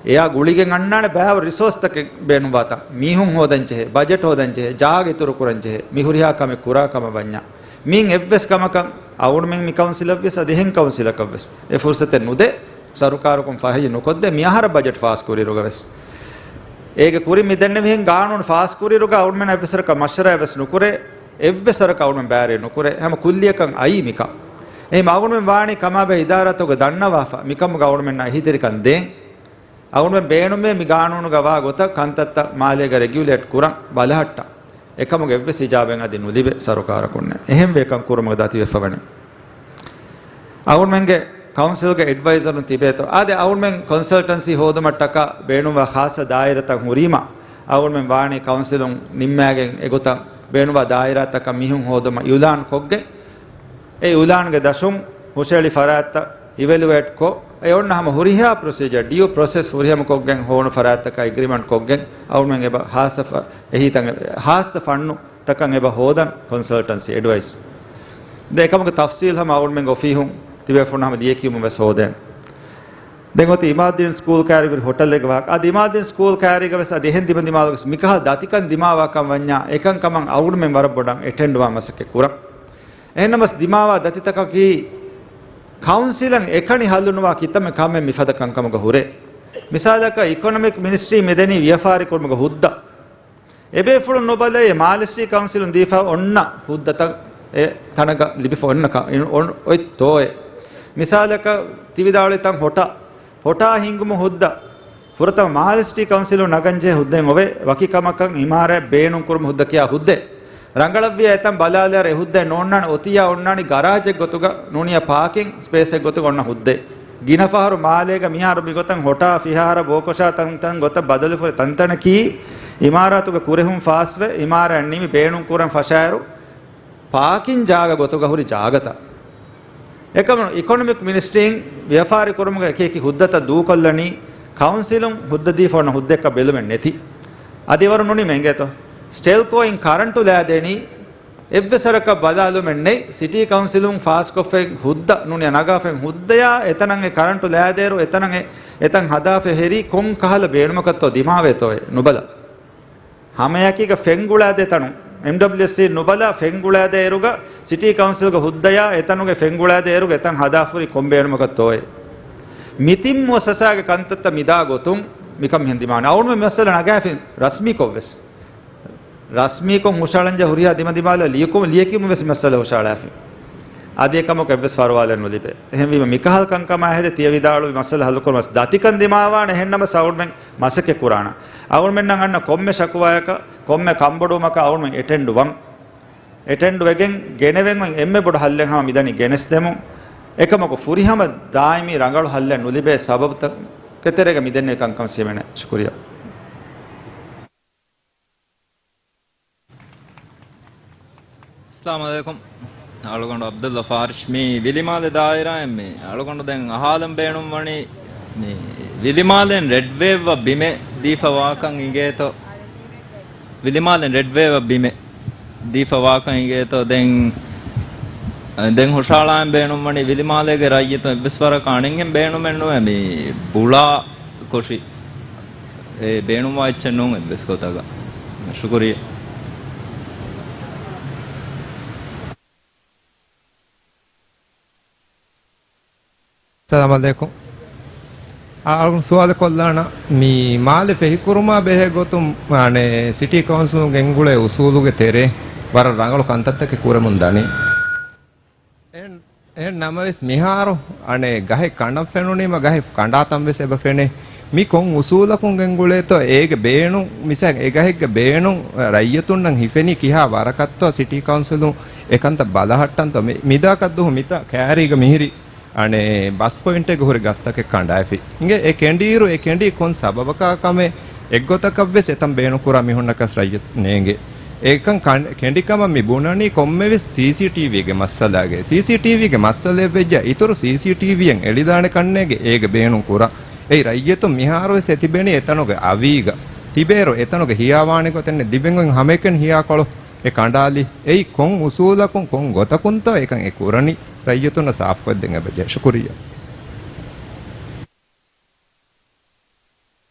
އެއާ ގުޅިގެން އަންނާނެ ބައިވަރު ރިސޯސްތަކެއް ބޭނުންވާތަން. މީހުން ހޯދަން ޖެހޭ، ބަޖެޓް ހޯދަން ޖެހޭ، ޖާގަ އިތުރު ކުރަން ޖެހޭ. މި ހުރިހާ ކަމެއް ކުރާ ކަމަށް ވަންޏާ. މިއިން އެއްވެސް ކަމަކަށް އަޅުމެން މި ކައުންސިލަށްވިޔަސް އަދި އެހެން ކައުންސިލަކަށްވެސް އެ ފުރުސަތެއް ނުދޭ. ސަރުކާރަކުން ފަހި ނުކޮށްދޭ މިއަހަރަށް ބަޖެޓް ފާސް ކުރިއިރުގަވެސް. އޭގެ ކުރިން މި ދެންނެވިހެން ގާނޫނު ފާސް ކުރިއިރުގަ އަޅުމެން އެއްވެސް ސަރަކަށް މަޝްވަރާވެސް ނުކުރޭ، އެއްވެސް ސަރަކަށް އަޅުމެން ބައިވެރި ނުކުރޭ، ހަމަ ކުއްލިއަކަށް އައީ މިކަން. އެހެން އަޅުމެން ވާނީ ކަމާބެހޭ އިދާރާތަކުގަ ދަންނަވާފަ، މިކަމުގަ އަޅުމެންނަށް އެހީތެރިކަން ދޭން. އަޅުމެން ބޭނުމޭ މި ގާނޫނުގަ ވާ ގޮތަށް ކަންތައްތައް މާލޭގަ ރެގިއުލޭޓް ކުރަން ބަލަހައްޓަން. އެކަމުގެ އެއްވެސް އިޖާބައެއް އަދި ނުލިބޭ ސަރުކާރަކުންނެއް. އެހެންވެ ކަން ކުރުމުގަ ދަތިވެފަ ވަނީ. އަޅުމެންގެ ކައުންސިލްގެ އެޑްވައިޒަރުން ތިބޭތޯ؟ އާދެ، އަޅުމެން ކޮންސަލްޓަންސީ ހޯދުމަށްޓަކާ ބޭނުންވާ ޚާއްޞަ ދާއިރާތައް ހުރީމަ، އަޅުމެން ވާނީ ކައުންސިލުން ނިންމާގެން އެގޮތަށް ބޭނުންވާ ދާއިރާތަކަށް މީހުން ހޯދުމަށް އިއުލާން ކޮށްގެން، އެ އިއުލާންގެ ދަށުން ހުށައެޅި ފަރާތްތައް އިވެލުއޭޓްކޮށް، އެ އޮންނަ ހަމަ ހުރިހާ ޕްރޮސީޖަރ، ޑިއު ޕްރޮސެސް ފުރިހަމަކޮށްގެން ހޮވުނު ފަރާތްތަކާ އެގްރިމަންޓް ކޮށްގެން، އަޅުމެން އެބަ ހާއްސަ ފަ-، އެހީތައް އެ-، ހާއްސަ ފަންނު ތަކަށް އެބަ ހޯދަން ކޮންސަލްޓަންސީ އެޑްވައިސް. ދެން އެކަމުގެ ތަފްސީލް ހަމަ އަޅުމެންގެ އޮފީހުން ތިބޭފުޅުން ހަމަ ލިޔެކިޔުމުން ވެސް ހޯދޭނެ. ދެން އޮތީ އިމާދުއްދީން ސްކޫލް ކައިރިވި ހޮޓަލެއްގެ ވާހަކަ. އަދި އިމާދުއްދީން ސްކޫލް ކައިރީގަ ވެސް އަދި އެހެން ތިބެ ދިމާލުގަސް މިކަހަލަ ދަތިކަން ދިމާވާކަން ވަންޏާ އެކަން ކަމަށް އަޅުމެން ވަރަށް ބޮޑަށް އެޓެންޑްވާ މަސައްކަތް ކުރަން. އެހެންނަމަސް ދިމާވާ ދަތިތަކަކީ ކައުންސިލަށް އެކަނި ހައްލުނުވާ ކިތަންމެ ކަމެއް މިފަދަ ކަންކަމުގަ ހުރޭ. މިސާލަކަށް އިކޮނޮމިކް މިނިސްޓްރީ މިދެނީ ވިޔަފާރިކުރުމުގެ ހުއްދަ. އެބޭފުޅުން ނުބަލައި މާލެ ސިޓީ ކައުންސިލުން ދީފަ އޮންނަ ހުއްދަތައް އެ ތަނަގަ ލިބިފަ އޮންނަ ކަ-، އިން-، އޮން-، އޮތްތޯއޭ. މިސާލަކަށް ތިވިދާޅުވިތަން ހޮޓާ، ހޮޓާ ހިންގުމު ހުއްދަ ފުރަތަމަ މާލެ ސިޓީ ކައުންސިލުން ނަގަންޖެހޭ ހުއްދައެއް އޮވޭ، ވަކި ކަމަކަށް އިމާރާތް ބޭނުން ކުރުމު ހުއްދަ ކިޔާ ހުއްދައެއް. ރަނގަޅަށްވިޔަ އެތަން ބަލާލާރ އެ ހުއްދައެއް ނޯންނާނެ، އޮތިޔާ އޮންނާނީ ގަރާޖެއް ގޮތުގަ ނޫނިޔާ ޕާކިން ސްޕޭސްއެއް ގޮތުގަ އޮންނަ ހުއްދައެއް. ގިނަ ފަހަރު މާލޭގަ މިހާރު މިގޮތަށް ހޮޓާ ފިހާރަ ބޯކޮށާ ތަންތަން ގޮތަށް ބަދަލުފުރި ތަންތަނަކީ، އިމާރާތުގެ ކުރެހުން ފާސްވެ، އިމާރާތް ނިމި ބޭނުން ކުރަން ފަށާއިރު، ޕާކިން ޖާގަ ގޮތުގަ ހުރި ޖާގަތައް. އެކަމު އިކޮނޮމިކް މިނިސްޓްރީން ވިޔަފާރި ކުރުމުގެ އެކި އެކި ހުއްދަތައް ދޫކޮށްލަނީ، ކައުންސިލުން ހުއްދަ ދީފަ އޮންނަ ހުއްދައެއްކަށް ބެލުމެއް ނެތި. އަދި ވަރު ނުނިމެ އިނގޭތޯ. ސްޓެލްކޯއިން ކަރަންޓު ލައިދެނީ، އެއްވެސް ވަރަކަށް ބަލާލުމެއް ނެތް. ސިޓީ ކައުންސިލުން ފާސްކޮށްފައި ހުއްދަ ނޫނިޔަ ނަގާފައި ހުއްދަޔާ އެތަނަށް އެ ކަރަންޓު ލައިދޭއިރު އެތަނަށް އެ، އެތަން ހަދާފައި ހެރީ ކޮން ކަހަލަ ބޭނުމަކަށްތޯ ދިމާވޭތޯއޭ ނުބަލާ. ހަމަޔަކީގަ ފެން ގުޅާދޭ ތަނުން، އެމްޑަބްލިއުއެސްސީ ނުބަލާ ފެން ގުޅާދޭއިރުގަ ސިޓީ ކައުންސިލްގެ ހުއްދަޔާ އެތަނުގެ ފެން ގުޅާދޭއިރުގަ އެތަން ހަދާފައި ހުރީ ކޮން ބޭނުމަކަށްތޯއޭ. މި ތިން މުއައްސަސާގެ ކަންތައްތައް މިދާ ގޮތުން މިކަން މިހެން ދިމާވަނީ. އަޅުގަނޑު މި މައްސަލަ ނަގާފިން ރަސްމީކޮށްވެސް. ރަސްމީކޮށް ހުށަހަޅަންޖެހޭ ހުރިހާ ދިމަދިމާލަށް ލިޔެކިޔުމަށް، ލިޔެކިޔުމަށްވެސް މައްސަލަ ހުށަހަޅާފިން. އަދި އެކަމަކު އެއްވެސް ފަރުވާލެއް ނުލިބޭ. އެހެންވީމަ މިކަހަލަ ކަންކަމާ ހެދި ތިޔަ ވިދާޅުވި މައްސަލަ ހައްލުކުރުމަށް ދަތިކަން ދިމާވާނެ. އެހެންނަމަސް އަޅުގަނޑުމެން މަސައްކަތް ކުރާނަން. އަޅުގަނޑުމެންނަށް އަންނަ ކޮންމެ ޝަކުވާއަކަށް، ކޮންމެ ކަންބޮޑުވުމަކަށް އަޅުގަނޑުމެން އެޓެންޑް ވަން. އެޓެންޑް ވެގެން ގެނެވެން އޮތް އެންމެ ބޮޑު ހައްލެއް ހަމަ މިދަނީ ގެނެސްދެމުން. އެކަމަކު ފުރިހަމަ ދާއިމީ ރަނގަޅު ހައްލެއް ނުލިބޭ ސަބަބުތަކެތެރޭގަ މިދެންނެވި ކަންކަން ސިޔަމެނެ. ޝުކުރިއްޔާ. އައްސަލާމު ޢަލައިކުމް. އަޅުގަނޑު ޢަބްދުﷲ ފާރިޝް. މި ވިލިމާލެ ދާއިރާއިން މި އަޅުގަނޑު ދެން އަހާލަން ބޭނުންވަނީ، މި ވިލިމާލެން ރެޑް ވޭވްއަށް ބިމެއް ދީފަ ވާކަން އިނގޭތޯ؟ ވިލިމާލެން ރެޑް ވޭވްއަށް ބިމެއް ދީފަ ވާކަން އިނގޭތޯ؟ ދެން، ދެން ހުށަހަޅާން ބޭނުންވަނީ ވިލިމާލޭގެ ރައްޔިތުން އެއްވެސް ވަރަކަށް އަނެއްހެން ބޭނުމެއް ނުވޭ. މި ބުޅާ ކޮށި އެ ބޭނުންވާ އެއްޗެއް ނޫން އެއްވެސް ގޮތަކަށް. ޝުކުރިއްޔާ. އައްސަލާމު ޢަލައިކުމް. އަޅުގަނޑު ސުވާލެއް ކޮށްލާނަން. މި މާލެ ފެހިކުރުމާ ބެހޭ ގޮތުން، އަނެއް، ސިޓީ ކައުންސިލުން ގެންގުޅޭ އުސޫލުގެ ތެރޭ ވަރަށް ރަނގަޅު ކަންތައްތަކެއް ކުރަމުން ދަނީ. އެހެން، އެހެން ނަމަވެސް މިހާރު، އަނެއް، ގަހެއް ކަނޑަން ފެނުނީމަ ގަހެއް ކަނޑާތަން ވެސް އެބަ ފެނޭ. މި ކޮން އުސޫލަކުން ގެންގުޅޭތޯ އޭގެ ބޭނުން، މިސާލް އެ ގަހެއްގެ ބޭނުން ރައްޔިތުންނަށް ހިފެނީ ކިހާ ވަރަކަށްތޯ ސިޓީ ކައުންސިލުން އެކަންތައް ބަލަހައްޓަންތޯ؟ މި، މިދާ ކައްދުހު މިތާ ކައިރީގަ މިހިރީ އަނެއް ބަސް ޕޮއިންޓެއްގަ ހުރި ގަސްތަކެއް ކަނޑާފި. އިނގޭ އެ ކެނޑިއިރު އެ ކެނޑީ ކޮން ސަބަބަކާ ކަމެއް އެއްގޮތަކަށްވެސް އެތަން ބޭނުންކުރާ މީހުންނަކަސް ރައްޔަތު ނޭނގޭ. އެކަން ކަން-، ކެނޑިކަމަށް މި ބުނަނީ ކޮންމެވެސް ސީސީޓީވީގެ މައްސަލާގެ. ސީސީޓީވީގެ މައްސަލައެއް ވެއްޖާ އިތުރު ސީސީޓީވީއެއް އެޅިދާނެ ކަންނޭނގެ އޭގެ ބޭނުން ކުރާ. އެއީ ރައްޔަތުން މިހާރުވެސް އެތިބެނީ އެތަނުގެ އަވީގަ. ތިބޭއިރު އެތަނުގެ ހިޔާވާނެ ގޮތެއް ނެތް. ދިވެން ހަމައެކަނި ހިޔާކޮޅު އެ ކަނޑާލި. އެއީ ކޮން އުސޫލަކުން ކޮން ގޮތަކުންތޯ އެކަން އެ ކުރަނީ؟ ރައްޔިތުންނަށް ސާފުކޮށްދޭން އެބަޖެހޭ. ޝުކުރިއްޔާ.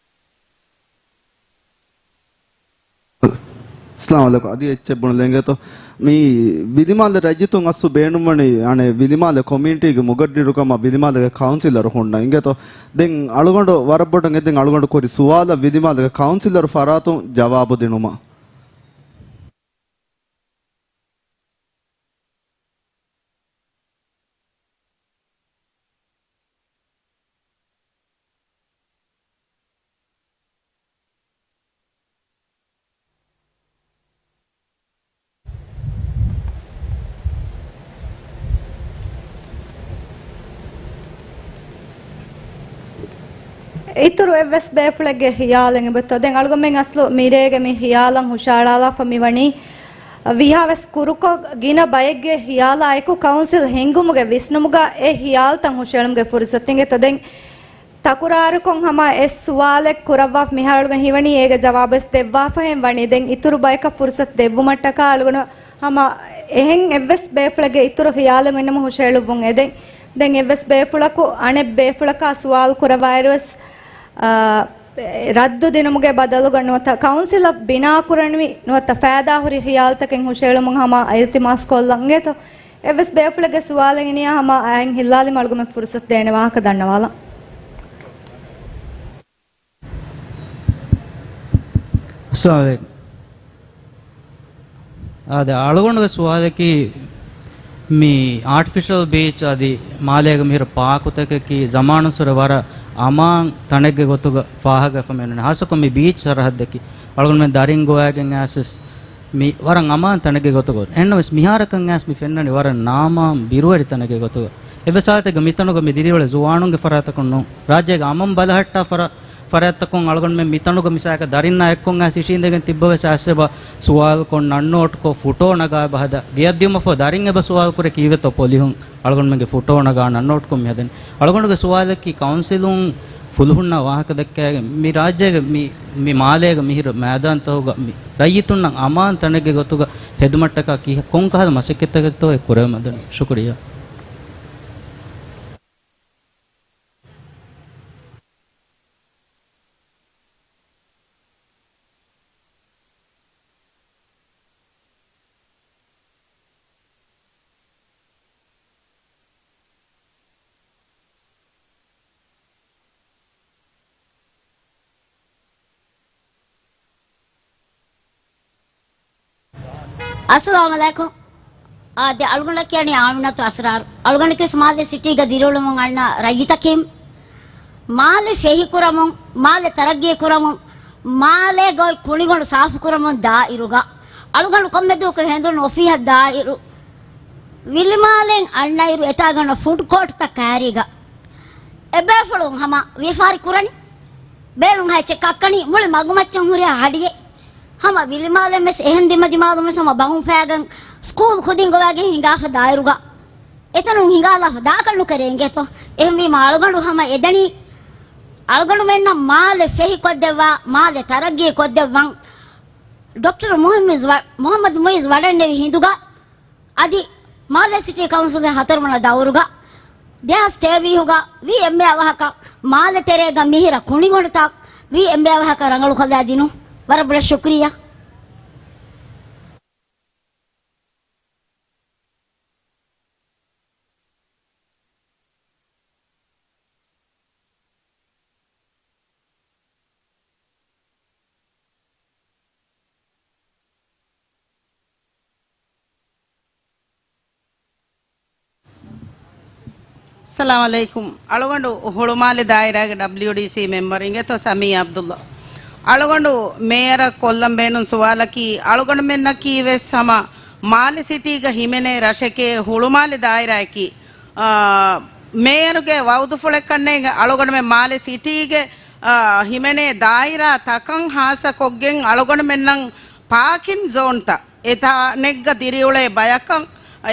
އައްސަލާމު ޢަލައިކުމް. އަދި އެއްޗެއް ބުނެލަން އިނގޭތޯ. މި ވިލިމާލެ ރައްޔިތުން އަސްލު ބޭނުންވަނީ، އަނެއް، ވިލިމާލެ ކޮމިއުނިޓީގެ މުގައްރިރުކަމަށް ވިލިމާލޭގެ ކައުންސިލަރު ހުންނަ އިނގޭތޯ. ދެން އަޅުގަނޑު ވަރަށް ބޮޑަށް އެދެން އަޅުގަނޑު ކުރި ސުވާލަށް ވިލިމާލޭގެ ކައުންސިލަރު ފަރާތުން ޖަވާބު ދިނުމަށް. އިތުރު އެއްވެސް ބޭފުޅެއްގެ ހިޔާލެއް އެބައޮތްތޯ؟ ދެން އަޅުގަނޑުމެން އަސްލު މިރޭގެ މި ހިޔާލަށް ހުށަހަޅާލާފަ މިވަނީ، ވީހާވެސް ކުރުކޮށް ގިނަ ބައެއްގެ ހިޔާލާ އެކު ކައުންސިލް ހިންގުމުގެ ވިސްނުމުގަ އެ ހިޔާލުތައް ހުށައެޅުމުގެ ފުރުސަތު އިނގޭތޯ؟ ދެން ތަކުރާރުކޮށް ހަމަ އެއް ސުވާލެއް ކުރައްވާފަ މިހާރު އަޅުގަނޑު ހީވަނީ އޭގެ ޖަވާބުވެސް ދެއްވާފަހެން ވަނީ. ދެން އިތުރު ބަޔަކަށް ފުރުސަތު ދެއްވުމަށްޓަކާ އަޅުގަނޑު ހަމަ އެހެން އެއްވެސް ބޭފުޅެއްގެ އިތުރު ހިޔާލެއް އޮތްނަމަ ހުށައެޅުއްވުން އެދެން. ދެން އެއްވެސް ބޭފުޅަކު އަނެއް ބޭފުޅަކާ ސުވާލު ކުރައްވާއިރުވެސް، އާ، ރައްދު ދިނުމުގެ ބަދަލުގަ ނުވަތަ ކައުންސިލަށް ބިނާކުރަނިވި ނުވަތަ ފައިދާހުރި ހިޔާލުތަކެއް ހުށައެޅުމުން ހަމަ އިލްތިމާސް ކޮށްލަން އިނގޭތޯ؟ އެއްވެސް ބޭފުޅެއްގެ ސުވާލެއް އިނިޔާ ހަމަ އައިން ހިއްލާލީމަ އަޅުގަނޑުމެން ފުރުސަތު ދޭނެ ވާހަކަ ދަންނަވާލަން. އައްސަލާމު ޢަލައިކުމް. އާދެ، އަޅުގަނޑުގެ ސުވާލަކީ، މި އާޓިފިޝަލް ބީޗް އަދި މާލޭގެ މިހިރަ ޕާކުތަކަކީ ޒަމާނުއްސުރެ ވަރަށް އަމާން ތަނެއްގެ ގޮތުގަ ފާހަގަވެފަ މިއޮންނަނީ. ހާއްސަކޮށް މި ބީޗް ސަރަހައްދަކީ އަޅުގަނޑުމެން ދަރިން ގޮވައިގެން އައިސްވެސް މި ވަރަށް އަމާން ތަނެއްގެ ގޮތުގަ. އެހެންނަމަވެސް މިހާރަކަށް އައިސް މި ފެންނަނީ ވަރަށް ނާމާން ބިރުވެރި ތަނެއްގެ ގޮތުގަ. އެއްވެސް ހާލަތެއްގަ މިތަނުގަ މި ދިރިއުޅޭ ޒުވާނުންގެ ފަރާތަކުން ނޫން. ރާއްޖޭގެ އަމަން ބަލަހައްޓާ ފަރާ-، ފަރާތްތަކުން އަޅުގަނޑުމެން މިތަނުގަ މިސާލަކަށް ދަރިންނާ އެއްކޮށް އައިސް އިށީނދެގެން ތިއްބަވެސް އައިސް އެބަ ސުވާލުކޮށް ނަންނޯޓުކޮށް ފުޓޯ ނަގާ އެބަ ހަދާ. ގެއަށް ދިޔުމަށްފަހު ދަރިން އެބަ ސުވާލު ކުރޭ ކީއްވެތޯ ޕޮލިހުން އަޅުގަނޑުމެންގެ ފުޓޯ ނަގާ ނަންނޯޓުކޮށް މި ހަދަނީ. އަޅުގަނޑުގެ ސުވާލަކީ ކައުންސިލުން ފުލުހުންނާ ވާހަކަ ދައްކައިގެން މި ރާއްޖޭގެ މި، މި މާލޭގަ މިހިރަ މައިދާންތަކުގަ މި ރައްޔިތުންނަށް އަމާން ތަނެއްގެ ގޮތުގަ ހެދުމަށްޓަކާ ކިހަ-، ކޮންކަހަލަ މަސައްކަތްތަކެއްތޯ އެ ކުރެވެމަދަނީ. ޝުކުރިއްޔާ. އައްސަލާމު ޢަލައިކުމް. އާ، ދެ އަޅުގަނޑަށް ކިޔަނީ އާމިނަތު އަސްރާރު. އަޅުގަނޑަކީ މާލެ ސިޓީގަ ދިރިއުޅެމުން އަންނަ ރައްޔިތަކީ. މާލެ ފެހިކުރަމުން، މާލެ ތަރައްގީ ކުރަމުން، މާލޭގަ އޮތް ކުނިގޮނޑު ސާފުކުރަމުން ދާއިރުގަ އަޅުގަނޑު ކޮންމެ ދުވަހަކު ހެނދުނު އޮފީހަށް ދާއިރު، ވިލިމާލެން އަންނައިރު އެތާގަނޑަށް ފުޑް ކޯޓްތައް ކައިރީގަ އެބޭފުޅުން ހަމަ ވިޔަފާރި ކުރަނީ. ބޭނުން ހައެއްޗެއް ކައްކަނީ މުޅި މަގުމައްޗަށް ހުރިހާ ހަޑިއެއް. ހަމަ ވިލިމާލެން ވެސް އެހެން ދިމަދިމާލުން ވެސް ހަމަ ބަހުން ފައިގަން ސްކޫލް ކުދިން ގޮވައިގެން ހިނގާފަ ދާއިރުގަ އެތަނުން ހިނގާލާފަ ދާކަށް ނުކެރޭ އިނގޭތޯ. އެހެންވީމަ އަޅުގަނޑު ހަމަ އެދަނީ އަޅުގަނޑުމެންނަށް މާލެ ފެހިކޮށްދެއްވާ، މާލެ ތަރައްގީ ކޮށްދެއްވަން ޑޮކްޓަރ މުހައްމަދް ވަ-، މުހައްމަދު މުއިޒް ވަޑަންނެވި ހިނދުގަ އަދި މާލެ ސިޓީ ކައުންސިލްގެ ހަތަރުވަނަ ދައުރުގަ ދެހާސް ތޭވީހުގަ ވީ އެންމެ އަވަހަކަށް މާލެ ތެރޭގަ މިހިރަ ކުނިގޮނޑުތައް ވީ އެންމެ އަވަހަކަށް ރަނގަޅުކޮށްލާ ދިނުން. ވަރަށް ބޮޑަށް ޝުކުރިއްޔާ. އައްސަލާމު ޢަލައިކުމް. އަޅުގަނޑު ހުޅުމާލެ ދާއިރާގެ ޑަބްލިޔުޑީސީ މެމްބަރު އިނގޭތޯ ސަމީ ޢަބްދުﷲ. އަޅުގަނޑު މޭޔަރަށް ކޮށްލަން ބޭނުން ސުވާލަކީ، އަޅުގަނޑުމެންނަކީ ވެސް ހަމަ މާލެ ސިޓީގަ ހިމެނޭ ރަށެކޭ ހުޅުމާލެ ދާއިރާއަކީ. އާ، މޭޔަރުގެ ވައުދުފުޅެއްކަންނޭނގެ އަޅުގަނޑުމެން މާލެ ސިޓީގެ، އާ، ހިމެނޭ ދާއިރާ ތަކަން ހާއްސަކޮށްގެން އަޅުގަނޑުމެންނަށް ޕާކިން ޒޯންތައް، އެތާނެއްގަ ދިރިއުޅޭ ބަޔަކަށް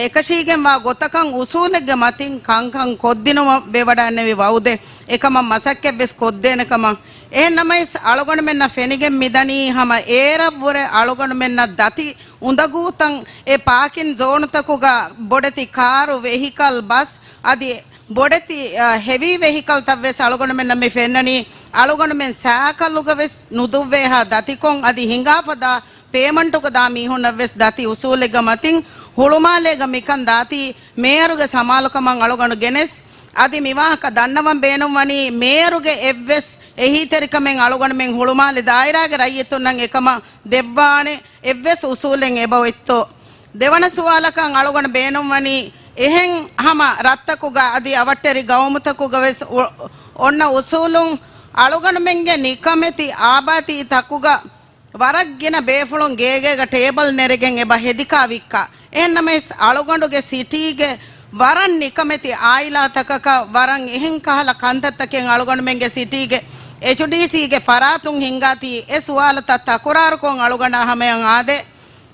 އެކަށީގެންވާ ގޮތަކަށް އުސޫލެއްގެ މަތިން ކަންކަން ކޮށްދިނުމަށް ބޭވަޑައިންނެވި ވައުދެއް އެކަމަށް މަސައްކަތްވެސް ކޮށްދޭނެ ކަމަށް. އެހެންނަމަވެސް އަޅުގަނޑުމެންނަށް ފެނިގެން މިދަނީ ހަމަ އޭރަށްވުރެ އަޅުގަނޑުމެންނަށް ދަތި އުނދަގޫތައް އެ ޕާކިން ޒޯނުތަކުގަ ބޮޑެތި ކާރު، ވެހިކަލް، ބަސް އަދި ބޮޑެތި، އަ، ހެވީ ވެހިކަލްތައް ވެސް އަޅުގަނޑުމެންނަށް މި ފެންނަނީ. އަޅުގަނޑުމެން ސައިކަލުގަ ވެސް ނުދުއްވޭހާ ދަތިކޮށް އަދި ހިނގާފަ ދާ ޕޭމަންޓުގަ ދާ މީހުންނަށް ވެސް ދަތި އުސޫލެއްގެ މަތިން ހުޅުމާލޭގަ މިކަން ދާތީ މޭޔަރުގެ ސަމާލުކަމަށް އަޅުގަނޑު ގެނެސް. އަދި މިވާހަކަ ދަންނަވަން ބޭނުންވަނީ މޭޔަރުގެ އެއްވެސް އެހީތެރިކަމެއް އަޅުގަނޑުމެން ހުޅުމާލެ ދާއިރާގެ ރައްޔިތުންނަށް އެކަމަށް ދެއްވާނެ އެއްވެސް އުސޫލެއް އެބައޮތްތޯ؟ ދެވަނަ ސުވާލަކަށް އަޅުގަނޑު ބޭނުންވަނީ، އެހެން ހަމަ ރަށްތަކުގަ އަދި އަވަށްޓެރި ގައުމުތަކުގަ ވެސް އޮ-، އޮންނަ އުސޫލުން އަޅުގަނޑުމެންގެ ނިކަމެތި އާބާތީ ތަކުގަ ވަރަށް ގިނަ ބޭފުޅުން ގޭގޭގަ ޓޭބަލް ނެރެގެން އެބަ ހެދިކާ ވިއްކާ. އެހެންނަމަވެސް އަޅުގަނޑުގެ ސިޓީގެ ވަރަށް ނިކަމެތި އާއިލާތަކަކަށް ވަރަށް އެހެން ކަހަލަ ކަންތައްތަކެއް އަޅުގަނޑުމެންގެ ސިޓީގެ އެޗްޑީސީގެ ފަރާތުން ހިނގާތީ އެ ސުވާލުތައް ތަކުރާރުކޮށް އަޅުގަނޑާ ހަމަޔަށް އާދޭ.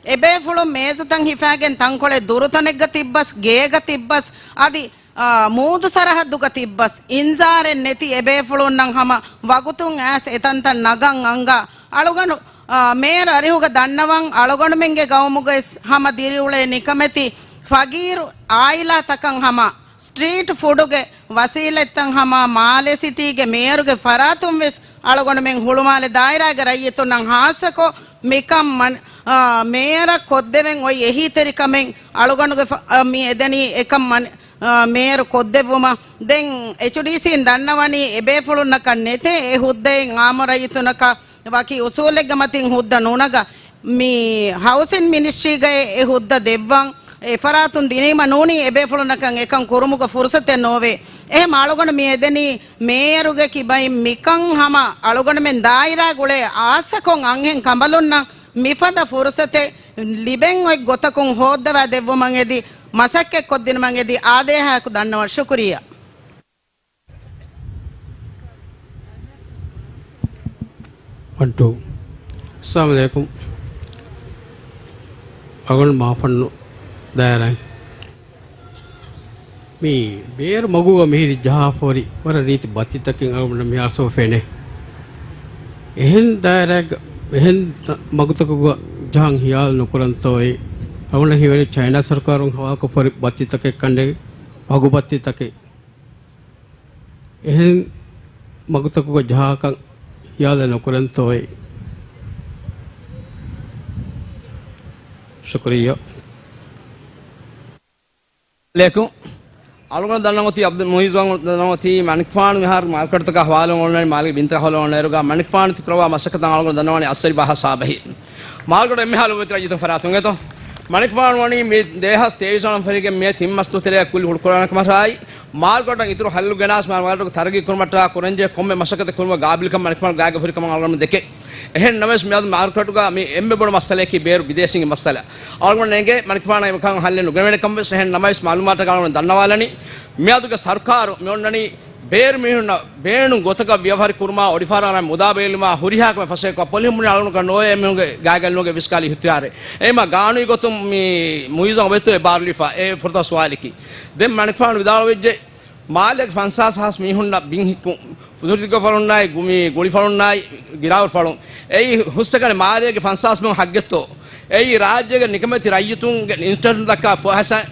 އެބޭފުޅުން މޭޒުތައް ހިފާގެން ތަންކޮޅެއް ދުރުތަނެއްގަ ތިއްބަސް، ގޭގަ ތިއްބަސް، އަދި، އާ، މޫދު ސަރަހައްދުގަ ތިއްބަސް، އިންޒާރެއް ނެތި އެބޭފުޅުންނަށް ހަމަ ވަގުތުން އައިސް އެތަންތަން ނަގަން އަންގާ. އަޅުގަނޑު، އާ، މޭޔަރ އަރިހުގަ ދަންނަވަން، އަޅުގަނޑުމެންގެ ގައުމުގަވެސް ހަމަ ދިރިއުޅޭ ނިކަމެތި ފަގީރު އާއިލާތަކަށް ހަމަ ސްޓްރީޓް ފުޑުގެ ވަސީލަތްތައް ހަމަ މާލެ ސިޓީގެ މޭޔަރުގެ ފަރާތުން ވެސް އަޅުގަނޑުމެން ހުޅުމާލެ ދާއިރާގެ ރައްޔިތުންނަށް ހާއްސަކޮށް މިކަން މަން-، އާ، މޭޔަރަށް ކޮށްދެވެން އޮތް އެހީތެރިކަމެއް އަޅުގަނޑުގެ ފަ-، އާ، މި އެދެނީ އެކަން މަން-، އާ، މޭޔަރު ކޮށްދެއްވުމަށް. ދެން އެޗްޑީސީން ދަންނަވަނީ އެބޭފުޅުންނަކަށް ނެތޭ އެ ހުއްދައިން އާއްމު ރައްޔިތުންނަކަށް ވަކި އުސޫލެއްގެ މަތިން ހުއްދަ ނުނަގަ، މި ހައުސިން މިނިސްޓްރީގައި އެ ހުއްދަ ދެއްވަން އެ ފަރާތުން ދިނީމަ ނޫނީ އެބޭފުޅުންނަކަށް އެކަން ކުރުމުގެ ފުރުސަތެއް ނޯވޭ. އެހެން އަޅުގަނޑު މި އެދެނީ މޭޔަރުގެ ކިބައިން މިކަން ހަމަ އަޅުގަނޑުމެން ދާއިރާ ގުޅޭ އާއްސަކޮށް އަންހެން ކަނބަލުންނަށް މިފަދަ ފުރުސަތެއް ލިބެން އޮތް ގޮތަކުން ހޯއްދަވާ ދެއްވުމަށް އެދި މަސައްކަތް ކޮށްދިނުމަށް އެދި އާދޭހާއެކު ދަންނަވަން. ޝުކުރިއްޔާ. ވަން ޓޫ. އައްސަލާމު ޢަލައިކުމް. އަޅުގަނޑު މާފަންނު ދާއިރާ. މި ބޭރު މަގުގަ މިހިރި ޖަހާފަ ހުރި ވަރަށް ރީތި ބައްތިތަކެއް އަޅުގަނޑަށް މި އަރުސޯ ފެނޭ. އެހެން ދާއިރާއެއްގަ، އެހެން ތަ-، މަގުތަކުގަ ޖަހަން ހިޔާލު ނުކުރަންތޯއޭ؟ އަޅުގަނޑަށް ހީވަނީ ޗައިނާ ސަރުކާރުން ހަވާލުކޮށްފަ ހުރި ބައްތިތަކެއް ކަނޑެއް، މަގު ބައްތިތަކެއް. އެހެން މަގުތަކުގަ ޖަހާކަން ހިޔާލެއް ނުކުރަންތޯއޭ؟ ޝުކުރިއްޔާ. އައްސަލާމު ޢަލައިކުމް. އަޅުގަނޑު ދަންނަން އޮތީ ޢަބްދުލް މުޢިއްޒު، އަޅުގަނޑު ދަންނަން އޮތީ މަނިކުފާނު މިހާރު މާލެ ކަނޑުތަކާ ހަވާލު އޮންނަނީ، މާލެ ބިންތަކާ ހަވާލު އޮންނައިރުގަ މަނިކުފާނު ތި ކުރައްވާ މަސައްކަތަށް އަޅުގަނޑު ދަންނަވަނީ އައްސަރި ބާހާ ސާބަހި. މާލެ ކަނޑު އެންމެހާ ލޮބުވެތި ރައްޔިތުން ފަރާތުން އެތޯ. މަނިކުފާނު ވަނީ މި ދެހާސް ތޭވީސް ވަނަ ފަހުގެ މޭ ތިން މަސް ދުވަހު ތެރެއަށް ކުއްލި ހުޅުކުރާނެ ކަމަށާއި، މާލެ ކަނޑަށް އިތުރު ހައްލު ގެނަސް މާލެ ކަނޑުގެ ތަރައްގީ ކުރުމަށްޓަކާ ކުރަންޖެހޭ ކޮންމެ މަސައްކަތެއް ކުރުމަށް ގާބިލްކަން މަނިކުފާނު ގާގަ ހުރި ކަމަށް އަޅުގަނޑު ދެކެ. އެހެން ނަމަވެސް މިއަދު މާލެ ކަނޑުގަ މި އެންމެ ބޮޑު މައްސަލައަކީ ބޭރު ބިދޭސީންގެ މައްސަލަ. އަޅުގަނޑަށް އެނގޭ މަނިކުފާނަށް އެކަން ހައްލެއް ނުގެނެވޭނެ ކަމަށް ވެސް. އެހެން ނަމަވެސް މައުލޫމާތަކަށް އަޅުގަނޑު ދަންނަވާލަނީ، މިއަދުގެ ސަރުކާރު މި އޮންނަނީ ބޭރު މީހުންނަށް ބޭނުން ގޮތަކަށް ވިޔަފާރި ކުރުމާ، އޮޑިފަހަރާނާ މުދާ ބޭލުމާ ހުރިހާ ކަމެއް ފަށޭ ކޮށް ޕޮލިހުން ބުނި އަޅުގަނޑު ނޯވޭ އެމީހުންގެ ގާތްގަނޑުގެ ވިސްކާލި އިހްތިޔާރެއް. އެހެންމަ ގާނޫނީ ގޮތުން މި މުއިއްޒު އަށް އޮތް އެ ބާރުލިފަ އެ ފުރަތަމަ ސުވާލަކީ. ދެން މަނިކުފާނު ވިދާޅުވެއްޖެ، މާލޭގެ ފަންސާސް ހާސް މީހުންނަށް ބިން ހިއްކުން، ފުދުރިގޮފަރުންނާއި ގުމި ގުޅިފަޅުންނާއި ގިރާވަރުފަޅުން އެއީ ހުސްއެކަނި މާލޭގެ ފަންސާސް މީހުން ހައްގެއްތޯ؟ އެއީ ރާއްޖޭގެ ނިކަމެތި ރައްޔިތުންގެ އިންޓަރެސްޓް ދައްކާ ފަހަތަށް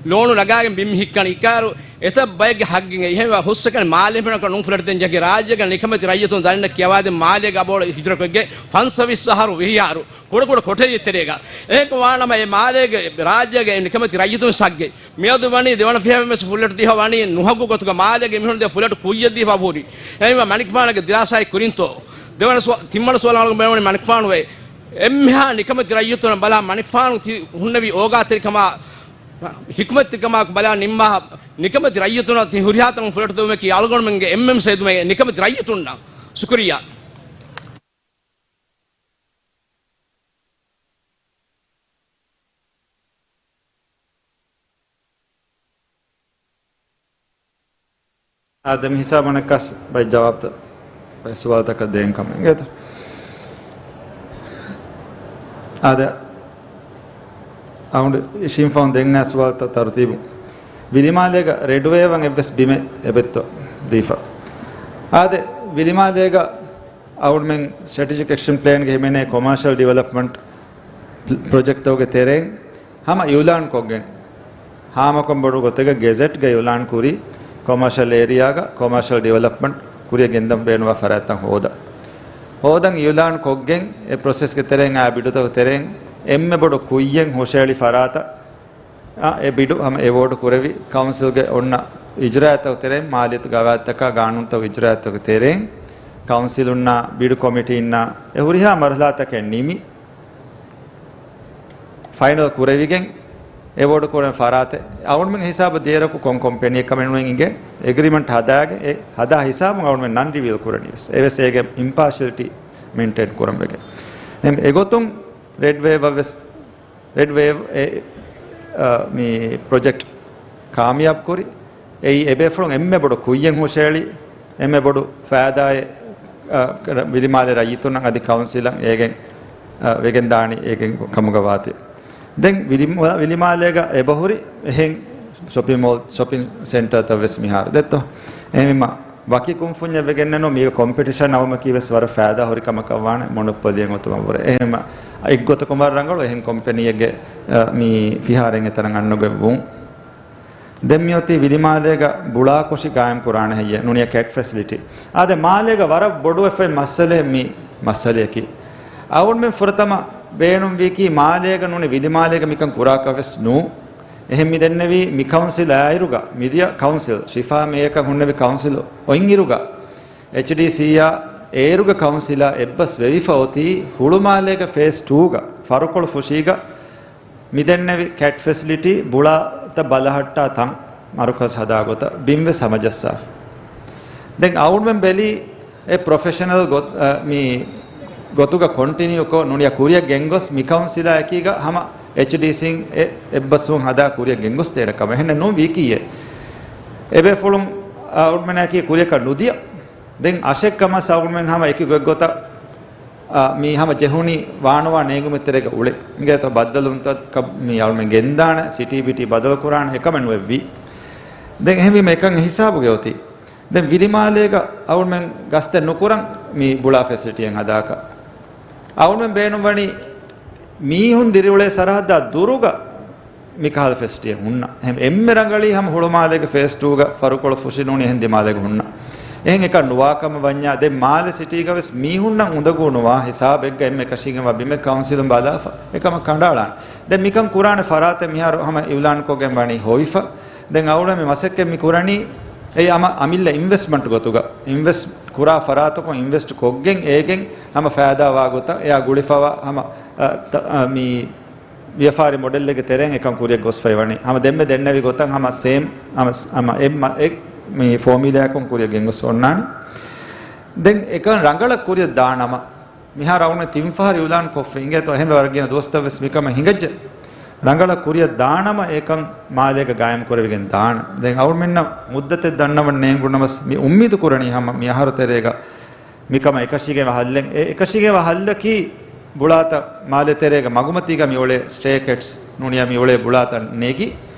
ލޯނު ނަގާގެން ބިން ހިއްކަނީ. އިކާރު އެތައް ބައެއްގެ ހައްގެއް އެއީ. އެހެންވެ ހުސްއެކަނި މާލޭ މީހުންނަކަށް ނޫން ފުލަޓު ދޭން ޖެހޭ. ރާއްޖޭގެ ނިކަމެތި ރައްޔިތުން ދަނީންނަށް ކިޔަވާދޭން މާލޭގެ އަބައުޅޭ ހިޖުރަކޮށްގެން ފަންސަވީސް އަހަރު ވިހި އަހަރު ކުޑަކުޑަ ކޮޓަރިއެއް ތެރޭގަ. އެހެންކަމުން ވާނަމަ އެ މާލޭގެ ރާއްޖޭގެ ނިކަމެތި ރައްޔިތުން ހައްގެއް. މިއަދު ވަނީ ދެވަނަ ފިހާރަ ވެސް ފުލްލެޓު ދީފަ ވަނީ ނުހައްގު ގޮތުގަ މާލޭގެ މީހުން ދޭ ފުލްލެޓު ކުއްޔަށް ދީފަ ހުރި. އެހެންވެ މަނިކުފާނުގެ ދިރާސާއެއް ކުރިންތޯ؟ ދެވަނަ ސުވާ-، ތިންވަނަ ސުވާލު އަޅުގަނޑު ބޭނުނީ މަނިކުފާނު އެ އެންމެހާ ނިކަމެތި ރައްޔިތުންނަށް ބަލާ މަނިކުފާނު ތި ހުންނެވި އޯގާތެރިކަމާ ހިކުމަތްތެރިކަމާއެކު ބަލާ ނިންމާ ނިކަމެތި ރައްޔިތުންނަށް ތި ހުރިހާ ތަން ފުލްލެޓު ދެވުމަކީ އަޅުގަނޑުމެންގެ އެމްއެމްސީ ހެދުމެއް ނިކަމެތި ރައްޔިތުންނަށް. ޝުކުރިއްޔާ. އާދެ، މި ހިސާބުން އެއްކާސް ބައެއް ޖަވާބުތައް ބައެއް ސުވާލުތަކަށް ދޭން ކަމަށް އިނގޭތޯ. އާދެ، އަޅުގަނޑު އިށީންފަހުން ދެން އައި ސުވާލުތައް ތަރުތީބުން. ވިލިމާލޭގަ ރެޑް ވޭވަށް އެއްވެސް ބިމެއް އެބައޮތްތޯ ދީފަ؟ އާދެ، ވިލިމާލޭގަ އަޅުގަނޑުމެން ސްޓްރެޓެޖިކް އެކްޝަން ޕްލޭންގެ ހިމެނޭ ކޮމާޝަލް ޑިވެލޮޕްމަންޓް ޕްރޮޖެކްޓްތަކުގެ ތެރެއިން ހަމަ އިއުލާންކޮށްގެން، ހާމަކޮށް ބޮޑު ގޮތެއްގަ ގެޒެޓްގަ އިއުލާން ކުރީ، ކޮމާޝަލް އޭރިއާގަ ކޮމާޝަލް ޑިވެލޮޕްމަންޓް ކުރިއަށް ގެންދަން ބޭނުންވާ ފަރާތްތައް ހޯދަން. ހޯދަން އިއުލާން ކޮށްގެން އެ ޕްރޮސެސްގެ ތެރެއިން އާ ބިޑުތަކުގެ ތެރެއިން އެންމެ ބޮޑު ކުއްޔެއް ހުށަހެޅި ފަރާތަށް އާ، އެ ބިޑު ހަމަ އެވޯޑް ކުރެވި ކައުންސިލްގެ އޮންނަ އިޖްރާއަތްތަކުގެ ތެރެއިން، މާލިޔަތު ގަވާއިދުތަކާ ގާނޫނުތަކުގެ އިޖްރާއަތްތަކުގެ ތެރެއިން، ކައުންސިލުންނާ ބިޑު ކޮމިޓީންނާ އެ ހުރިހާ މަރުހަލާތަކެއް ނިމި، ފައިނަލް ކުރެވިގެން އެވޯޑް ކުރެވޭ ފަރާތެއް އަޅުގަނޑުމެން ހިސާބަށް ދިޔައިރަކު ކޮން ކޮމްޕެނީއެއް ކަމެއް ނުވެ އިނގޭ، އެގްރިމެންޓް ހަދާގެން އެ ހަދާ ހިސާބުން އަޅުގަނޑުމެން ނަން ރިވީލް ކުރަނީ ވެސް. އެވެސް އޭގެ އިމްޕާޝިއަލިޓީ މެންޓެއިން ކުރަން ވެގެން. އެ-، އެގޮތުން ރެޑް ވޭވަށް ވެސް ރެޑް ވޭވް އެ، އަ، މި ޕްރޮޖެކްޓް ކާމިޔާބު ކުރި. އެއީ އެބޭފުޅުން އެންމެ ބޮޑު ކުއްޔެއް ހުށަހެޅި، އެންމެ ބޮޑު ފައިދާއެއް، އަ، ވިލިމާލެ ރައްޔިތުންނަށް އަދި ކައުންސިލަށް އޭގެން، އަ، ވެގެން ދާނީ އޭގެން ކަމުގަ ވާތީ. ދެން ވިލި-، ވިލިމާލޭގަ އެބަހުރި އެހެން ޝޮޕިން މޯލް، ޝޮޕިން ސެންޓަރތައް ވެސް މިހާރު ދެއްތޯ. އެހެންވީމަ، ވަކި ކުންފުންޏެއް ވެގެންނެއްނު، މީގަ ކޮމްޕިޓިޝަން އައުމަކީ ވެސް ވަރަށް ފައިދާ ހުރި ކަމަކަށް ވާނެ މޮނޮޕޮލީއެއް އޮތުމަށްވުރެ. އެހެންވީމަ، އެއްގޮތަކުން ވަރަށް ރަނގަޅު އެހެން ކޮމްޕެނީއެއްގެ، އަ، މި ފިހާރައިން އެތަނަށް އަންނަގޮތް ވުން. ދެން މިއޮތީ ވިލިމާލޭގަ ބުޅާކޮށި ގާއިމް ކުރާނެ ހެއްޔޭ ނޫނީ ކެޓް ފެސިލިޓީ. އާދެ، މާލޭގަ ވަރަށް ބޮޑުވެފައި މައްސަލައެއް މި މައްސަލަޔަކީ. އަޅުގަނޑުމެން ފުރަތަމަ ބޭނުންވީކީ މާލޭގަ ނޫނީ ވިލިމާލޭގަ މިކަން ކުރާކަށް ވެސް ނޫން. އެހެން މި ދެންނެވީ މި ކައުންސިލް އާއިރުގަ، މިދިޔަ ކައުންސިލް، ޝިފާ މޭޔަކަށް ހުންނެވި ކައުންސިލް އޮތްއިރުގަ، އެޗްޑީސީއާ އޭރުގެ ކައުންސިލާ އެއްބަސް ވެވިފަ އޮތީ ހުޅުމާލޭގެ ފޭސް ޓޫގަ، ފަރުކޮޅު ފުށީގަ، މި ދެންނެވި ކެޓް ފެސިލިޓީ ބުޅާތައް ބަލަހައްޓާ ތަން މަރުކަޒް ހަދާ ގޮތަށް ބިން ވެސް ހަމަޖައްސާފަ. ދެން އަޅުގަނޑުމެން ބެލީ އެ ޕްރޮފެޝަނަލް ގޮތް-، އަ، މި ގޮތުގަ ކޮންޓިނިއުކޮށް ނޫނީ ކުރިއަށް ގެންގޮސް މި ކައުންސިލާ އެކީގަ ހަމަ އެޗްޑީސީން އެ އެއްބަސްވުން ހަދާ ކުރިއަށް ގެންގޮސްދޭނެ ކަމެއް. އެހެންނެއް ނޫން ވީކީއޭ. އެބޭފުޅުން އަޅުމެނާއެކީ ކުރިއަކަށް ނުދިޔަ. ދެން އަށެއްކަމަސް އަޅުމެން ހަމަ އެކި ގޮތްގޮތަށް، އާ، މީ ހަމަ ޖެހުނީ ވާނުވާ ނޭނގުމެއް ތެރޭގަ އުޅެ. އިނގޭތޯ ބައްދަލުވުންތައް މީ އަޅުމެން ގެންދާނެ، ސިޓީ ބިޓީ ބަދަލު ކުރާނެ، އެކަމެއް ނުވެއްވީ. ދެން އެހެންވީމަ އެކަން އެ ހިސާބުގައި އޮތީ. ދެން ވިލިމާލޭގަ އަޅުމެން ގަސްތެއް ނުކުރަން މި ބުޅާ ފެސިލިޓީއެއް ހަދާކަށް. އަޅުމެން ބޭނުންވަނީ މީހުން ދިރިއުޅޭ ސަރަހައްދާ ދުރުގަ މިކަހަލަ ފެސިލިޓީއެއް ހުންނަ. އެހެން އެންމެ ރަނގަޅީ ހަމަ ހުޅުމާލޭގެ ފޭސް ޓޫގަ ފަރުކޮޅު ފުށި ނޫނީ އެހެން ދިމާލޭގަ ހުންނަ. އެހެން އެކަން ނުވާކަމަށް ވަންޏާ ދެން މާލެ ސިޓީގަ ވެސް މީހުންނަށް އުނދަގޫ ނުވާ ހިސާބެއްގަ އެންމެ އެކަށީގެންވާ ބިމެއް ކައުންސިލުން ބަލާފަ އެކަމަށް ކަނޑައަޅާނެ. ދެން މިކަން ކުރާނެ ފަރާތެއް މިހާރު ހަމަ އިއުލާންކޮށްގެން ވަނީ ހޮވިފަ. ދެން އަޅުގަނޑު މި މަސައްކަތް މި ކުރަނީ އެ ހަމަ އަމިއްލަ އިންވެސްޓްމަންޓް ގޮތުގަ، އިންވެސްޓް ކުރާ ފަރާތަކުން އިންވެސްޓް ކޮށްގެން އޭގެން ހަމަ ފައިދާ ވާ ގޮތަށް އެއާ ގުޅިފަވާ ހަމަ، އަ، ތަ-، އަ، މި ވިޔަފާރި މޮޑެލްއެއްގެ ތެރެއިން އެކަން ކުރިއަށް ގޮސްފައި ވަނީ. ހަމަ ދެންމެ ދެންނެވި ގޮތަށް ހަމަ ސޭމް، ހަމަ ސް-، ހަމަ އެ މަ-، އެ މި ފޯމިއުލާއަކުން ކުރިއަށް ގެންގޮސް އޮންނާނީ. ދެން އެކަން ރަނގަޅަށް ކުރިއަށް ދާނަމަ، މިހާރު އަޅުގަނޑު ތިން ފަހަރު އިއުލާން ކޮށްފަ އިނގޭތޯ، އެހެންވެ ވަރަށް ގިނަ ދުވަސްތައް ވެސް މިކަމަށް ހިނގައްޖެ. ރަނގަޅަށް ކުރިއަށް ދާނަމަ އެކަން މާލޭގަ ގާއިމް ކުރެވިގެން ދާނެ. ދެން އަޅުމެންނަށް މުއްދަތެއް ދަންނަވަން ނޭނގުނަމަސް މި އުއްމީދު ކުރަނީ ހަމަ މި އަހަރު ތެރޭގަ މިކަމަށް އެކަށީގެންވާ ހައްލެއް، އެ އެކަށީގެންވާ ހައްލަކީ ބުޅާތައް މާލެ ތެރޭގަ މަގުމަތީގަ މިއުޅޭ ސްޓޭކެޓްސް ނޫނިޔާ މިއުޅޭ ބުޅާތައް ނެގި،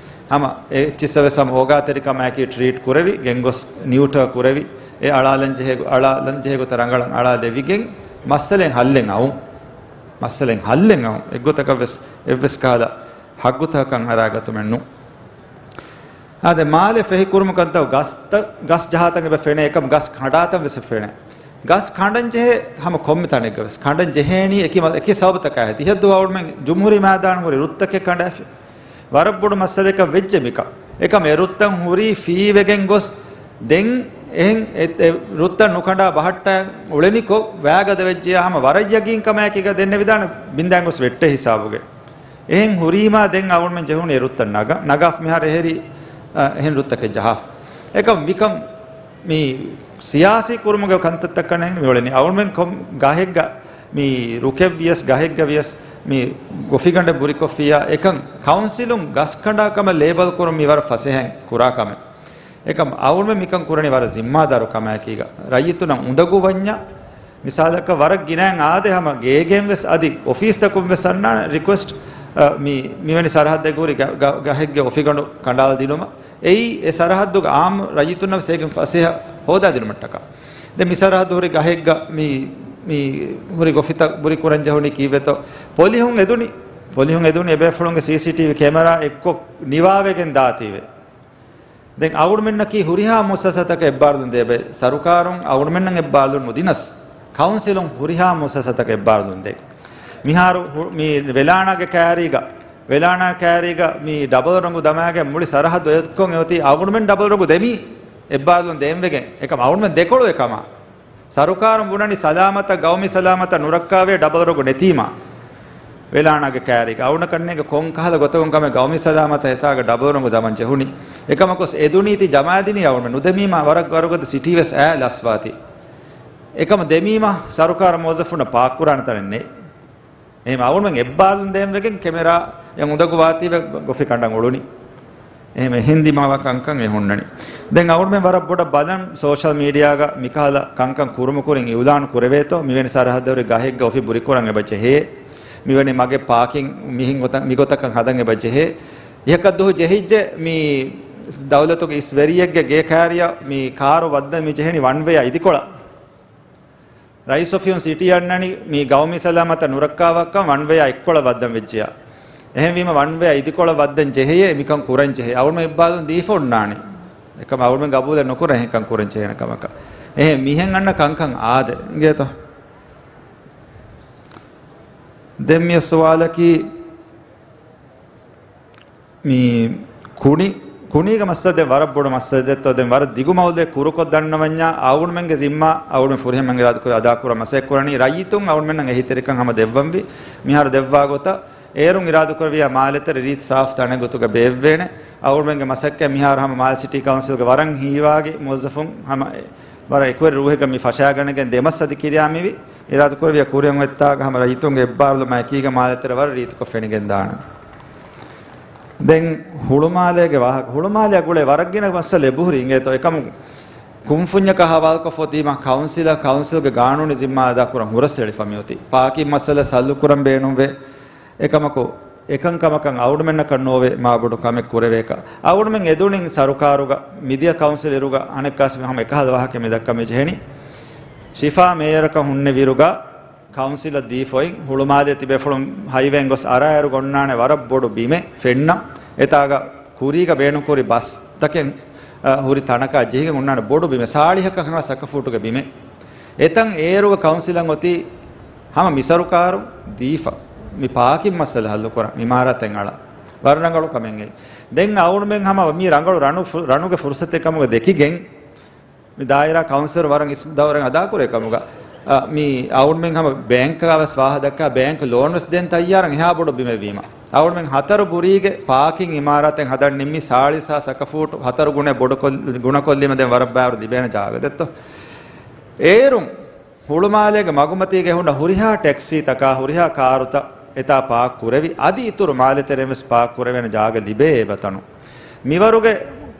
ހަމަ އެ އެއްޗިއްސަށް ވެސް ހަމަ އޯގާތެރިކަމާއެކީ ޓްރީޓް ކުރެވި، ގެންގޮސް ނިއުޓަރ ކުރެވި، އެ އަޅާލަން ޖެހޭ، އަޅާލަން ޖެހޭ ގޮތަށް ރަނގަޅަށް އަޅާލެވިގެން މައްސަލައެއް ހައްލެއް އައުން. މައްސަލައެއް ހައްލެއް އައުން. އެއްގޮތަކަށް ވެސް އެއްވެސް ކަހަލަ ހައްގުތަކަށް އަރާގަތުމެއް ނޫން. އާދެ، މާލެ ފެހި ކުރުމުގަ ކަންތައް ގަސްތައް، ގަސް ޖަހާތަން އެބަ ފެނޭ، އެކަމް ގަސް ކަނޑާތަން ވެސް ފެނޭ. ގަސް ކަނޑަން ޖެހޭ ހަމަ ކޮންމެ ތަނެއްގަ ވެސް. ކަނޑަން ޖެހޭނީ އެކި މަ-، އެކި ސަބަބުތަކާ ހެދި. ތިހަ ދުވަހު އަޅުމެން ޖުމްހޫރީ މައިދާނު ހުރި ރުއްތަކެއް ކަނޑާފި. ވަރަށް ބޮޑު މައްސަލައަކަށް ވެއްޖެ މިކަ. އެކަމް އެ ރުއްތަން ހުރީ ފީވެގެން ގޮސް، ދެން އެހެން އެ، އެ ރުއްތައް ނުކަނޑާ ބަހައްޓާ އުޅެނިކޮށް، ވައިގަދަ ވެއްޖެޔާ ހަމަ ވަރަށް ޔަގީން ކަމާއެކީގަ ދެންނެވިދާނެ ބިންދާން ގޮސް ވެއްޓޭ ހިސާބުގެ. އެހެން ހުރީމާ ދެން އަޅުމެން ޖެހުނީ އެ ރުއްތައް ނަގަ-، ނަގާފަ މިހާރު އެހެރީ، އަ، އެހެން ރުއްތަކެއް ޖަހާފަ. އެކަމް މިކަން މި ސިޔާސީ ކުރުމުގެ ކަންތައްތަކަށް ނެތް މިއުޅެނީ. އަޅުމެން ކޮން ގަހެއްގަ މި ރުކެއް ވިޔަސް، ގަހެއްގަ ވިޔަސް މި ގޮފިގަނޑެއް ބުރިކޮށްފިއްޔާ އެކަން ކައުންސިލުން ގަސް ކަނޑާ ކަމަށް ލޭބަލް ކުރުން މި ވަރަށް ފަސޭހައިން ކުރާ ކަމެއް. އެކަމް އަޅުމެން މިކަން ކުރަނީ ވަރަށް ޒިންމާދާރު ކަމާއެކީގަ. ރައްޔިތުންނަށް އުނދަގޫ ވަންޏާ، މިސާލަކަށް ވަރަށް ގިނައިން އާދެ ހަމަ ގޭގެން ވެސް އަދި އޮފީސްތަކުން ވެސް އަންނާނެ ރިކުއެސްޓް، އަ، މި، މިވެނި ސަރަހައްދެއް ހުރި ގަ-، ގަ-، ގަހެއްގެ އޮފިގަނޑު ކަނޑާލަދިނުމަށް. އެއީ އެ ސަރަހައްދުގަ އާއްމު ރައްޔިތުންނަށް ވެސް އޭގެން ފަސޭހަ ހޯދާދިނުމަށްޓަކާ. ދެން މި ސަރަހައްދު ހުރި ގަހެއްގަ މި، މި ހުރި ގޮފިތައް ބުރި ކުރަން ޖެހުނީ ކީއްވެތޯ؟ ޕޮލިހުން އެދުނީ، ޕޮލިހުން އެދުނީ އެބޭފުޅުންގެ ސީސީޓީވީ ކެމެރާ އެއްކޮށް ނިވާވެގެން ދާތީވެ. ދެން އަޅުމެންނަކީ ހުރިހާ މުއައްސަސާތަކަށް އެއްބާރުލުން ދޭ ބައެއް. ސަރުކާރުން އަޅުމެންނަށް އެއްބާރުލުން ނުދިނަސް، ކައުންސިލުން ހުރިހާ މުއައްސަސާތަކަށް އެއްބާރުލުން ދޭ. މިހާރު ހު-، މި ވެލާނާގެ ކައިރީގަ، ވެލާނާ ކައިރީގަ މި ޑަބަލް ރޮނގު ދަމާގެން މުޅި ސަރަހައްދު އޮތްކޮށް އެއޮތީ އަޅުމެން ޑަބަލް ރޮނގު ދެމީ އެއްބާރުލުން ދޭންވެގެން. އެކަމް އަޅުމެން ދެކޮޅު އެކަމާ. ސަރުކާރުން ބުނަނީ ސަލާމަތަށް، ގައުމީ ސަލާމަތަށް ނުރައްކާވޭ ޑަބަލް ރޮނގު ނެތީމާ. ވެލާނާގެ ކައިރީގަ އަޅުނަކަންނޭގެ ކޮން ކަހަލަ ގޮތަކުން ކަމެއް ގައުމީ ސަލާމަތަށް އެތާގަ ޑަބަލް ރޮނގު ދަމަން ޖެހުނީ. އެކަމަކުސް އެދުނީތީ ޖަމާދިނީ އަޅުމެން ނުދެމީމާ ވަރަށް ވަރުގަދަ ސިޓީ ވެސް އައި ލަސްވާތީ. އެކަމަ ދެމީމާ ސަރުކާރު މުވައްޒަފުންނަށް ޕާކްކުރާނެ ތަނެއް ނެތް. އެހެން އަޅުމެން އެއްބާރުލުން ދޭން ވެގެން ކެމެރާ އެ އުނދަގޫ ވާތީވެ ގޮފި ކަނޑަން އުޅުނީ. އެހެން ދިމާވާ ކަންކަން އެ ހުންނަނީ. ދެން އަޅުމެން ވަރަށް ބޮޑަށް ބަލަން ސޯޝަލް މީޑިއާގަ މިކަހަލަ ކަންކަން ކުރުމުކުރިން އިއުލާން ކުރެވޭތޯ، މިވެނި ސަރަހައްދަށް ހުރި ގަހެއްގަ އޮފީ ބުރިކުރަން އެބަ ޖެހޭ. މިވެނި މަގެއް ޕާކިން މިހިން ގޮތަށް، މިގޮތަކަށް ހަދަން އެބަ ޖެހޭ. އިހަކަށް ދުހު ޖެހިއްޖެ މި ދައުލަތުގެ އިސް ވެރިއެއްގެ ގޭ ކައިރިއަށް މި ކާރު ވައްދަން މި ޖެހެނީ ވަން ވޭއާ އިދިކޮޅަށް. ރައީސް އޮފީހުން ސިޓީ އަންނަނީ މި ގައުމީ ސަލާމަތަށް ނުރައްކާވާކަން ވަން ވޭއާ އިދިކޮޅަށް ވައްދަން ވެއްޖެޔާ. އެހެންވީމަ ވަން ވޭއާ އިދިކޮޅަށް ވައްދަން ޖެހެޔޭ މިކަން ކުރަން ޖެހޭ. އަޅުމެން އެއްބާރުލުން ދީފަ އޮންނާނެ. އެކަމަ އަޅުމެން ގަބޫލެއް ނުކުރޭ އެހެންކަން ކުރަން ޖެހޭނެ ކަމަކަށް. އެހެން މިހެން އަންނަ ކަންކަން އާދެ. އިނގޭތޯ؟ ދެން މި ސުވާލަކީ، މި ކުނި، ކުނީގެ މައްސަލަ ދެން ވަރަށް ބޮޑު މައްސަލައެއްތޯ، ދެން ވަރަށް ދިގު މައުޟޫއެއް ކުރުކޮށް ދަންނަވަންޏާ، އަޅުގަނޑުމެންގެ ޒިންމާ އަޅުގަނޑުމެން ފުރިހަމަ އިރާދަކުރި އަދާކުރަން މަސައްކަތް ކުރަނީ. ރައްޔިތުން އަޅުގަނޑުމެންނަށް އެހީތެރިކަން ހަމަ ދެއްވަންވީ. މިހާރު ދެއްވާ ގޮތަށް އޭރުން އިރާދަކުރެއްވިޔާ މާލެތެރެ ރީތި ސާފު ތަނެއް ގޮތުގަ ބޭއްވޭނެ. އަޅުގަނޑުމެންގެ މަސައްކަތް މިހާރު ހަމަ މާލެ ސިޓީ ކައުންސިލްގެ ވަރަށް ހީވާގި މުވައްޒަފުން ހަމަ ވަރަށް އެކުވެރި ރޫހެއްގަ މި ފަށާގަނެގެން ދެމަސް އަދި ކިރިޔާ މިވި. އިރާދަކުރެއްވިޔާ ކުރިއަށް އޮތްތާގަ ހަމަ ރައްޔިތުންގެ އެއްބާރުލުމާ އެކީގަ މާލެތެރެ ވަރަށް ރީތިކޮށް ފެނިގެން ދާނެ. ދެން ހުޅުމާލޭގެ ވާހަކަ. ހުޅުމާލެއަށް ގުޅޭ ވަރަށް ގިނަ މައްސަލަ އެބަހުރި އިނގޭތޯ. އެކަމު ކުންފުންޏަކާ ހަވާލުކޮށްފަ އޮތީމަ ކައުންސިލަށް، ކައުންސިލްގެ ގާނޫނީ ޒިންމާ އަދާކުރަން ހުރަސް އެޅިފަ މިއޮތީ. ޕާކިން މައްސަލަ ސައްލުކުރަން ބޭނުންވޭ. އެކަމަކު، އެކަންކަމަކަށް އަޅުގަނޑުމެންނަކަށް ނޯވޭ މާބޮޑު ކަމެއް ކުރެވޭކަށް. އަޅުގަނޑުމެން އެދުނިން ސަރުކާރުގަ، މިދިޔަ ކައުންސިލް އިރުގަ އަނެއްކާސް ހަމަ އެކަހަލަ ވާހަކަ މި ދައްކަމެ ޖެހެނީ. ޝިފާ މޭޔަރަކަށް ހުންނެވިރުގަ، ކައުންސިލަށް ދީފައި ހުޅުމާލޭ ތިބޭފުޅުން ހައިވޭން ގޮސް އަރާއިރު ގޮންނާނެ ވަރަށް ބޮޑު ބިމެއް ފެންނަ. އެތާގަ ކުރީގަ ބޭނުންކުރި ބަސްތަކެއް، އަ، ހުރި ތަނަކާ ޖެހިގެން ހުންނާނެ ބޮޑު ބިމެއް. ސާޅީހަކަށް ހަނގާ ސަކަފޫޓުގެ ބިމެއް. އެތަން އޭރުގަ ކައުންސިލަށް އޮތީ ހަމަ މި ސަރުކާރު ދީފަ މި ޕާކިން މައްސަލަ ހައްލުކުރަން، އިމާރާތެއް އަޅަން. ވަރަށް ރަނގަޅު ކަމެއް އެއީ. ދެން އަޅުގަނޑުމެން ހަމަ މި ރަނގަޅު ރަނު ފު-، ރަނުގެ ފުރުސަތެއް ކަމުގަ ދެކިގެން، މި ދާއިރާ ކައުންސިލަރު ވަރަށް އިސް ދައުރެއް އަދާކުރޭ ކަމުގަ، އަ، މި އަޅުގަނޑުމެން ހަމަ ބޭންކަށް ވެސް ވާހަކަ ދައްކާ، ބޭންކް ލޯން ވެސް ދޭން ތައްޔާރަށް އެހާ ބޮޑު ބިމެއް ވީމަ. އަޅުގަނޑުމެން ހަތަރު ބުރީގެ ޕާކިން އިމާރާތެއް ހަދަން ނިންމީ. ސާޅީސް ހާސް ސަކަފޫޓު ހަތަރު ގުނަ ބޮޑުކޮށް-، ގުނަކޮށްލީމަ ދެން ވަރަށް ބާރު ލިބޭނެ ޖާގަ ދެއްތޯ. އޭރުން ހުޅުމާލޭގެ މަގުމަތީގަ ހުންނަ ހުރިހާ ޓެކްސީތަކާ، ހުރިހާ ކާރުތައް އެތާ ޕާކް ކުރެވި، އަދި އިތުރު މާލެ ތެރެއިން ވެސް ޕާކް ކުރެވޭނެ ޖާގަ ލިބޭ އެބަތަނު. މިވަރުގެ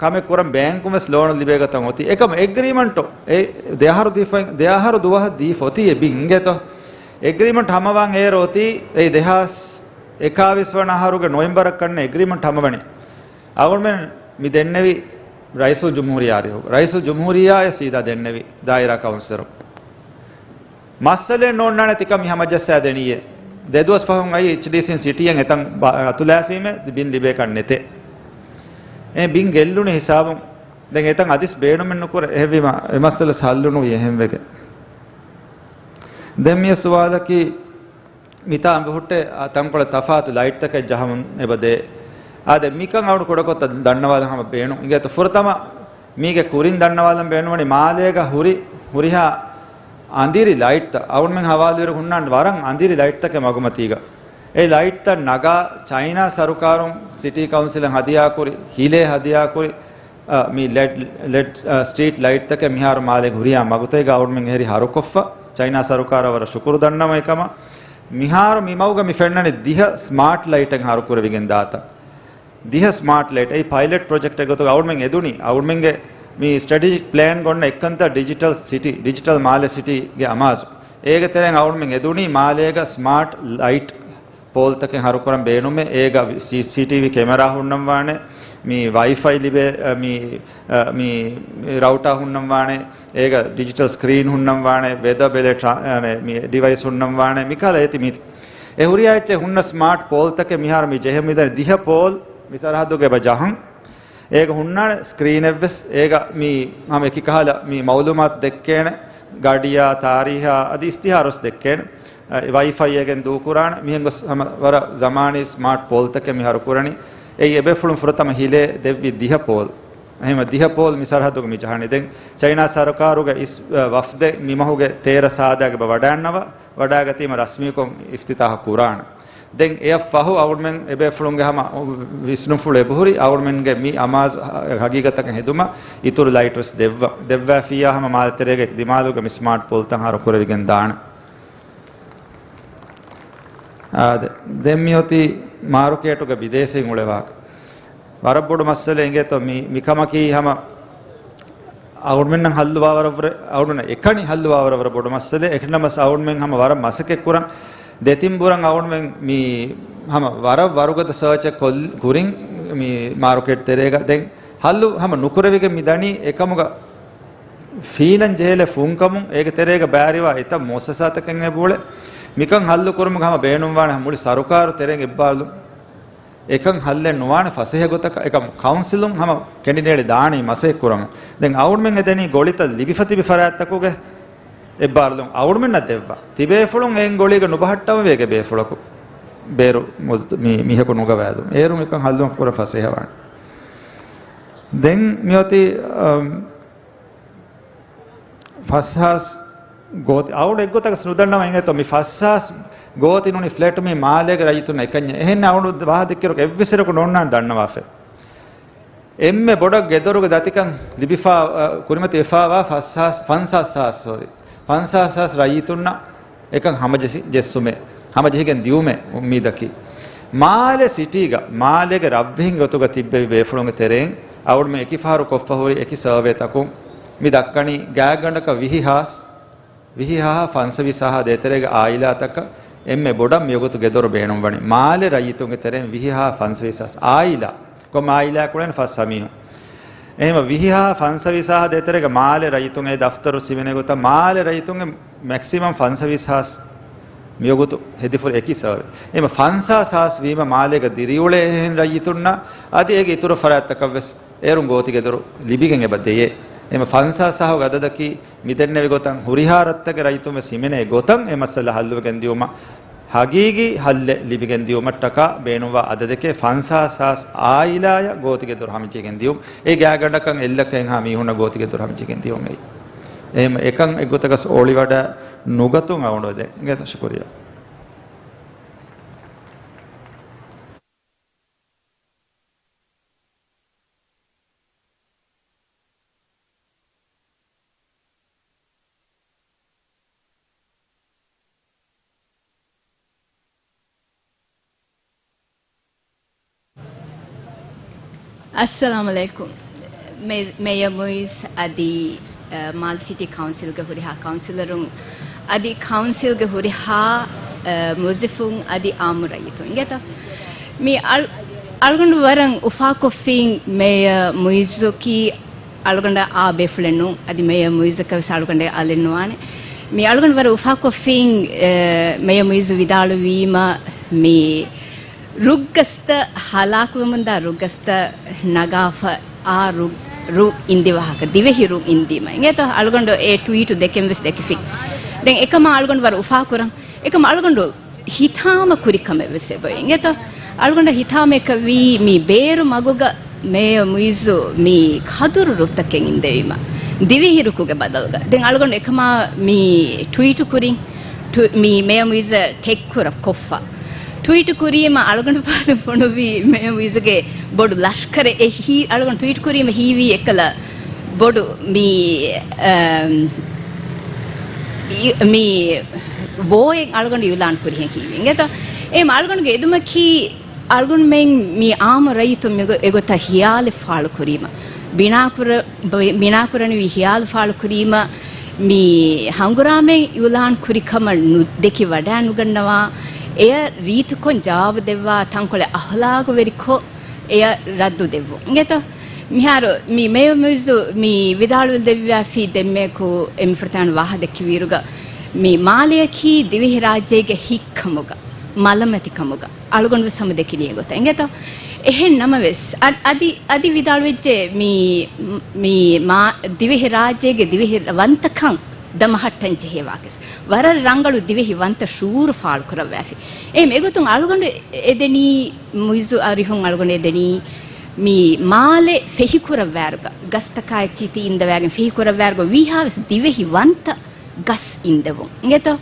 ކަމެއް ކުރަން ބޭންކުން ވެސް ލޯނު ލިބޭ ގޮތަށް އޮތީ. އެކަމަ އެގްރީމަންޓު އެ ދެ އަހަރު ދީފަ-، ދެ އަހަރު ދުވަހަށް ދީފަ އޮތީ އެ ބިން އިނގޭތޯ. އެގްރީމަންޓް ހަމަވާން އޭރު އޮތީ އެ ދެހާސް އެކާވީސް ވަނަ އަހަރުގެ ނޮވެމްބަރަށް ކަންނޭ އެގްރީމަންޓް ހަމަވަނީ. އަޅުގަނޑުމެން މި ދެންނެވި ރައީސުލް ޖުމްހޫރިއްޔާ އަރިހު، ރައީސުލް ޖުމްހޫރިއްޔާއަށް ސީދާ ދެންނެވި ދާއިރާ ކައުންސިލަރު. މައްސަލައެއް ނޯންނާނެ ތިކަން މި ހަމަޖައްސާ ދެނީއޭ. ދެ ދުވަސް ފަހުން އައީ އެޗްޑީސީން ސިޓީއެއް އެތަން ބަ-، އަތުލާފީމޭ ބިން ލިބޭކަށް ނެތޭ. އެ ބިން ގެއްލުނު ހިސާބުން ދެން އެތަން އަދިސް ބޭނުމެއް ނުކުރޭ. އެހެންވީމަ އެ މައްސަލަ ހައްލުނުވީ އެހެންވެގެން. ދެން މި ސުވާލަކީ، މިތާ އަނބިހުއްޓޭ ތަންކޮޅެއް ތަފާތު ލައިޓްތަކެއް ޖަހަމުން އެބަ ދޭ. އާދެ، މިކަން އަޅު ކުޑަކޮށް ދަންނަވާލަން ހަމަ ބޭނުން އިނގޭތަ. ފުރަތަމަ މީގެ ކުރިން ދަންނަވާލަން ބޭނުންވަނީ މާލޭގަ ހުރި ހުރިހާ އަނދިރި ލައިޓްތައް އަޅުމެން ހަވާލުވިރު ހުންނާން ވަރަށް އަނދިރި ލައިޓްތަކެއް މަގުމަތީގަ. އެ ލައިޓްތައް ނަގާ ޗައިނާ ސަރުކާރުން ސިޓީ ކައުންސިލަށް ހަދިޔާކުރި، ހިލޭ ހަދިޔާކުރި، އަ، މި ލެޑް، ލެޑް، އަ، ސްޓްރީޓް ލައިޓްތަކެއް މިހާރު މާލޭގެ ހުރިހާ މަގުތަކެއްގަ އަޅުމެން އެހެރީ ހަރުކޮށްފަ، ޗައިނާ ސަރުކާރަށް ވަރަށް ޝުކުރު ދަންނަވަން. އެކަމަށް މިހާރު މި މަގުގަ މި ފެންނަނީ ދިހަ ސްމާޓް ލައިޓެއް ހަރުކުރެވިގެން ދާތަން. ދިހަ ސްމާޓް ލައިޓް އެއީ ޕައިލެޓް ޕްރޮޖެކްޓެއް ގޮތުގަ އަޅުމެން އެދުނީ. އަޅުމެންގެ މި ސްޓްރެޓެޖިކް ޕްލޭންގަ އޮންނަ އެއްކަންތައް ޑިޖިޓަލް ސިޓީ، ޑިޖިޓަލް މާލެ ސިޓީގެ އަމާޒު. އޭގެ ތެރެއިން އަޅުމެން އެދުނީ މާލޭގަ ސްމާޓް ލައިޓް ޕޯލްތަކެއް ހަރުކުރަން ބޭނުމޭ. އޭގަ ސީސީޓީވީ ކެމެރާ ހުންނަންވާނެ، މި ވައިފައި ލިބޭ، އަ، މި، އަ، މި ރައުޓާ ހުންނަންވާނެ، އޭގަ ޑިޖިޓަލް ސްކްރީން ހުންނަންވާނެ، ވެދަ ބެލެ ޓްރާ-، އަނެ، މި ޑިވައިސް ހުންނަންވާނެ، މިކަހަލަ އޭތި މީތި. އެ ހުރިހާ އެއްޗެއް ހުންނަ ސްމާޓް ޕޯލްތަކެއް މިހާރު މި ޖެހެމުން ދަނީ ދިހަ ޕޯލް މި ސަރަހައްދުގަ އެބަ ޖަހަން. އޭގަ ހުންނާނެ ސްކްރީނެއްވެސް، އޭގަ މި ހަމަ އެކި ކަހަލަ މި މައުލޫމާތު ދެއްކޭނެ، ގަޑިޔާ، ތާރީހާ، އަދި އިސްތިހާރުވެސް ދެއްކޭނެ. އަ، ވައިފައި އޭގެން ދޫކުރާނެ. މިހެން ގޮސް ހަމަ ވަރަށް ޒަމާނީ ސްމާޓް ޕޯލްތަކެއް މި ހަރުކުރަނީ. އެއީ އެބޭފުޅުން ފުރަތަމަ ހިލޭ ދެއްވި ދިހަ ޕޯލް. އެހެންވެ ދިހަ ޕޯލް މި ސަރަހައްދުގަ މި ޖަހަނީ. ދެން ޗައިނާ ސަރުކާރުގެ އިސް، އަ، ވަފްދެއް މި މަހުގެ ތޭރަ ސާދާގަ އެބަ ވަޑައިންނަވާ، ވަޑައިގަތީމަ ރަސްމީކޮށް އިފްތިތާހު ކުރާނެ. ދެން އެއަށް ފަހު އަޅުމެން އެބޭފުޅުންގެ ހަމަ ވިސްނުފުޅު އެބަހުރި އަޅުމެންގެ މި އަމާޒު ހަ-، ހަގީގަތަކަށް ހެދުމަށް އިތުރު ލައިޓް ވެސް ދެއްވަ-، ދެއްވާފިއްޔާ ހަމަ މާލެ ތެރޭގެ ދިމާލުގަ މި ސްމާޓް ޕޯލްތައް ހަރު ކުރެވިގެން ދާނެ. އާދެ، ދެން މިއޮތީ މާރުކޭޓުގެ ބިދޭސީން އުޅެވާކަށް. ވަރަށް ބޮޑު މައްސަލައެއް އިނގޭތޯ މި، މިކަމަކީ ހަމަ އަޅުމެންނަށް ހައްލުވާވަރަށްވުރެ، އަޅުން އެކަނި ހައްލުވާވަރަށްވުރެ ބޮޑު މައްސަލައެއް. އެކަނި ނަމަސް އަޅުމެން ހަމަ ވަރަށް މަސައްކަތް ކުރަން. ދެތިން ބުރަން އަޅުމެން މި ހަމަ ވަރަށް ވަރުގަދަ ސާޗެއް ކޮށް-، ކުރިން މި މާރުކޭޓް ތެރޭގަ ދެން ހައްލު ހަމަ ނުކުރެވިގެން މި ދަނީ އެކަމުގަ ފީނަން ޖެހޭލެ ފޫންކަމުން އޭގެ ތެރޭގަ ބައިވެރިވާ އެތައް މުއައްސަސާތަކެއް އެބައުޅޭ. މިކަން ހައްލު ކުރުމުގަ ހަމަ ބޭނުންވާނެ މުޅި ސަރުކާރު ތެރެއިން އެއްބާރުލުން. އެކަން ހައްލެއް ނުވާނެ ފަސޭހަ ގޮތަކަށް. އެކަމް ކައުންސިލުން ހަމަ ކެނޑިޑޭޓް ދާނީ މަސައްކަތް ކުރަމުން. ދެން އަޅުމެން އެދެނީ ގޮޅިތައް ލިބިފަ ތިބި ފަރާތްތަކުގެ އެއްބާރުލުން އަޅުމެންނަށް ދެއްވާ. ތިބޭފުޅުން އެއިން ގޮޅީގަ ނުބަހައްޓަވަންވީ އޭގެ ބޭފުޅަކު. ބޭރު މުޖް-، މި-، މީހަކު ނުގަވާލުން. އޭރުން އެކަން ހައްލުވަން ކުރަން ފަސޭހަވާނެ. ދެން މިއޮތީ، އަމް، ފަސްހާސް ގޯތި-، އަޅުގަނޑު އެއްގޮތަކަސް ނުދަންނަވަން އިނގޭތޯ މި ފަސްހާސް ގޯތި ނޫނީ ފްލެޓް މި މާލޭގެ ރައްޔިތުންނަށް އެކަންޏެއް. އެހެން އަޅުގަނޑު ވާހަކަ ދެއްކިއިރު އެއްވެސް އިރަކު ނޯންނާން ދަންނަވާފަ. އެންމެ ބޮޑަށް ގެދޮރުގެ ދަތިކަން ލިބިފާ، އަ، ކުރިމަތިވެފާވާ ފަސްހާސް، ފަންސާސް ހާސް، ސޯރީ. ފަންސާސް ހާސް ރައްޔިތުންނަށް އެކަން ހަމަޖެސި-، ޖެއްސުމެއް، ހަމަޖެހިގެން ދިއުމެއް އުއްމީދަކީ. މާލެ ސިޓީގަ މާލޭގެ ރަށްވިހިން ގޮތުގަ ތިއްބެވި ބޭފުޅުންގެ ތެރެއިން އަޅުގަނޑުމެން އެކި ފަހަރު ކޮށްފަ ހުރި އެކި ސަރވޭތަކުން މި ދައްކަނީ ގާތްގަނޑަކަށް ވިހި ހާސް، ވިހި ހާހާ ފަންސަވީސް ހާހާ ދޭތެރޭގެ އާއިލާތަކަށް އެންމެ ބޮޑަށް މިވަގުތު ގެދޮރު ބޭނުންވަނީ. މާލެ ރައްޔިތުންގެ ތެރެއިން ވިހި ހާހާ ފަންސަވީސް ހާސް އާއިލާ، ކޮންމެ އާއިލާއަކު އުޅެނީ ފަސް ހަ މީހުން. އެހެންވީމަ ވިހި ހާހާ ފަންސަވީސް ހާހާ ދޭތެރޭގަ މާލެ ރައްޔިތުން އެ ދަފްތަރު ސިމެނޭ ގޮތަށް މާލެ ރައްޔިތުންގެ މެކްސިމަމް ފަންސަވީސް ހާސް މިވަގުތު ހެދިފުރި އެކި ސަރވޭ. އެހެންވީމަ ފަންސާސް ހާސް ވީމަ މާލޭގަ ދިރިއުޅޭ އެހެން ރައްޔިތުންނަށް އަދި އޭގެ އިތުރު ފަރާތްތަކަށްވެސް އޭރުން ގޯތިގެދޮރު ލިބިގެން އެބަ ދެޔޭ. އެހެންވީމަ ފަންސާސް ހާހުގެ އަދަދަކީ މިދެންނެވި ގޮތަށް ހުރިހާ ރަށްތަކުގެ ރައްޔިތުންވެސް ހިމެނޭ ގޮތަށް އެ މައްސަލަ ހައްލުވެގެން ދިޔުމަށް، ހަގީގީ ހައްލެއް ލިބިގެން ދިޔުމަށްޓަކާ ބޭނުންވާ އަދަދެކޭ ފަންސާސް ހާސް އާއިލާއަށް ގޯތިގެދޮރު ހަމަޖެހިގެން ދިޔުން. އެ ގާތްގަނޑަކަށް އެއްލައްކައެއްހާ މީހުންނަށް ގޯތިގެދޮރު ހަމަޖެހިގެން ދިޔުން އެއީ. އެހެން އެކަން އެއްގޮތަކަށް އޮޅިވަޑަ ނުގަތުން އަޅުގަނޑު ދެން އިނގޭތަ؟ ޝުކުރިއްޔާ. އައްސަލާމު ޢަލައިކުމް. މޭ-، މޭޔަރ މުއިޒް އަދި، އަ، މާލެ ސިޓީ ކައުންސިލްގެ ހުރިހާ ކައުންސިލަރުން އަދި ކައުންސިލްގެ ހުރިހާ، އަ، މުވައްޒަފުން އަދި އާއްމު ރައްޔިތުން އިނގޭތަ؟ މި އަޅު-، އަޅުގަނޑު ވަރަށް އުފާކޮށްފިން މޭޔަރ މުއިޒުކީ އަޅުގަނޑަށް އާ ބޭފުޅެއް ނޫން، އަދި މޭޔަރ މުއިޒަކަށް ވެސް އަޅުގަނޑަށް އަލެއް ނުވާނެ. މި އަޅުގަނޑު ވަރަށް އުފާކޮށްފިން، އެ، މޭޔަރ މުއިޒު ވިދާޅުވީމަ، މި ރުއްގަސްތައް ހަލާކުވެމުންދާ ރުއްގަސްތައް ނަގާފަ، އާ ރުއް-، ރުއް އިންދިވާހަކަ، ދިވެހި ރުއް އިންދީމަ. އިނގޭތަ؟ އަޅުގަނޑު އެ ޓުވީޓު ދެކެން ވެސް ދެކިފިން. ދެން އެކަމާ އަޅުގަނޑު ވަރަށް އުފާކުރަން. އެކަމަ އަޅުގަނޑު ހިތާމަ ކުރި ކަމެއް ވެސް އެބަ އިނގޭތަ؟ އަޅުގަނޑަށް ހިތާމައަކަށް ވީ މި ބޭރު މަގުގަ މޭޔަރ މުއިޒު މި ކަދުރު ރުއްތަކެއް އިންދެވީމަ، ދިވެހި ރުކުގެ ބަދަލުގަ. ދެން އަޅުގަނޑު އެކަމާ މި ޓުވީޓު ކުރިން، ޓު-، މި މޭޔަރ މުއިޒަށް ޓެގް ކުރ-، ކޮށްފަ. ޓުވީޓު ކުރީމަ އަޅުގަނޑު ފާދަ ފޮނުވީ މޭޔަރ މުއިޒުގެ ބޮޑު ލަޝްކަރެއް އެ ހީ-، އަޅުގަނޑު ޓުވީޓު ކުރީމަ ހީވީ އެއްކަލަ ބޮޑު މި، އަ، މި ވޯއެއް އަޅުގަނޑު އިއުލާން ކުރިހެން ހީވި. އިނގޭތަ؟ އެ އަޅުގަނޑުގެ އެދުމަކީ، އަޅުގަނޑުމެން މި އާއްމު ރައްޔިތުން މިގޮ-، އެގޮތަށް ހިޔާލެއް ފާޅުކުރީމަ، ބިނާކުރ-، ބި-، ބިނާކުރަނިވި ހިޔާލު ފާޅުކުރީމަ، މި ހަނގުރާމައިން އިއުލާން ކުރި ކަމަށް ނު-، ދެކި ވަޑައިނުގަންނަވާ، އެޔަށް ރީތިކޮށް ޖަވާބު ދެއްވާ ތަންކޮޅެއް އަހުލާގުވެރިކޮށް، އެޔަށް ރައްދު ދެއްވުން. އިނގޭތަ؟ މިހާރު މި މޭޔަރ މުއިޒު މި ވިދާޅުވެ ދެއްވާފި ދެންމެއަކު އެ މިފުރަތަމަ ވާހަ ދެއްކިވިއިރުގަ، މި މާލެއަކީ ދިވެހިރާއްޖޭގެ ހިތްކަމުގަ، މަލަމަތިކަމުގަ އަޅުގަނޑު ވެސް ހަމަ ދެކި ނިޔަތް ގޮތަށް އިނގޭތަ؟ އެހެން ނަމަވެސް، އަ-، އަދި، އަދި ވިދާޅުވެއްޖެ މި، މި މާ-، ދިވެހިރާއްޖޭގެ ދިވެހި ވަންތަކަން ދަމަހައްޓަން ޖެހޭ ވާކަސް ވަރަށް ރަނގަޅު ދިވެހި ވަންތަ ޝުޢޫރު ފާޅުކުރައްވާފި. އެ މެގޮތުން އަޅުގަނޑު އެދެނީ، މުއިޒު އަރިހުން އަޅުގަނޑު އެދެނީ، މި މާލެ ފެހިކުރައްވާއިރުގަ، ގަސްތަކާއެއްޗިތި އިންދަވާގެން ފެހިކުރައްވާއިރުގަ ވީހާވެސް ދިވެހި ވަންތަ ގަސް އިންދެވުން. އިނގޭތޯ؟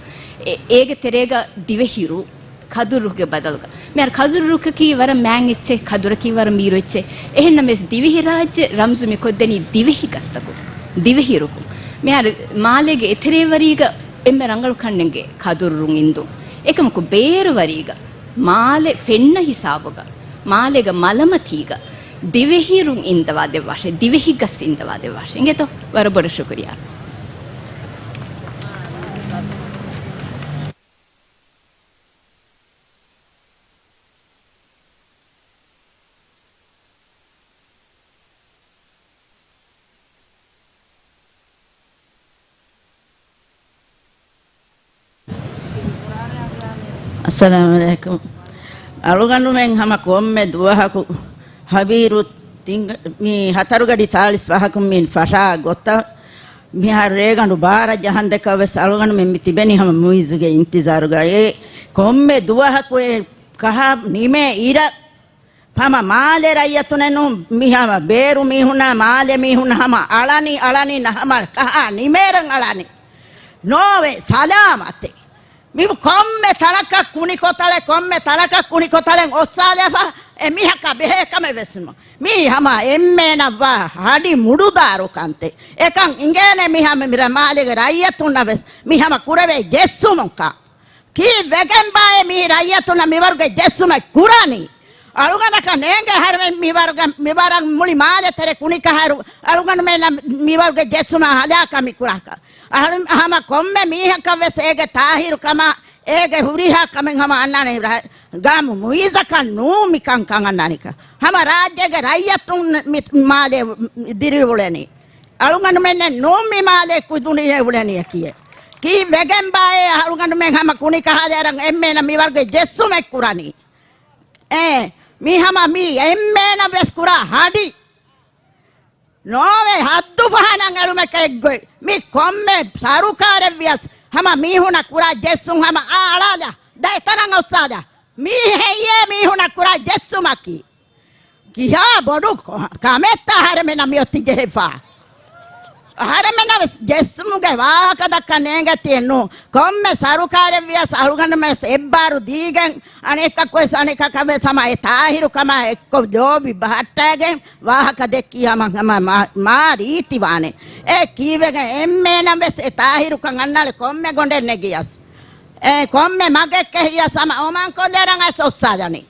އެ-، އޭގެ ތެރޭގަ ދިވެހި ރުއް، ކަދުރުގެ ބަދަލުގަ. މިހާރު ކަދުރު ރުއްކަކީ ވަރަށް މާތް އެއްޗެއް، ކަދުރަކީ ވަރަށް މީރު އެއްޗެއް. އެހެންނަމަވެސް ދިވެހިރާއްޖެ ރަމްޒު މިކޮށްދެނީ ދިވެހި ގަސްތަކުން، ދިވެހި ރުކުން. މިހާރު މާލޭގެ އެތެރޭވަރީގަ އެންމެ ރަނގަޅު ކަންނެންގެ ކަދުރު ރުއް އިންދުން. އެކަމަކު ބޭރުވަރީގަ މާލެ ފެންނަ ހިސާބުގަ، މާލޭގަ މަލަމަތީގަ ދިވެހި ރުއް އިންދަވާ ދެއްވާށޭ، ދިވެހި ގަސް އިންދަވާ ދެއްވާށޭ. އިނގޭތޯ؟ ވަރަށް ބޮޑަށް ޝުކުރިއްޔާ. އައްސަލާމު ޢަލައިކުމް. އަޅުގަނޑުމެން ހަމަ ކޮންމެ ދުވަހަކު ހަވީރު ތިން-، މި ހަތަރު ގަޑި ސާޅީސް ފަހަކުން މި ފަށާ ގޮތަށް މިހާރު ރޭގަނޑު ބާރަ ޖަހަން ދެކަށް ވެސް އަޅުގަނޑުމެން މި ތިބެނީ ހަމަ މުއިޒުގެ އިންތިޒާރުގަ. އެ ކޮންމެ ދުވަހަކު އެ ކަހާ ނިމޭ އިރަށް ހަމަ މާލެ ރައްޔިތުންނެއް ނޫން، މި ހަމަ ބޭރު މީހުންނާ މާލެ މީހުންނާ ހަމަ އަޅަނީ، އަޅަނީ ނަ-، ހަމަ ކަހާ ނިމޭރަށް އަޅަނީ. ނޯވޭ ސަލާމަތެއް. މި ކޮންމެ ތަނަކަށް ކުނިކޮތަޅެއް، ކޮންމެ ތަނަކަށް ކުނިކޮތަޅެއް އޮއްސާލާފަ، އެ މީހަކާ ބެހޭ ކަމެއް ވެސް ނޫން. މީ ހަމަ އެންމެނަށްވާ ހަޑި މުޑުދާރު ކަންތެއް. އެކަން އިނގޭނެ މި ހަމަ މި ރަ-، މާލޭގެ ރައްޔިތުންނަށް ވެސް މި ހަމަ ކުރެވޭ ޖެއްސުމުން ކާ. ކީއްވެގެންބާއޭ މީ ރައްޔިތުންނަށް މިވަރުގެ ޖެއްސުމެއް ކުރާނީ؟ އަޅުގަނޑަކަށް ނޭނގޭ އަހަރެމެން މިވަރުގެ، މިވަރަށް މުޅި މާލެ ތެރެ ކުނިކަހައިރު އަޅުގަނޑުމެންނަށް މިވަރުގެ ޖެއްސުމާ ހަލާކާ މި ކުރާކަށް. އަހަރެން ހަމަ ކޮންމެ މީހަކަށް ވެސް އޭގެ ތާހިރު ކަމާ، އޭގެ ހުރިހާ ކަމެއް ހަމަ އަންނާނެ. ރަ-، ގާމު މުއިއްޒަކަށް ނޫން މިކަންކަން އަންނާނެކަން. ހަމަ ރާއްޖޭގެ ރައްޔިތުން މި މާލެ ދިރިއުޅެނީ. އަޅުގަނޑުމެންނެއް ނޫން މި މާލެ ކުދުނިއެ އުޅެނީ އެކިއެއް. ކީއްވެގެންބާއޭ އަޅުގަނޑުމެން ހަމަ ކުނިކަހާލި އަރަން އެންމެނަށް މިވަރުގެ ޖެއްސުމެއް ކުރަނީ؟ އޭ، މީ ހަމަ މީ އެންމެނަށް ވެސް ކުރާ ހަޑި. ނޯވޭ ހައްދު ފަހަނަށް އެޅުމެކޭ އެއްގޮތް. މި ކޮންމެ ސަރުކާރެއް ވިޔަސް ހަމަ މީހުނަށް ކުރާ ޖެއްސުން ހަމަ އާ އަޅާލާ. ދަ އެތަނަށް އޮއްސާލާ. މީ ހެއްޔޭ މީހުނަށް ކުރާ ޖެއްސުމަކީ؟ ކިހާ ބޮޑު ކޮ-، ކަމެއްތަ އަހަރެމެންނަށް މިއޮތީ ޖެހިފާ؟ އަހަރެމެންނަށް ވެސް ޖެއްސުމުގެ ވާހަކަ ދައްކަން ނޭނގޭތީއެއްނު. ކޮންމެ ސަރުކާރެއް ވިޔަސް އަޅުގަނޑުމެން ވެސް އެއްބާރު ދީގެން އަނެއްކަކު ވެސް އަނެއްކަކަށް ވެސް ހަމަ އެ ތާހިރު ކަމާ އެއްކޮށް ލޯބި ބަހައްޓައިގެން ވާހަކަ ދެއްކީ ހަމަ، ހަމަ މާ، މާ ރީތިވާނެ. އެ ކީއްވެގެން އެންމެނަށް ވެސް އެ ތާހިރުކަން އަންނާނެ ކޮންމެ ގޮނޑެއް ނެގިޔަސް. އެ ކޮންމެ މަގެއް ކެހިޔަސް ހަމަ އޮމާން ކޮށްލަރަން އައިސް އޮއްސާލަނީ.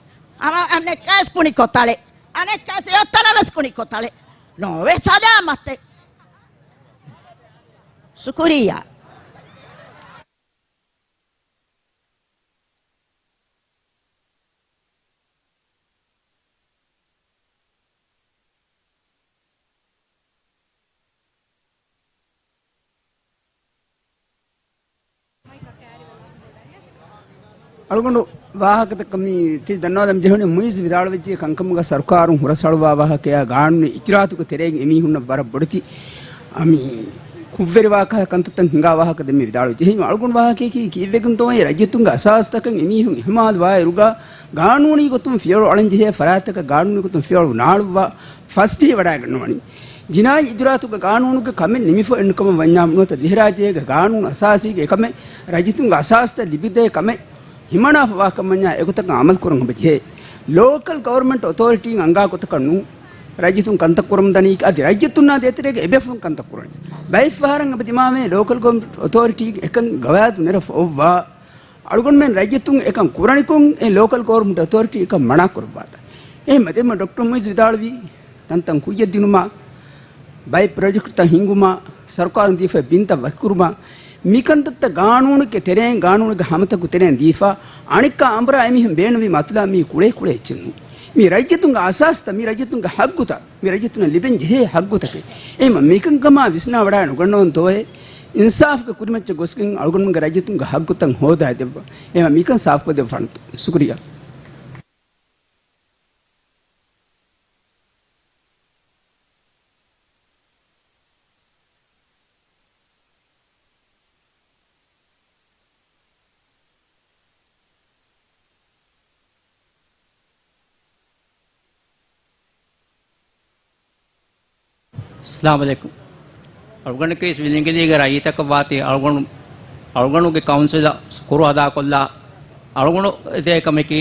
ހަމަ އަނެއްކާސް ކުނި ކޮތަޅެއް. އަނެއްކާސް އެ އޮތަނަށް ވެސް ކުނި ކޮތަޅެއް. ނޯވެ ސަލާމަތެއް. ޝުކުރިއްޔާ. އަޅުގަނޑު ވާހަކަތަކަށް މި ތި ދަންނަވާލަން ޖެހުނީ މުއިއްޒު ވިދާޅުވެއްޖެ ކަންކަމުގަ ސަރުކާރުން ހުރަސްއަޅުވާ ވާހަކަޔާ ގާނޫނީ އިޖްރާތުގެ ތެރެއިން އެމީހުންނަށް ވަރަށް ބޮޑެތި އަ، މި ކުށްވެރިވާ ކަ-، ކަންތައްތައް ހިނގާ ވާހަކަ ދެންމެ ވިދާޅުވެއްޖެ. އެހެން އަޅުގަނޑު ވާހަކަޔަކީ ކީއްވެގެންތޯ ރައްޔިތުންގެ އަސާސްތަކަށް އެމީހުން އިހުމާލުވާ އިރުގަ ގާނޫނީ ގޮތުން ފިޔަވަޅު އަޅަންޖެހޭ ފަރާތްތަކަށް ގާނޫނީ ގޮތުން ފިޔަވަޅު ނާޅުއްވާ ފަސްޖެހި ވަޑައިގަންނަވަނީ. ޖިނާއީ އިޖުރާތުގެ ގާނޫނުގެ ކަމެއް ނިމިފަ އެންނުކަމަށް ވަންޏާ ނުވަތަ ދިވެހިރާއްޖޭގެ ގާނޫނު އަސާސީގެ އެކަމެއް ރައްޔިތުންގެ އަސާސްތައް ލިބިދޭ ކަމެއް ހިމަނާފަވާކަމަންޏާ އެގޮތަކަށް އަމަލުކުރަން އެބަޖެހޭ. ލޯކަލް ގަވަރމަންޓް އޮތޯރިޓީން އަންގާ ގޮތަކަށް ނޫން ރައްޔިތުން ކަންތައް ކުރަމުން ދަނީ އަދި ރައްޔިތުންނާ ދޭތެރޭގެ އެބޭފުޅުން ކަންތައް ކުރަނީ. ބައެއް ފަހަރަށް އެބަ ދިމާވޭ ލޯކަލް ގަވަރމަންޓް އޮތޯރިޓީގެ އެކަން ގަވާއިދު ނެރެފަ އޮއްވާ އަޅުގަނޑުމެން ރައްޔިތުން އެކަން ކުރަނިކޮށް އެ ލޯކަލް ގަވަރމަންޓް އޮތޯރިޓީ އެކަން މަނާ ކުރައްވާތާ. އެހެންމަ ދެންމެ ޑޮކްޓަރ މުއިއްޒު ވިދާޅުވީ ތަންތަން ކުއްޔަށް ދިނުމާ، ބައެއް ޕްރޮޖެކްޓްތައް ހިންގުމާ، ސަރުކާރުން ދީފައި ބިންތައް ވަކިކުރުމާ، މިކަންތައްތައް ގާނޫނުގެ ތެރެއިން، ގާނޫނުގެ ހަމަތަކުގެ ތެރެއިން ދީފާ، އަނެއްކާ އަނބުރާ އެމީހުން ބޭނުންވީ މަތުލާ މީ ކުޅޭ ކުޅޭ އެއްޗެއް ނޫން. މީ ރައްޔިތުންގެ އަސާސްތައް، މީ ރައްޔިތުންގެ ހައްގުތައް، މީ ރައްޔިތުންނަށް ލިބެން ޖެހޭ ހައްގުތަކެއް. އެހެންމަ މިކަންކަމާ ވިސްނާ ވަޑާ ނުގަންނަވަން ތޯއޭ؟ އިންސާފުގެ ކުރިމައްޗަށް ގޮސްގެން އަޅުގަނޑުމެންގެ ރައްޔިތުންގެ ހައްގުތައް ހޯދާދެއްވާ. އެހެންމަ މިކަން ސާފުކޮށްދެއްވާނެ. ޝުކުރިއްޔާ. އައްސަލާމު ޢަލައިކުމް. އަޅުގަނޑަކީ ވެސް ވިލިނގިލީގެ ރައްޔިތަކަށް ވާތީ އަޅުގަނޑު، އަޅުގަނޑުގެ ކައުންސިލަށް ޝުކުރު އަދާކޮށްލާ، އަޅުގަނޑު އެދޭ ކަމަކީ،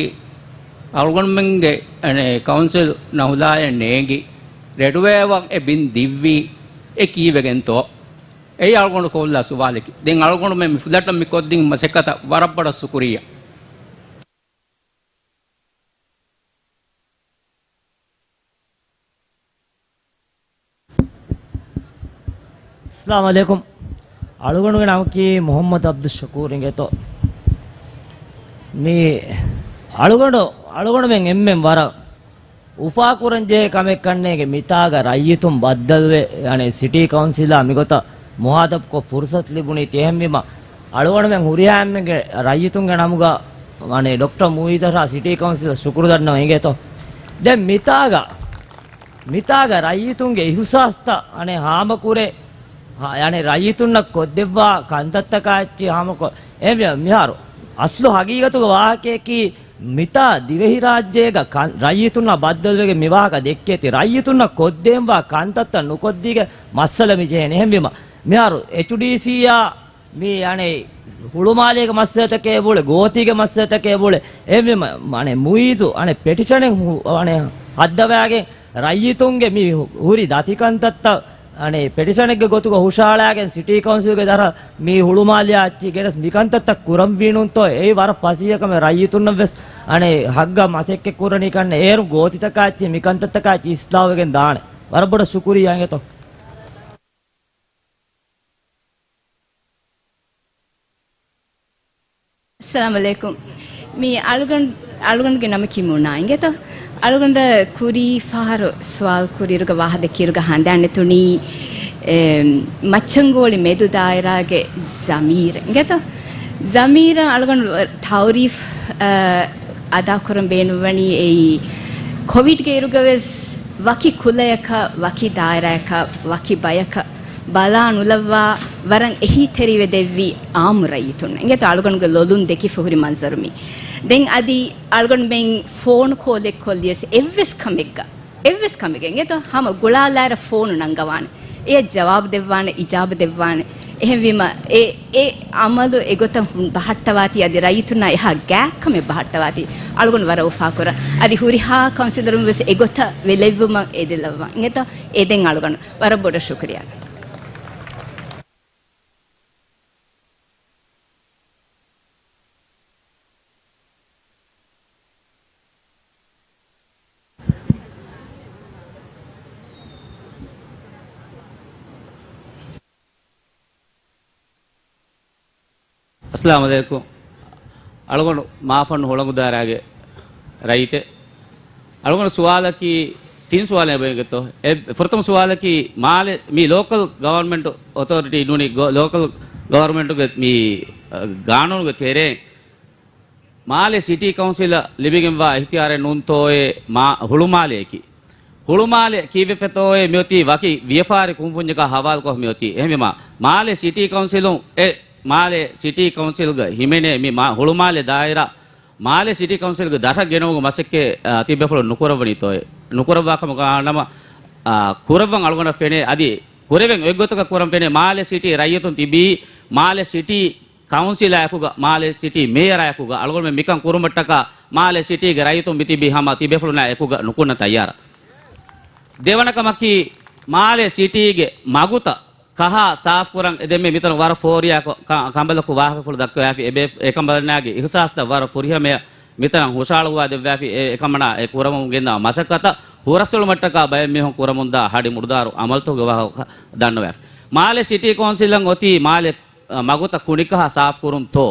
އަޅުގަނޑުމެންގެ، އަނެ، ކައުންސިލް ނަހުލާއެއް ނޭނގި، ރެޑުވޭވަށް އެ ބިން ދިއްވީ، އެ ކީއްވެގެންތޯ؟ އެއީ އަޅުގަނޑު ކޮށްލާ ސުވާލަކީ. ދެން އަޅުގަނޑުމެން މި ފުލަޓަށް މި ކޮށްދިން މަސައްކަތަށް ވަރަށް ބޮޑަށް ޝުކުރިއްޔާ. އައްސަލާމު ޢަލައިކުމް. އަޅުގަނޑުގެ ނަމަކީ މުޙައްމަދު ޢަބްދުއްޝަކޫރު އިނގޭތޯ. މި އަޅުގަނޑު، އަޅުގަނޑުމެން އެންމެން ވަރަށް އުފާކުރަންޖެހޭ ކަމެއް ކަންނޭނގެ މިތާގަ ރައްޔިތުން ބައްދަލުވެ، އަނެއް ސިޓީ ކައުންސިލާ މިގޮތަށް މުހާތަބްކޮށް ފުރުސަތު ލިބުނީ. ތި އެހެންވީމަ، އަޅުގަނޑުމެން ހުރިހާ އެންމެންގެ ރައްޔިތުންގެ ނަމުގަ، އަނެއް ޑޮކްޓަރ މުއިއްޒަށާ ސިޓީ ކައުންސިލަށް ޝުކުރު ދަންނަވަން އިނގޭތޯ. ދެން މިތާގަ، މިތާގަ ރައްޔިތުންގެ އިހުސާސްތައް އަނެއް ހާމަކުރޭ، ހާ، އަނެއް ރައްޔިތުންނަށް ކޮށްދެއްވާ ކަންތައްތަކާ އެއްޗެއް ހާމަކޮށް، އެ މި-، މިހާރު އަސްލު ހަގީގަތުގެ ވާހަކަޔަކީ، މިތާ ދިވެހިރާއްޖޭގަ ކަން-، ރައްޔިތުންނާ ބައްދަލުވެގެން މި ވާހަކަ ދެއްކޭތީ، ރައްޔިތުންނަށް ކޮށްދޭންވާ ކަންތައްތައް ނުކޮށްދީގެ މައްސަލަ މި ޖެހޭނެ. އެހެންވީމަ، މިހާރު އެޗްޑީސީއާ މި އަނެއް ހުޅުމާލޭގެ މައްސަލަތަކޭ ބުޅެ، ގޯތީގެ މައްސަލަތަކޭ ބުޅެ، އެހެންވީމަ، އަނެއް މުއިއްޒު، އަނެއް ޕެޓިޝަނެއް ހު-، އަނެއް ހައްދަވާގެން، ރައްޔިތުންގެ މި ހުރި ދަތިކަންތައްތައް އަނެއް ޕެޓިޝަނެއްގެ ގޮތުގަ ހުށަހަޅާގެން ސިޓީ ކައުންސިލްގެ ދަށަށް މި ހުޅުމާލެއާ އައްޗި ގެނެސް މިކަންތައްތައް ކުރަންވީނުންތޯ؟ އެއީ ވަރަށް ފަސޭހަކަމެއް. ރައްޔިތުންނަށްވެސް އަނެއް ހައްގަށް މަސައްކަތް ކުރަނީ ކަންނޭނގެ އޭރުން ގޯތިތަކާ އައްޗި މިކަންތައްތަކާ އައްޗި އިސްލާހުވެގެން ދާނެ. ވަރަށް ބޮޑަށް ޝުކުރިއްޔާ އިނގޭތޯ. އައްސަލާމު ޢަލައިކުމް. މި އަޅުގަނޑު، އަޅުގަނޑުގެ ނަމަކީ މުނާ އިނގޭތޯ. އަޅުގަނޑަށް ކުރީ ފަހަރު ސުވާލު ކުރިއިރުގަ ވާހަކަ ދެއްކިއިރުގަ ހަނދާންނެތުނީ، އެ، މައްޗަންގޯޅި މެދު ދާއިރާގެ ޒަމީރު އިނގޭތޯ. ޒަމީރަށް އަޅުގަނޑު ތަޢުރީފް، އަ، އަދާކުރަން ބޭނުންވަނީ އެއީ، ކޮވިޑްގެ އިރުގަވެސް ވަކި ކުލަޔަކަށް، ވަކި ދާއިރާއަކަށް، ވަކި ބަޔަކަށް ބަލާ ނުލައްވާ ވަރަށް އެހީތެރިވެ ދެއްވި އާއްމު ރައްޔިތުން. އިނގޭތޯ އަޅުގަނޑުގެ ލޮލުން ދެކިފަ ހުރި މަންޒަރު މީ. ދެން އަދި އަޅުގަނޑުމެން ފޯނު ކޯލެއް ކޮށްލިޔަސް އެއްވެސް ކަމެއްގަ، އެއްވެސް ކަމެއްގަ އިނގޭތޯ ހަމަ ގުޅާލާއިރަށް ފޯނު ނަންގަވާނެ. އެޔަށް ޖަވާބު ދެއްވާނެ، އިޖާބަ ދެއްވާނެ. އެހެންވީމަ އެ، އެ އަމަލު އެގޮތަށް ބަހައްޓަވާތީ އަދި ރައްޔިތުންނާ އެހާ ގާތްކަމެއް ބަހައްޓަވާތީ އަޅުގަނޑު ވަރަށް އުފާކުރަން. އަދި ހުރިހާ ކައުންސިލަރުން ވެސް އެގޮތަށް ވެލެއްވުމަށް އެދެލައްވަން. އިނގޭތޯ އެދެން އަޅުގަނޑު ވަރަށް ބޮޑަށް ޝުކުރިއްޔާ. އައްސަލާމު ޢަލައިކުމް. އަޅުގަނޑު މާފަންނު ހުޅަނގު ދާއިރާގެ ރައްޔިތެއް. އަޅުގަނޑު ސުވާލަކީ، ތިން ސުވާލެއް އެބަ އިނގޭތޯ. އެ، ފުރަތަމަ ސުވާލަކީ، މާލެ މި ލޯކަލް ގަވަރމަންޓް އޮތޯރިޓީ ނޫނީ ގޮ-، ލޯކަލް ގަވަރމަންޓުގެ މި، އަ، ގާނޫނުގެ ތެރެއިން މާލެ ސިޓީ ކައުންސިލަށް ލިބިގެންވާ އިހްތިޔާރެއް ނޫންތޯއޭ މާ-، ހުޅުމާލެއަކީ. ހުޅުމާލެ ކީއްވެފަތޯއޭ މިއޮތީ ވަކި ވިޔަފާރި ކުންފުންޏަކާ ހަވާލުކޮށް މިއޮތީ. އެހެންވީމާ، މާލެ ސިޓީ ކައުންސިލުން އެ މާލެ ސިޓީ ކައުންސިލްގަ ހިމެނޭ މި މާ-، ހުޅުމާލެ ދާއިރާ މާލެ ސިޓީ ކައުންސިލްގެ ދަށަށް ގެނައުމުގެ މަސައްކަތް، އާ، ތިއްބެފުޅުން ނުކުރައްވަނީތޯއޭ؟ ނުކުރައްވާ ކަމަކާ ނަމަ، އާ، ކުރައްވަން އަޅުގަނޑަށް ފެނޭ. އަދި ކުރެވެން އޮތްގޮތަކަށް ކުރަން ފެނޭ. މާލެ ސިޓީ ރައްޔިތުން ތިބީ މާލެ ސިޓީ ކައުންސިލާ އެކުގަ، މާލެ ސިޓީ މޭޔަރާ އެކުގަ އަޅުގަނޑުމެން މިކަން ކުރުމަށްޓަކާ މާލެ ސިޓީގެ ރައްޔިތުން މިތިބީ ހަމަ ތިބޭފުޅުންނާ އެކުގަ ނުކުންނަ ތައްޔާރަށް. ދެވަނަ ކަމަކީ، މާލެ ސިޓީގެ މަގުތައް ކަހާ ސާފުކުރަން އެދެންމެ މިތަނު ވަރަށް ފޯރިޔާ ކަ-، ކަ-، ކަނބަލަކު ވާހަކަފުޅު ދައްކަވާފި. އެބޭ-، އެކަނބަލަންނާގެ އިހުސާސްތައް ވަރަށް ފުރިހަމަޔަށް މިތަނަށް ހުށަހަޅުއްވާ ދެއްވާފި. އެ-، އެކަމަނާ އެ ކުރަމުން ގެންދާ މަސައްކަތަށް ހުރަސްއެޅުމަށްޓަކާ ބައެއް މީހުން ކުރަމުންދާ ހަޑި މުޑުދާރު އަމަލުތަކުގެ ވާހަކަ ދަންނަވާފި. މާލެ ސިޓީ ކައުންސިލަށް އޮތީ މާލެ، އަ، މަގުތައް ކުނިކަހާ ސާފުކުރުންތޯ؟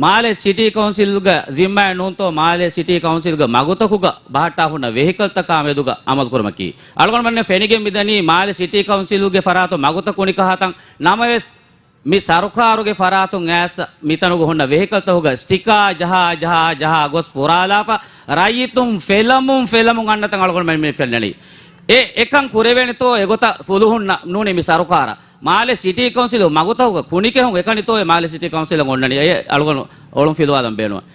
މާލެ ސިޓީ ކައުންސިލްގެ ޒިންމާއެއް ނޫންތޯ މާލެ ސިޓީ ކައުންސިލްގެ މަގުތަކުގަ ބަހައްޓާ ހުންނަ ވެހިކަލްތަކާ މެދުގަ އަމަލުކުރުމަކީ؟ އަޅުގަނޑުމެންނަށް ފެނިގެން މިދަނީ މާލެ ސިޓީ ކައުންސިލްގެ ފަރާތުން މަގުތައް ކުނިކަހާތަން. ނަމަވެސް، މި ސަރުކާރުގެ ފަރާތުން އައިސް މިތަނުގަ ހުންނަ ވެހިކަލްތަކުގަ ސްޓިކާ ޖަހާ، ޖަހާ، ޖަހާ ގޮސް ފުރާލާފަ، ރައްޔިތުން ފެލަމުން، ފެލަމުން އަންނަތަން އަޅުގަނޑުމެން މި ފެންނަނީ. އެ އެކަން ކުރެވޭނެތޯ އެގޮތަށް ފުލުހުންނަށް ނޫނީ މި ސަރުކާރަށް. މާލެ ސިޓީ ކައުންސިލު މަގުތަކުގަ ކުނިކެހުން އެކަނިތޯއޭ މާލެ ސިޓީ ކައުންސިލަށް އޮންނަނީ. އެ އަޅުގަނޑު އޮޅުން ފިލުވާލަން ބޭނުން.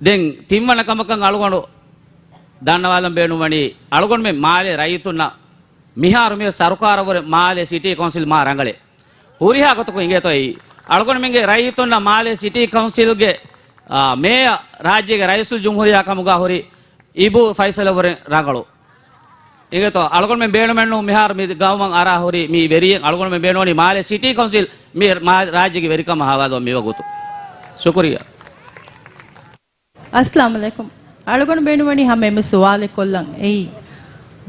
ދެން ތިންވަނަ ކަމަކަށް އަޅުގަނޑު ދަންނަވާލަން ބޭނުންވަނީ، އަޅުގަނޑުމެން މާލެ ރައްޔިތުންނަށް މިހާރު މި ސަރުކާރަށްވުރެ މާލެ ސިޓީ ކައުންސިލް މާ ރަނގަޅޭ. ހުރިހާ ގޮތަކުން އިނގޭތޯ އެއީ. އަޅުގަނޑުމެންގެ ރައްޔިތުންނަށް މާލެ ސިޓީ ކައުންސިލްގެ، އާ، މޭޔަރ ރާއްޖޭގެ ރައީސުލްޖުމްހޫރިއްޔާ ކަމުގަ ހުރި އިބޫ ފައިސަލަށްވުރެ ރަނގަޅު. އިނގޭތޯ، އަޅުގަނޑުމެން ބޭނުމެއްނު މިހާރު މި ގައުމަށް އަރާ ހުރި މި ވެރިއެއް. އަޅުގަނޑުމެން ބޭނުންވަނީ މާލެ ސިޓީ ކައުންސިލް މި މާ-، ރާއްޖޭގެ ވެރިކަމަށް ހަވާލުވާ މިވަގުތު. ޝުކުރިއްޔާ. އައްސަލާމު ޢަލައިކުމް. އަޅުގަނޑު ބޭނުންވަނީ ހަމަ އެންމެ ސުވާލެއް ކޮށްލަން. އެއީ،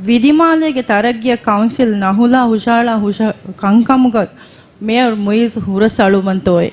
ވިދިމާލޭގެ ތަރައްގީއަށް ކައުންސިލް ނަހުލާ ހުށަހަޅާ ހުށަ-، ކަންކަމުގަ މޭޔަރު މުއިއްޒު ހުރަސް އަޅުވަންތޯއޭ؟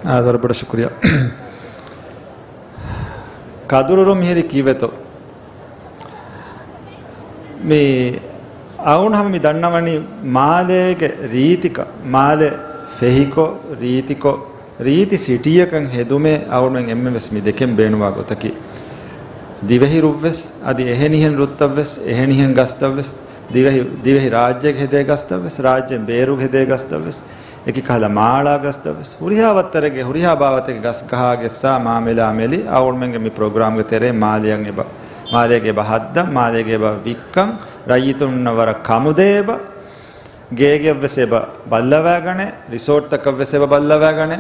އާ، ވަރަށް ބޮޑަށް ޝުކުރިއްޔާ. ކަދުރުރު މިހިރީ ކީއްވެތޯ؟ މި އަޅުގަނޑު ހަމަ މި ދަންނަވަނީ މާލޭގެ ރީތިކަން، މާލެ ފެހިކޮށް، ރީތިކޮށް، ރީތި ސިޓީއަކަށް ހެދުމޭ އަޅުގަނޑުމެން އެންމެން ވެސް މި ދެކެން ބޭނުންވާ ގޮތަކީ، ދިވެހި ރުއްވެސް، އަދި އެހެނިހެން ރުއްތައްވެސް، އެހެނިހެން ގަސްތައްވެސް، ދިވެހި، ދިވެހި ރާއްޖޭގެ ހެދޭ ގަސްތައްވެސް، ރާއްޖޭން ބޭރުގެ ހެދޭ ގަސްތައްވެސް، އެކި ކަހަލަ މާޅާ ގަސްތައް ވެސް ހުރިހާ ވައްތަރެއްގެ، ހުރިހާ ބާވަތެއްގެ ގަސްގަހާ ގެއްސާ މާމެލާ މެލި އަޅުގަނޑުމެންގެ މި ޕްރޮގްރާމްގެ ތެރޭ މާލެއަށް އެބަ، މާލޭގެ އެބަ ހައްދަން، މާލޭގެ އެބަ ވިއްކަން، ރައްޔިތުންނަށް ވަރަށް ކަމުދޭ އެބަ، ގޭގެއަށް ވެސް އެބަ ބައްލަވާގަނެ، ރިސޯޓްތަކަށް ވެސް އެބަ ބައްލަވާގަނެ،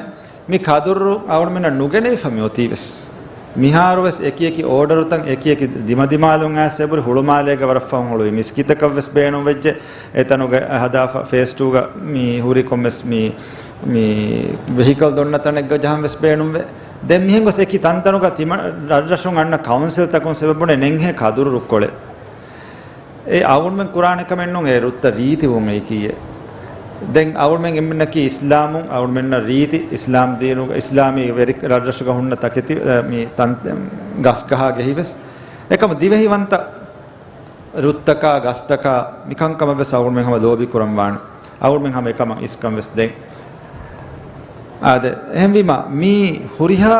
މި ކަދުރު އަޅުގަނޑުމެންނަށް ނުގެނެވިފަ މި އޮތީ ވެސް. މިހާރު ވެސް އެކި އެކި އޯޑަރުތައް އެކި އެކި ދިމަދިމާލުން އައިސް އެބުރި ހުޅުމާލޭގެ ވަރަށް ފަހުން ހުޅުވި މިސްކިތަކަށް ވެސް ބޭނުން ވެއްޖެ. އެތަނުގެ ހަދާފަ ފޭސް ޓޫގަ މި ހުރި ކޮންމެސް މި، މި ވެހިކަލް ދޮންނަ ތަނެއްގަ ޖަހަން ވެސް ބޭނުންވޭ. ދެން މިހެން ގޮސް އެކި ތަންތަނުގަ ތިމަ-، ރަށްރަށުން އަންނަ ކައުންސިލްތަކުން ސެބަބުނެ ނެންހޭ ކަދުރު ރުއްކޮޅެއް. އެ އަޅުގަނޑުމެން ކުރާނެ ކަމެއް ނޫން އެ ރުއްތައް ރީތިވުން އެކީއެއް. ދެން އަޅުގަނޑުމެން އެންމެންނަކީ އިސްލާމުން، އަޅުގަނޑުމެންނަށް ރީތި އިސްލާމް ދީނުގަ، އިސްލާމީ ވެރި ރަށްރަށުގަ ހުންނަ ތަކެތި، އެ، މި ތަން، ގަސްގަހާ ގެހިވެސް. އެކަމު ދިވެހިވަންތަ ރުއްތަކާ، ގަސްތަކާ، މިކަންކަމަށް ވެސް އަޅުގަނޑުމެން ހަމަ ލޯބި ކުރަން ވާނެ. އަޅުގަނޑުމެން ހަމަ އެކަމަށް އިސްކަން ވެސް ދޭން. އާދެ، އެހެންވީމަ، މީ ހުރިހާ،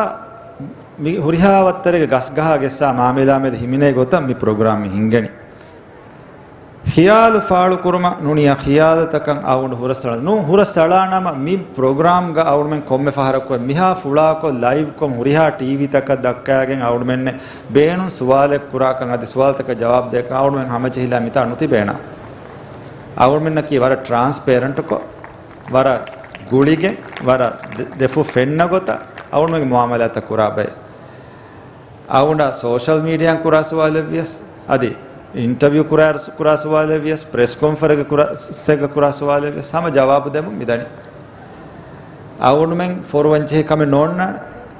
މި ހުރިހާ ވައްތަރެއްގެ ގަސްގަހާ ގެއްސާ މާމެލާ މެދު ހިމެނޭ ގޮތަށް މި ޕްރޮގްރާމް މި ހިންގެނީ. ޚިޔާލު ފާޅުކުރުމަށް ނޫނިޔާ ޚިޔާލުތަކަށް އަޅުގަނޑު ހުރަސްއަޅަން. ނޫން ހުރަސްއަޅާނަމަ މި ޕްރޮގްރާމްގަ އަޅުގަނޑުމެން ކޮންމެ ފަހަރަކު މިހާ ފުޅާކޮށް ލައިވްކޮށް ހުރިހާ ޓީވީތަކަށް ދައްކާގެން އަޅުގަނޑުމެންނެއް ބޭނުން ސުވާލެއް ކުރާކަން އަދި ސުވާލުތަކަށް ޖަވާބު ދޭކަން އަޅުގަނޑުމެން ހަމަޖެހިލާ މިތާ ނުތިބޭނަ. އަޅުގަނޑުމެންނަކީ ވަރަށް ޓްރާންސްޕޭރެންޓްކޮށް، ވަރަށް ގުޅިގެން، ވަރަށް ދެ-، ދެފުށް ފެންނަ ގޮތަށް އަޅުގަނޑުމެންގެ މުއާމަލާތައް ކުރާ ބައެއް. އަޅުގަނޑަށް ސޯޝަލް މީޑިއާއިން ކުރާ ސުވާލެއްވިޔަސް، އަދި އިންޓަވިއު ކުރާ، ކުރާ ސުވާލެއްވިޔަސް، ޕްރެސް ކޮންފަރެންސްގަ ކުރާ، ސް-، ސްއެއްގަ ކުރާ ސުވާލެއްވިޔަސް، ހަމަ ޖަވާބު ދެމުން މިދަނީ. އަޅުގަނޑުމެން ފޮރުވަން ޖެހޭ ކަމެއް ނޯންނާނެ،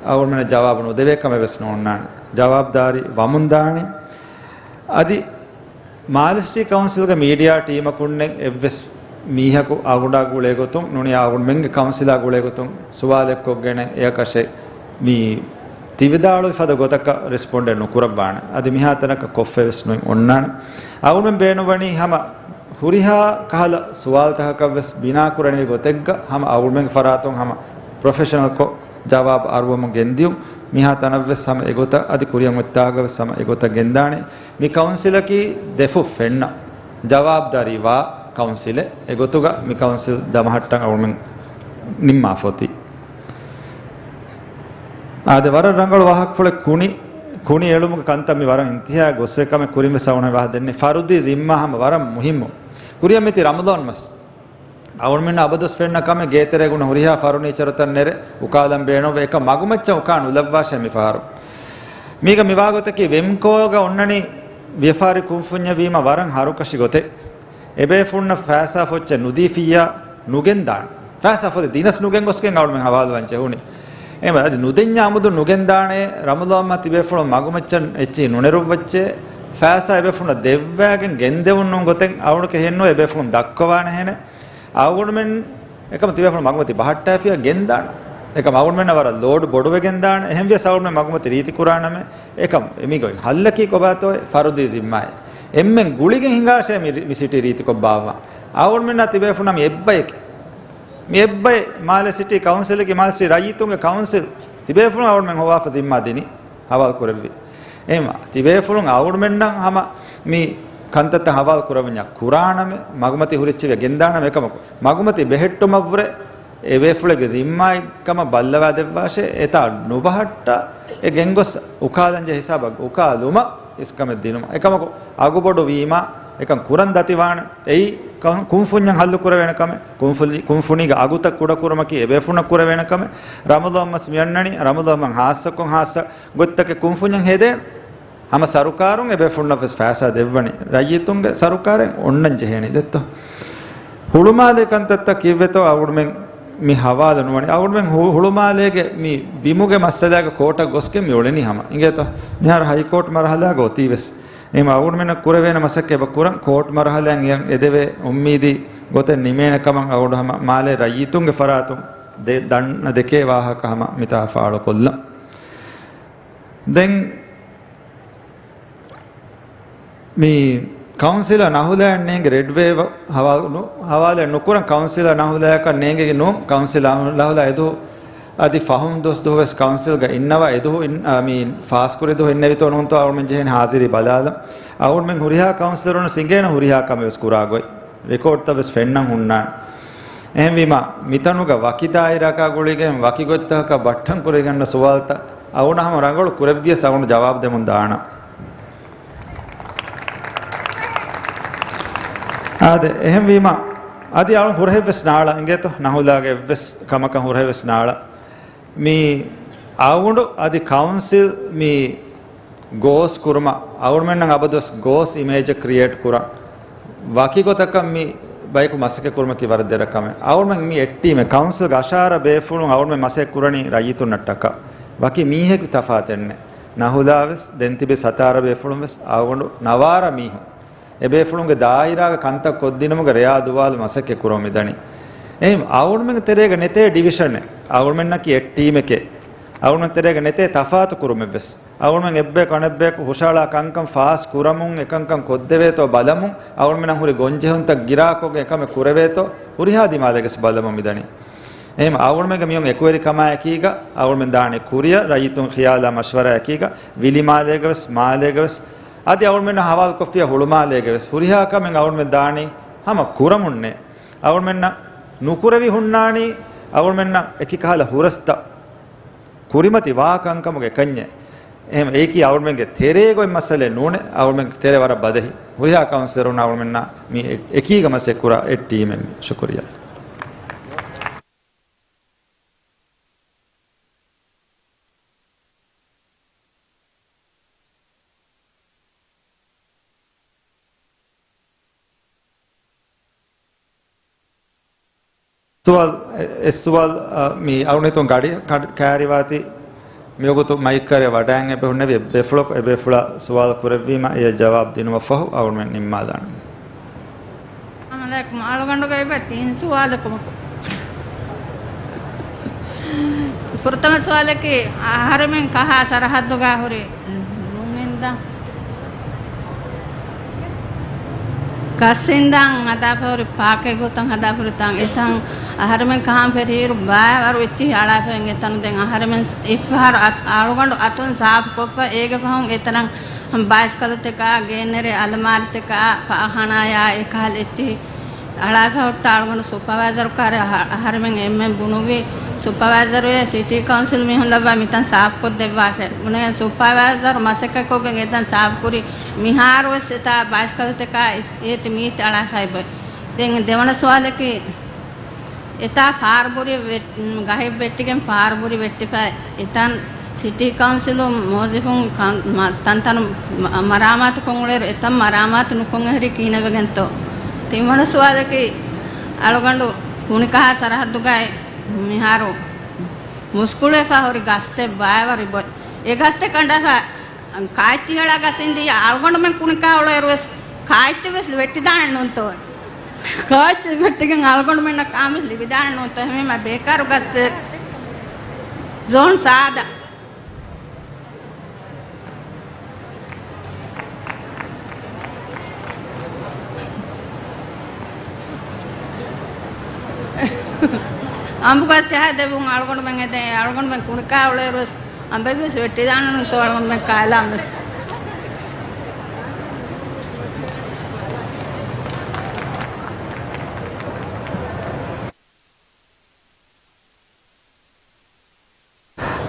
އަޅުގަނޑުމެންނަށް ޖަވާބު ނުދެވޭ ކަމެއް ވެސް ނޯންނާނެ. ޖަވާބުދާރީ ވަމުން ދާނީ. އަދި މާލެ ސިޓީ ކައުންސިލްގެ މީޑިއާ ޓީމަކުންނެއް އެއްވެސް މީހަކު އަޅުގަނޑާ ގުޅޭގޮތުން ނޫނީ އަޅުގަނޑުމެންގެ ކައުންސިލާ ގުޅޭގޮތުން ސުވާލެއްކޮށްގެނެއް އެއަކަށެއް މި ތިވިދާޅުވި ފަދަ ގޮތަކަށް ރެސްޕޮންޑެއް ނުކުރައްވާނެ. އަދި މިހާތަނަކަށް ކޮށްފައިވެސް ނުއިން އޮންނާނެ. އަޅުގަނޑުމެން ބޭނުންވަނީ ހަމަ ހުރިހާ ކަހަލަ ސުވާލުތަކަކަށްވެސް ބިނާކުރަނިވި ގޮތެއްގަ ހަމަ އަޅުގަނޑުމެންގެ ފަރާތުން ހަމަ ޕްރޮފެޝަނަލްކޮށް ޖަވާބު އަރުވަމުން ގެންދިޔުން. މިހާ ތަނަށްވެސް ހަމަ އެގޮތަށް އަދި ކުރިއަށް އޮތްތާގަވެސް ހަމަ އެގޮތަށް ގެންދާނެ. މި ކައުންސިލަކީ ދެފުށް ފެންނަ ޖަވާބުދާރީ ވާ ކައުންސިލެއް. އެގޮތުގަ މި ކައުންސިލް ދަމަހައްޓަން އަޅުގަނޑުމެން ނިންމާފަ އޮތީ. އާދެ، ވަރަށް ރަނގަޅު ވާހަކަފުޅެއް. ކުނި، ކުނި އެޅުމުގެ ކަންތައް މި ވަރަށް އިންތިހާ ގޮއްސޭ ކަމެއް ކުރިން ވެސް އަޅުގަނޑު ވާހަކަ ދެންނެވި. ފަރުދީ ޒިންމާ ހަމަ ވަރަށް މުހިއްމު. ކުރިއަށް މިތި ރަމަޟާން މަސް. އަޅުގަނޑުމެންނަށް އަބަދުވެސް ފެންނަ ކަމެއް ގޭތެރޭގަ ހުރިހާ ފަރުނީޗަރުތައް ނެރެ އުކާލަން ބޭނުންވޭ. އެކަމް މަގުމައްޗަށް އުކާ ނުލައްވާށޭ މިފަހަރު. މީގަ މިވާގޮތަކީ ވެމްކޯގަ އޮންނަނީ ވިޔަފާރި ކުންފުންޏެއް ވީމަ ވަރަށް ހަރުކަށި ގޮތެއް. އެބޭފުޅުންނަށް ފައިސާ ފޮއްޗެއް ނުދީފިއްޔާ ނުގެންދާނެ. ފައިސާ ފޮތެއް ދިނަސް ނުގެން ގޮސްގެން އަޅުމެން ހަވާލުވާން ޖެހުނީ. އެހެންވެ، އަދި ނުދެންޏާ އަމުދު ނުގެންދާނެ، ރަމަޟާން މަހަށް ތިބޭފުޅުން މަގުމައްޗަށް އެއްޗެއް ނުނެރުއްވައްޗޭ، ފައިސާ އެބޭފުޅުންނަށް ދެއްވާގެން ގެންދެވުން ނޫން ގޮތެއް އަޅުގަނޑު ކެހެންނު އެބޭފުޅުން ދައްކަވާނެހެނެއް. އަޅުގަނޑުމެން އެކަމަށް ތިބޭފުޅުން މަގުމަތީ ބަހައްޓާފިއްޔާ ގެންދާނެ. އެކަމް އަޅުގަނޑުމެންނަށް ވަރަށް ލޯޑް ބޮޑުވެގެން ދާނެ. އެހެންވިޔަސް އަޅުގަނޑުމެން މަގުމަތި ރީތި ކުރާނަމޭ. އެކަމް އެމީގޮތް ހައްލަކީ ކޮބާތޯއޭ؟ ފަރުދީ ޒިންމާއެއް. އެންމެން ގުޅިގެން ހިނގާށޭ މި ރި-، މި ސިޓީ ރީތިކޮށް ބާއްވާ. އަޅުގަނޑުމެންނާ ތިބޭފުޅުންނާ މި އެއްބަޔަކީ. މި އެއްބައެއް މާލެ ސިޓީ ކައުންސިލްގެ، މާލެ ސިޓީ ރައްޔިތުންގެ ކައުންސިލް ތިބޭފުޅުން އަޅުގަނޑުމެން ހޮވާފަ ޒިންމާ ދިނީ ހަވާލު ކުރެއްވި. އެހެންވީމަ ތިބޭފުޅުން އަޅުގަނޑުމެންނަށް ހަމަ މި ކަންތައްތައް ހަވާލު ކުރައްވަންޏާ ކުރާނަމޭ، މަގުމަތި ހުރިއްޗިވެ ގެންދާނަމޭ. އެކަމަކު މަގުމަތި ބެހެއްޓުމަށްވުރެ އެބޭފުޅެއްގެ ޒިންމާއެއްކަމަށް ބައްލަވާ ދެއްވާށޭ. އެތާ ނުބަހައްޓާ އެ ގެންގޮސް އުކާލަންޖެހޭ ހިސާބަށް އުކާލުމަށް އިސްކަމެއް ދިނުމަށް. އެކަމަކު އަގުބޮޑު ވީމާ އެކަން ކުރަން ދަތިވާނެ. އެއީ ކަން-، ކުންފުންޏަށް ހައްލު ކުރެވޭނެ ކަމެއް، ކުންފުލި-، ކުންފުނީގެ އަގުތައް ކުޑަކުރުމަކީ އެބޭފުޅުންނަށް ކުރެވޭނެ ކަމެއް. ރަމަޟާން މަސް މިއަންނަނީ، ރަމަޟާން ހާއްސަކޮށް ހާއްސަ ގޮތްތަކެއް ކުންފުންޏަށް ހެދޭނެ. ހަމަ ސަރުކާރުން އެބޭފުޅުންނަށް ވެސް ފައިސާ ދެއްވަނީ. ރައްޔިތުންގެ ސަރުކާރެއް އޮންނަން ޖެހޭނީ ދެއްތޯ؟ ހުޅުމާލޭ ކަންތައްތައް ކީއްވެތޯ އަޅުގަނޑުމެން މި ހަވާލު ނުވަނީ. އަޅުގަނޑުމެން ހު-، ހުޅުމާލޭގެ މި ބިމުގެ މައްސަލާގެ ކޯޓަށް ގޮސްގެން މި އުޅެނީ ހަމަ. އިނގޭތޯ؟ މިހާރު ހައިކޯޓް މަރުހަލާގަ އޮތީ ވެސް. އެހެން އަޅުގަނޑުމެންނަށް ކުރެވޭނެ މަސައްކަތް އެބަ ކުރަން، ކޯޓް މަރުހަލާއިން އެދެވޭ އުއްމީދީ ގޮތެއް ނިމޭނެ ކަމަށް އަޅުގަނޑު ހަމަ މާލޭ ރައްޔިތުންގެ ފަރާތުން ދެ-، ދަންނަ ދެކޭ ވާހަކަ ހަމަ މިތާ ފާޅުކޮށްލަން. ދެން މި ކައުންސިލަށް ނަހުލައަށް ނޭނގި ރެޑް ވޭވް ހަވާލު-، ހަވާލެއް ނުކުރަން ކައުންސިލަށް ނަހުލައަކަށް ނޭނގެގެން ނޫން. ކައުންސިލަށް ނަހުލަ އެދު އަދި ފަހުން ދުވަސް ދުވަސް ކައުންސިލްގަ އިންނަވާ އެދު އިން-، އާ، މި ފާސްކުރި ދު އިންނެވިތޯ ނޫންތޯ އަޅުމެން ޖެހޭނެ ހާޒިރީ ބަލާލަން. އަޅުމެން ހުރިހާ ކައުންސިލަރުން ސިނގޭނެ ހުރިހާ ކަމެއް ވެސް ކުރާ ގޮތް. ރެކޯޑްތައް ވެސް ފެންނަން ހުންނާނެ. އެހެންވީމަ، މިތަނުގަ ވަކި ދާއިރާއަކާ ގުޅިގެން ވަކި ގޮތްތަކަކަށް ބައްޓަން ކުރެވިގެން ސުވާލުތައް އަޅުގަނޑު ހަމަ ރަނގަޅު ކުރެއްވިޔަސް އަޅުގަނޑު ޖަވާބު ދެމުން ދާނަން. އާދެ، އެހެންވީމަ، އަދި އަޅުން ހުރަހެއްވެސް ނާޅަ އިނގޭތޯ، ނަހުލާގެ އެއްވެސް ކަމަކަށް ހުރަހެއްވެސް ނާޅަ. މި އަޅުގަނޑު އަދި ކައުންސިލް މި ގޯސް ކުރުމަށް އަޅުގަނޑުމެންނަށް އަބަދުވެސް ގޯސް އިމޭޖަށް ކްރިއޭޓް ކުރަން. ވަކި ގޮތަކަށް މި ބަޔަކު މަސައްކަތް ކުރުމަކީ ވަރަށް ދެރަ ކަމެއް. އަޅުގަނޑުމެން މި އެއް ޓީމެއް، ކައުންސިލްގެ އަށާރަ ބޭފުޅުން އަޅުގަނޑުމެން މަސައްކަތް ކުރަނީ ރައްޔިތުންނަށްޓަކާ. ވަކި މީހެއްގެ ތަފާތެއް ނެތް. ނަހުލާ ވެސް، ދެން ތިބި ސަތާރަ ބޭފުޅުން ވެސް އަޅުގަނޑު ނަވާރަ މީހުން. އެބޭފުޅުންގެ ދާއިރާގެ ކަންތައް ކޮށްދިނުމުގެ ރެޔާ ދުވާލު މަސައްކަތް ކުރަމުން މިދަނީ. އެހެން އަޅުގަނޑުމެންގެ ތެރޭގަ ނެތޭ ޑިވިޝަނެއް. އަޅުގަނޑުމެންނަކީ އެއް ޓީމެކޭ. އަޅުގަނޑުމެން ތެރޭގަ ނެތޭ ތަފާތު ކުރުމެއްވެސް. އަޅުގަނޑުމެން އެއްބަޔަކު އަނެއްބަޔަކު ހުށަހަޅާ ކަންކަން ފާސް ކުރަމުން އެކަންކަން ކޮށްދެވޭތޯ ބަލަމުން، އަޅުގަނޑުމެންނަށް ހުރި ގޮންޖެހުންތައް ގިރާކޮށްގެން އެކަމެއް ކުރެވޭތޯ، ހުރިހާ ދިމާލެއްގަސް ބަލަމުން މިދަނީ. އެހެން އަޅުގަނޑުމެންގެ މިއޮން އެކުވެރިކަމާއެކީގަ، އަޅުގަނޑުމެން ދާނީ ކުރިއަށް ރައްޔިތުން ޚިޔާލާ މަޝްވަރާއެކީގަ، ވިލިމާލޭގަވެސް، މާލޭގަވެސް، އަދި އަޅުގަނޑުމެންނަށް ހަވާލުކޮށްފިޔާ ހުޅުމާލޭގަވެސް، ހުރިހާ ކަމެއް އަޅުގަނޑުމެން ދާނީ ހަމަ ކުރަމުންނޭ. އަޅުގަނޑުމެންނަށް ނުކުރެވި ހުންނާނީ، އަޅުގަނޑުމެންނަށް އެކި ކަހަލަ ހުރަސްތައް ކުރިމަތި ވާ ކަންކަމުގެ ކަންޏެއް. އެހެން އެއީކީ އަޅުގަނޑުމެންގެ ތެރޭގައި މައްސަލައެއް ނޫނޭ. އަޅުގަނޑުމެންގެ ތެރޭ ވަރަށް ބަދަހި. ހުރިހާ ކައުންސިލަރުން އަޅުގަނޑުމެންނާ މި އެ-، އެކީގަ މަސައްކަތް ކުރާ އެއް ޓީމެއް މި. ޝުކުރިއްޔާ. ސުވާލު، އެ، އެއް ސުވާލު، އަ، މި އަޅުގަނޑު ހިތުން ގަޑި ކަ-، ކައިރިވާތީ މިވަގުތު މައިކް ކައިރި ވަޑައިގެން އެބަހުންނެވި ބޭފުޅަކު، އެ ބޭފުޅާ ސުވާލު ކުރެއްވީމަ، އެ ޖަވާބު ދިނުމަށް ފަހު އަޅުގަނޑުމެން ނިންމާލާނަން. އައްސަލާމު ޢަލައިކުމް. އަޅުގަނޑުގެ އެބަ ތިން ސުވާލަކު. ފުރަތަމަ ސުވާލަކީ، އަހަރެމެން ކަހާ ސަރަހައްދުގަ ހުރި ނުނިންދާ ގަސް އިންދާން ހަދާފަ ހުރި ޕާކެއް ގޮތަށް ހަދާފަ ހުރި ތަން، އެތަން އަހަރެމެން ކަހާން ފެށިއިރު ބައިވަރު އެއްޗިހި އަޅާފައި އެތަނު. ދެން އަހަރެމެން އެއްފަހަރު އަތް-، އަޅުގަނޑު އަތުން ސާފުކޮށްފަ، އޭގެ ފަހުން އެތަނަށް ބައިސްކަލުތަކާ، ގޭންނެރޭ އަލަމާރިތަކާ، ފާޚާނާޔާ އެކަހަލަ އެއްޗިހި އަޅާފަ ހުއްޓާ އަޅުގަނޑު ސުޕަވައިޒަރު ކާރެއް އަހަ-، އަހަރެމެން އެންމެން ބުނުއްވި ސުޕަވައިޒަރުއޭ ސިޓީ ކައުންސިލް މީހުން ލައްވާ މިތަން ސާފުކޮށްދެއްވާށޭ. ބުނެގެން ސުޕަވައިޒަރު މަސައްކަތްކޮށްގެން އެތަން ސާފުކުރި. މިހާރުވެސް އެތާ ބައިސްކަލުތަކާ އެ-، އޭތި މީތި އަޅާފައި ބޮއެ. ދެން ދެވަނަ ސުވާލަކީ، އެތާ ފާރުބުރި ވެ-، ގަހެއް ވެއްޓިގެން ފާރުބުރި ވެއްޓިފަ އެތަން ސިޓީ ކައުންސިލު މުވައްޒަފުން ކަން-، މަ-، ތަންތަނު މަ-، މަރާމާތު ކޮށް އުޅޭއިރު އެތަން މަރާމާތު ނުކޮށް އެހެރީ ކިހިނެއްވެގެންތޯ؟ ތިންވަނަ ސުވާލަކީ، އަޅުގަނޑު ކުނިކަހާ ސަރަހައްދުގައި މިހާރު މުސްކުޅެފަ ހުރި ގަސްތެއް ބައިވަރު ބޮ-، އެ ގަސްތެއް ކަނޑާފަ ކާއެއްޗިހި އަޅާ ގަސް އިންދިޔަ އަޅުގަނޑުމެން ކުނިކާ އުޅޭއިރުވެސް ކާއެއްޗެއްވެސް ވެއްޓިދާނެ ނޫންތޯ؟ ކާއެއްޗެއް ވެއްޓިގެން އަޅުގަނޑުމެންނަށް ކާންވެސް ލިބިދާނެ ނޫންތޯ؟ އެހެންވީމަ ބޭކާރު ގަސްތެއް. ޒޯން ސާދަ. އަނބުގަސް ޖަހާ ދެއްވުން އަޅުގަނޑުމެން އެދެން. އަޅުގަނޑުމެން ކުނިކާ އުޅޭއިރުވެސް އަނބެއްވެސް ވެއްޓިދާނެ ނޫންތޯ އަޅުގަނޑުމެން ކާލާންވެސް.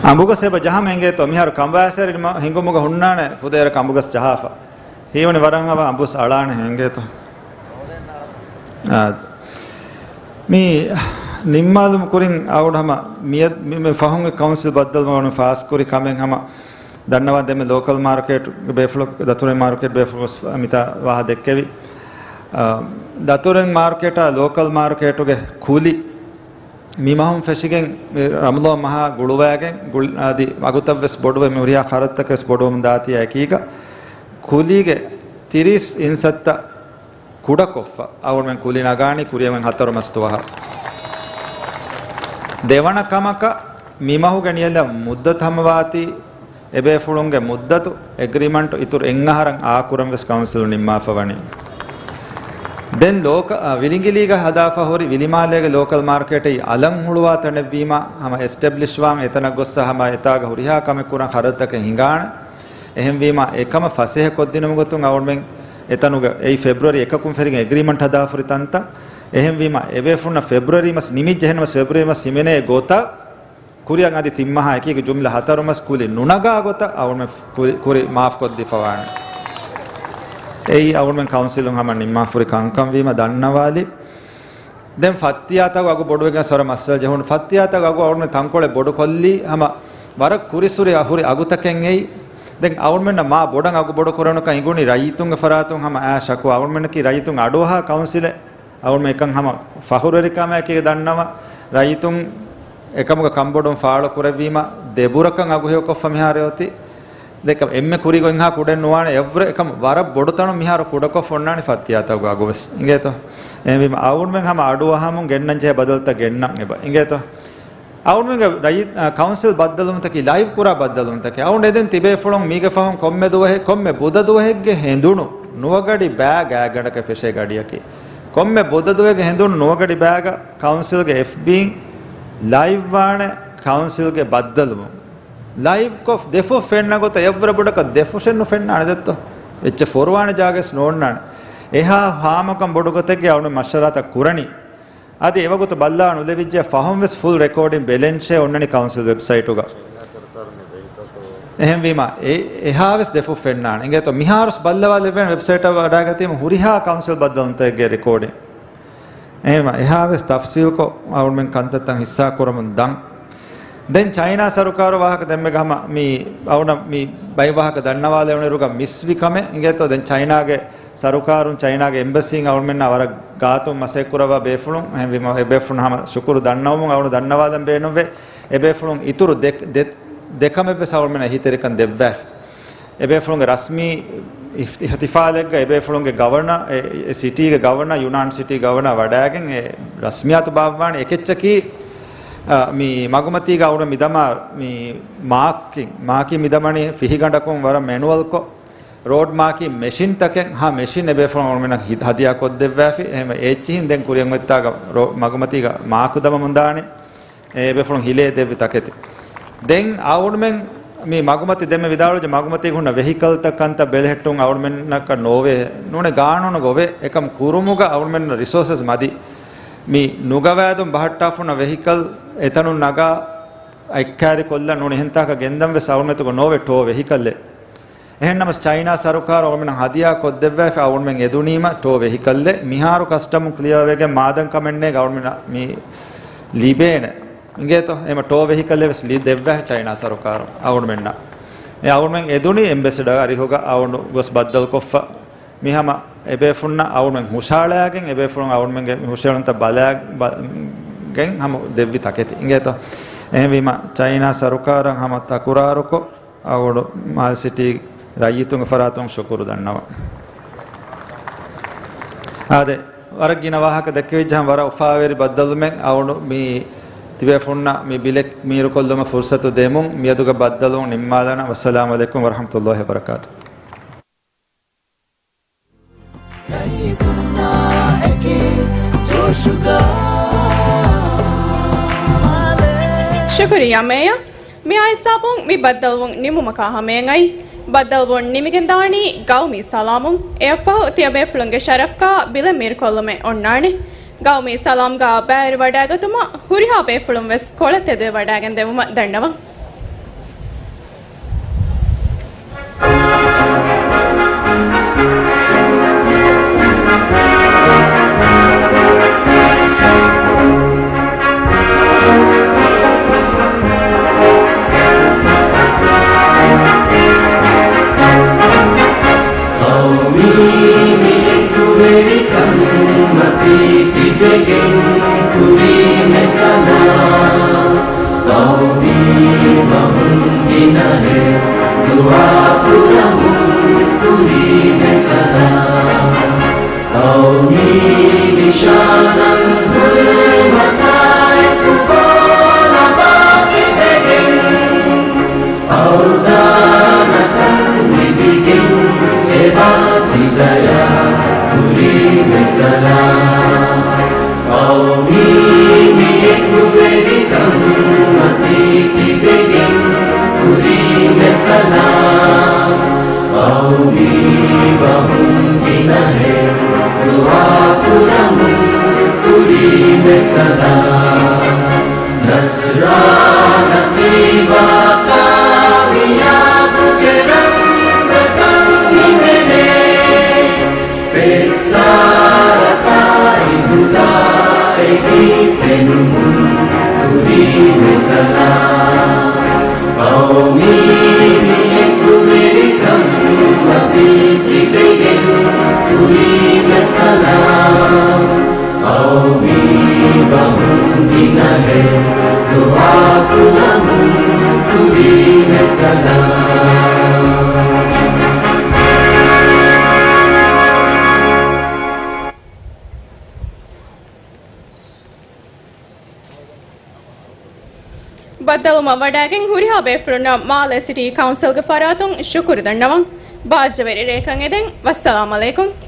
އަނބުގަސް އެބަ ޖަހަމަ އެނގޭތޯ؟ މިހާރު ކަނބާސް އެރި ހިނގުމުގަ ހުންނާނެ ފުދޭވަރަކަށް އަނބުގަސް ޖަހާފަ. ހީވަނީ ވަރަށް އަވަހަށް އަނބުސް އަޅާނެ އެނގޭތޯ؟ އާ. މި ނިންމާލުމުގެ ކުރިން އަޅުގަނޑު ހަމަ މިއަދު މި، މި ފަހުން އެ ކައުންސިލް ބައްދަލުވުމަށް ފާސްކުރި ކަމެއް ހަމަ ދަންނަވާ ދެމެ ލޯކަލް މާރކެޓް ބޭފުޅު، ދަތުރެއް މާރކެޓް ބޭފުޅު މިތާ ވާހަ ދެއްކެވި. އާ، ދަތުރެއް މާރކެޓާ ލޯކަލް މާރކެޓުގެ ކުލި މި މަހުން ފެށިގެން މި ރަމަޟާން މަހާ ގުޅުވައިގެން ގުޅް-، އަދި ވަގުތަށްވެސް ބޮޑުވެ މި ހުރިހާ ޚަރަދުތަކެސް ބޮޑުވަމުން ދާތީ އެކީގަ ކުލީގެ ތިރީސް އިންސައްތަ ކުޑަކޮށްފަ އަޅުގަނޑުމެން ކުލި ނަގާނީ ކުރިއަށް ހަތަރު މަސް ދުވަހަށް. ދެވަނަ ކަމަކަށް މި މަހުގެ ނިޔަލަށް މުއްދަތު ހަމަވާތީ އެބޭފުޅުންގެ މުއްދަތު އެގްރިމަންޓު އިތުރު އެއް އަހަރަށް އާކުރަން ވެސް ކައުންސިލުން ނިންމާފަ ވަނީ. ދެން ލޯކަ-، އަ، ވިލިނގިލީގަ ހަދާފަ ހުރި ވިލިމާލޭގެ ލޯކަލް މާރކެޓަށް އަލަށް ހުޅުވާ ތަނެއްވީމަ ހަމަ އެސްޓެބްލިޝްވާން އެތަނަށް ގޮއްސަ ހަމަ އެތާގަ ހުރިހާ ކަމެއް ކުރަން ޚަރަދުތަކެއް ހިނގާނެ. އެހެންވީމަ އެކަމަށް ފަސޭހަ ކޮށްދިނުމުގެ ގޮތުން އަޅުގަނޑުމެން އެތަނުގަ އެއީ ފެބްރުއަރީ އެކަކުން ފެށިގެން އެގްރިމަންޓް ހަދާފަ ހުރި ތަންތަން. އެހެންވީމަ، އެބޭފުންނަށް ފެބްރުއަރީ މަސް ނިމިއްޖެ، އެހެން މަސް ފެބްރުއަރީ މަސް ހިމެނޭ ގޮތަށް ކުރިއަށް އަދި ތިން މަހާ އެކީގެ ޖުމްލަ ހަތަރު މަސް ކުލި ނުނަގާ ގޮތަށް އަޅުމެން ކުރި، ކުރި މާފް ކޮށްދީފަވާނެ. އެއީ އަޅުމެން ކައުންސިލުން ހަމަ ނިންމާފުރި ކަންކަން ވީމަ ދަންނަވާލި. ދެން ފައްތިޔާތަކުގެ އަގު ބޮޑުވެގެން ވަރަށް މައްސަލަ ޖެހުނު. ފައްތިޔާތަކުގެ އަގު އަޅުމެން ތަންކޮޅެއް ބޮޑުކޮށްލީ ހަމަ ވަރަށް ކުރިސުރި އަހުރި އަގުތަކެއް އެއީ. ދެން އަޅުމެންނަށް މާ ބޮޑަށް އަގު ބޮޑު ކުރެވުނުކަން އިނގުނީ ރައްޔިތުންގެ ފަރާތުން ހަމަ އާ ޝަކު. އަޅުމެންނަކީ ރައްޔިތުން އަޑުއަހާ ކައުންސިލެއް. އަޅުމެން އެކަން ހަމަ ފަހުރުވެރިކަމެކޭ ދަންނަވަން. ރައްޔިތުން އެކަމުގެ ކަންބޮޑުން ފާޅު ކުރެއްވީމަ ދެބުރަކަށް އަގު ހެޔޮކޮށްފަ މިހާރު އޮތީ. ދެކަ އެންމެ ކުރީގޮތްހާ ކުޑެއް ނުވާނެ، އެއްވުރެ އެކަމު ވަރަށް ބޮޑު ތަނުން މިހާރު ކުޑަކޮށް އޮންނާނެ ފައްތިޔާތަކުގެ އަގުވެސް. އިނގޭތޯ؟ އެހެންވީމަ އަޅުމެން ހަމަ އަޑުއަހަމުން ގެންނަން ޖެހޭ ބަދަލުތައް ގެންނަން އެބަ. އިނގޭތޯ؟ އަޅުމެންގެ ރައްޔި-، އަ، ކައުންސިލް ބައްދަލުވުންތަކީ ލައިވް ކުރާ ބައްދަލުވުންތަކެއް. އަޅުން އެދެން ތިބޭފުޅުން މީގެ ފަހުން ކޮންމެ ދުވަހެއް، ކޮންމެ ބުދަ ދުވަހެއްގެ ހެނދުނު ނުވަގަޑި ބައި ގާތްގަނޑަކަށް ފެށޭ ގަޑިއަކީ. ކޮންމެ ބުދަ ދުވަހެއްގެ ހެނދުނު ނުވަގަޑި ބައިގަ ކައުންސިލްގެ އެފްބީން ލައިވް ވާނެ ކައުންސިލްގެ ބައްދަލުވުން. ލައިވްކޮށް ދެފުށް ފެންނަ ގޮތަށް އެއްވަރަށް ބޮޑަކަށް ދެފުށެއް ނުފެންނާނެ ދެއްތޯ؟ އެއްޗެއް ފޮރުވާނެ ޖާގައެއް ނޯންނާނެ. އެހާ ހާމަކަން ބޮޑު ގޮތެއްގެ އަޅުން މަޝްވަރާތައް ކުރަނީ. އަދި އެވަގުތު ބައްލާ ނުލެވިއްޖެ ފަހުން ވެސް ފުލް ރެކޯޑިން ބެލެންސް އޮންނަނީ ކައުންސިލް ވެބްސައިޓުގަ. އެހެންވީމަ އެ-، އެހާވެސް ދެފުށް ފެންނާނެ. އިނގޭތޯ މިހާރުސް ބައްލަވާލެވޭނެ ވެބްސައިޓަށް ވަޑާގަތީމަ ހުރިހާ ކައުންސިލް ބައްދަލުންތަކެއްގެ ރެކޯޑިން. އެހެންވީމަ އެހާވެސް ތަފްސީލްކޮށް އަޅުމެން ކަންތައްތައް ހިއްސާ ކުރަމުން ދަން. ދެން ޗައިނާ ސަރުކާރު ވާހަކަ ދެންމެ ހަމަ މި އަޅުނަށް މި ބައެއް ވާހަކަ ދަންނަވާލެވުނުއިރުގަ މިސްވި ކަމެއް އިނގޭތޯ. ދެން ޗައިނާގެ ސަރުކާރުން ޗައިނާގެ އެމްބަސީން އަޅުމެންނާ ވަރަށް ގާތުން މަސައްކަތް ކުރައްވާ ބޭފުޅުން. އެހެންވީމަ އެބޭފުޅުން ހަމަ ޝުކުރު ދަންނަވަމުން އަޅުން ދަންނަވާލަން ބޭނުންވޭ. އެބޭފުޅުން އިތުރު ދެ-، ދެ-، ދެކަމެއްވެސް އަޅުމެންނަށް އެހީތެރިކަން ދެއްވާފި. އެބޭފުޅުންގެ ރަސްމީ އިފް-، އިހްތިފާލެއްގަ އެބޭފުޅުންގެ ގަވަނަ، އެ، އެ ސިޓީގެ ގަވަނަ، ޔުނާން ސިޓީ ގަވަނަ ވަޑައިގެން އެ ރަސްމިއްޔާތު ބާއްވާނެ. އެކެއްޗަކީ، އަ، މި މަގުމަތީގަ އަޅުން މިދަމާ މި މާކިން، މާކިން މިދަމަނީ ފިހިގަނޑަކުން ވަރަށް މެނުއަލްކޮށް. ރޯޑް މާކިން މެޝިންތަކެއް، ހަ، މެޝިން އެބޭފުޅުން އަޅުމެންނަށް ހި-، ހަދިޔާ ކޮށްދެއްވާފި. އެހެންވެ އެއްޗިހިން ދެން ކުރިއަށް އޮތްތާގަ ރޯ-، މަގުމަތީގަ މާކު ދަމަމުންދާނެ. އެބޭފުޅުން ހިލޭ ދެއްވި ތަކެތި. ދެން އަޅުމެން މި މަގުމަތި ދެންމެ ވިދާޅުވެއްޖެ މަގުމަތީގަ ހުންނަ ވެހިކަލްތައް ކަންތައް ބެލެހެއްޓުން އަޅުމެންނަކަށް ނޯވޭ. ނޫނެ ގާނޫނުގަ އޮވޭ. އެކަމް ކުރުމުގަ އަޅުމެން ރިސޯސަސް މަދި. މި ނުގަވާދުން ބަހައްޓާފުންނަ ވެހިކަލް އެތަނުން ނަގާ އެއްކާރި ކޮށްލަން ނޫން އެހެންތާކަށް ގެންދަން ވެސް އަޅުމެތުގަ ނޯވޭ ޓޯ ވެހިކަލްއެއް. އެހެންނަމަސް ޗައިނާ ސަރުކާރު އަޅުމެންނަށް ހަދިޔާ ކޮށްދެއްވާފަ އަޅުމެން އެދުނީމަ ޓޯ ވެހިކަލްއެއް. މިހާރު ކަސްޓަމުން ކްލިއާ ވެގެން މާދަން ކަމެއްނޭ އަޅުމެންނަށް މި ލިބޭނެ. އިނގޭތޯ؟ އެމަ ޓޯ ވެހިކަލްއެއް ވެސް ލި-، ދެއްވާ ޗައިނާ ސަރުކާރު އަޅުމެންނަށް. އެ އަޅުމެން އެދުނީ އެމްބެސެޑަރ އަރިހުގަ އަޅުނު ގޮސް ބައްދަލުކޮށްފަ. މި ހަމަ އެބޭފުންނަށް އަޅުމެން ހުށަހަޅައިގެން އެބޭފުޅުން އަޅުމެންގެ ހުށަހެޅުންތައް ބަލާ-، ބަ-، ގެން ހަމަ ދެއްވި ތަކެތި. އިނގޭތޯ؟ އެހެންވީމަ ޗައިނާ ސަރުކާރަށް ހަމަ ތަކުރާރުކޮށް، އަޅުގަނޑު މާލެ ސިޓީ ރައްޔިތުންގެ ފަރާތުން ޝުކުރު ދަންނަވަން. އާދެ، ވަރަށް ގިނަ ވާހަކަ ދެއްކެވިއްޖެ ހަމަ ވަރަށް އުފާވެރި ބައްދަލުމެއް. އަޅުގަނޑު މި ތިބޭފުންނަށް މި ބިލެއް މީރުކޮށްލުމަށް ފުރުސަތު ދެމުން މިއަދުގެ ބައްދަލުވުން ނިންމާލާނަން. ވައްސަލާމު ޢަލައިކުމް ވަރަޙްމަތުﷲި ވަބަރަކާތު. ރައްޔިތުންނާ އެކީ ޖޯޝުގަ. ޝުކުރިއްޔާ މޭޔަރ. މިއާ ހިސާބުން މި ބައްދަލުވުން ނިމުމަކާ ހަމަޔަށް އައީ. ބައްދަލުވުން ނިމިގެން ދާނީ ގައުމީ ސަލާމުން. އެއަށްފަހު ތިޔަބޭފުޅުންގެ ޝަރަފްގަ ބިލެއް މީރުކޮށްލުމެއް އޮންނާނެ. ގައުމީ ސަލާމްގަ ބައިވެރިވަޑައިގަތުމަށް ހުރިހާ ބޭފުޅުން ވެސް ކޮޅަށް ތެދުވެވަޑައިގެން ދެވުމަށް ދަންނަވަން. ޤައުމީ މި އެކުވެރިކަން މަތީ ތިބެގެން ކުރީމެ ސަލާމް. ޤައުމީ ބަހުން ގިނަހެއް ދުޢާ ކުރަމުން ކުރީމެ ސަލާމް. ޤައުމީ ނިޝާނަށް ހުރިމަތާއެކު ބޯލަބާ ތިބެގެން. އަޅުދާނަކަން ލިބިގެން އެބާ ތި ދަޔާ ކުރީމެ ސަލާމް. ޤައުމީ މި އެކުވެރިކަން މަތީ ތިބެގެން ކުރީމެ ސަލާމް. ޤައުމީ ބަހުން ގިނަހެއް ދުޢާ ކުރަމުން މީ މި އެކުވެރިކަން ވަދީ ތިބެގެން ކުރީމެ ސަލާމް. އައު މީ ބަހުން ގިނަހެއް ދުޢާ ކުރަމުން ކުރީމެ ސަލާމް. ބައްދަލުވުމަށް ވަޑައިގެން ހުރިހާ ބޭފުޅުންނަށް މާލެ ސިޓީ ކައުންސިލްގެ ފަރާތުން ޝުކުރު ދަންނަވަން. ބާއްޖަވެރި ރެއަކަށް އެދެން. ވައްސަލާމް އަލައިކުމް.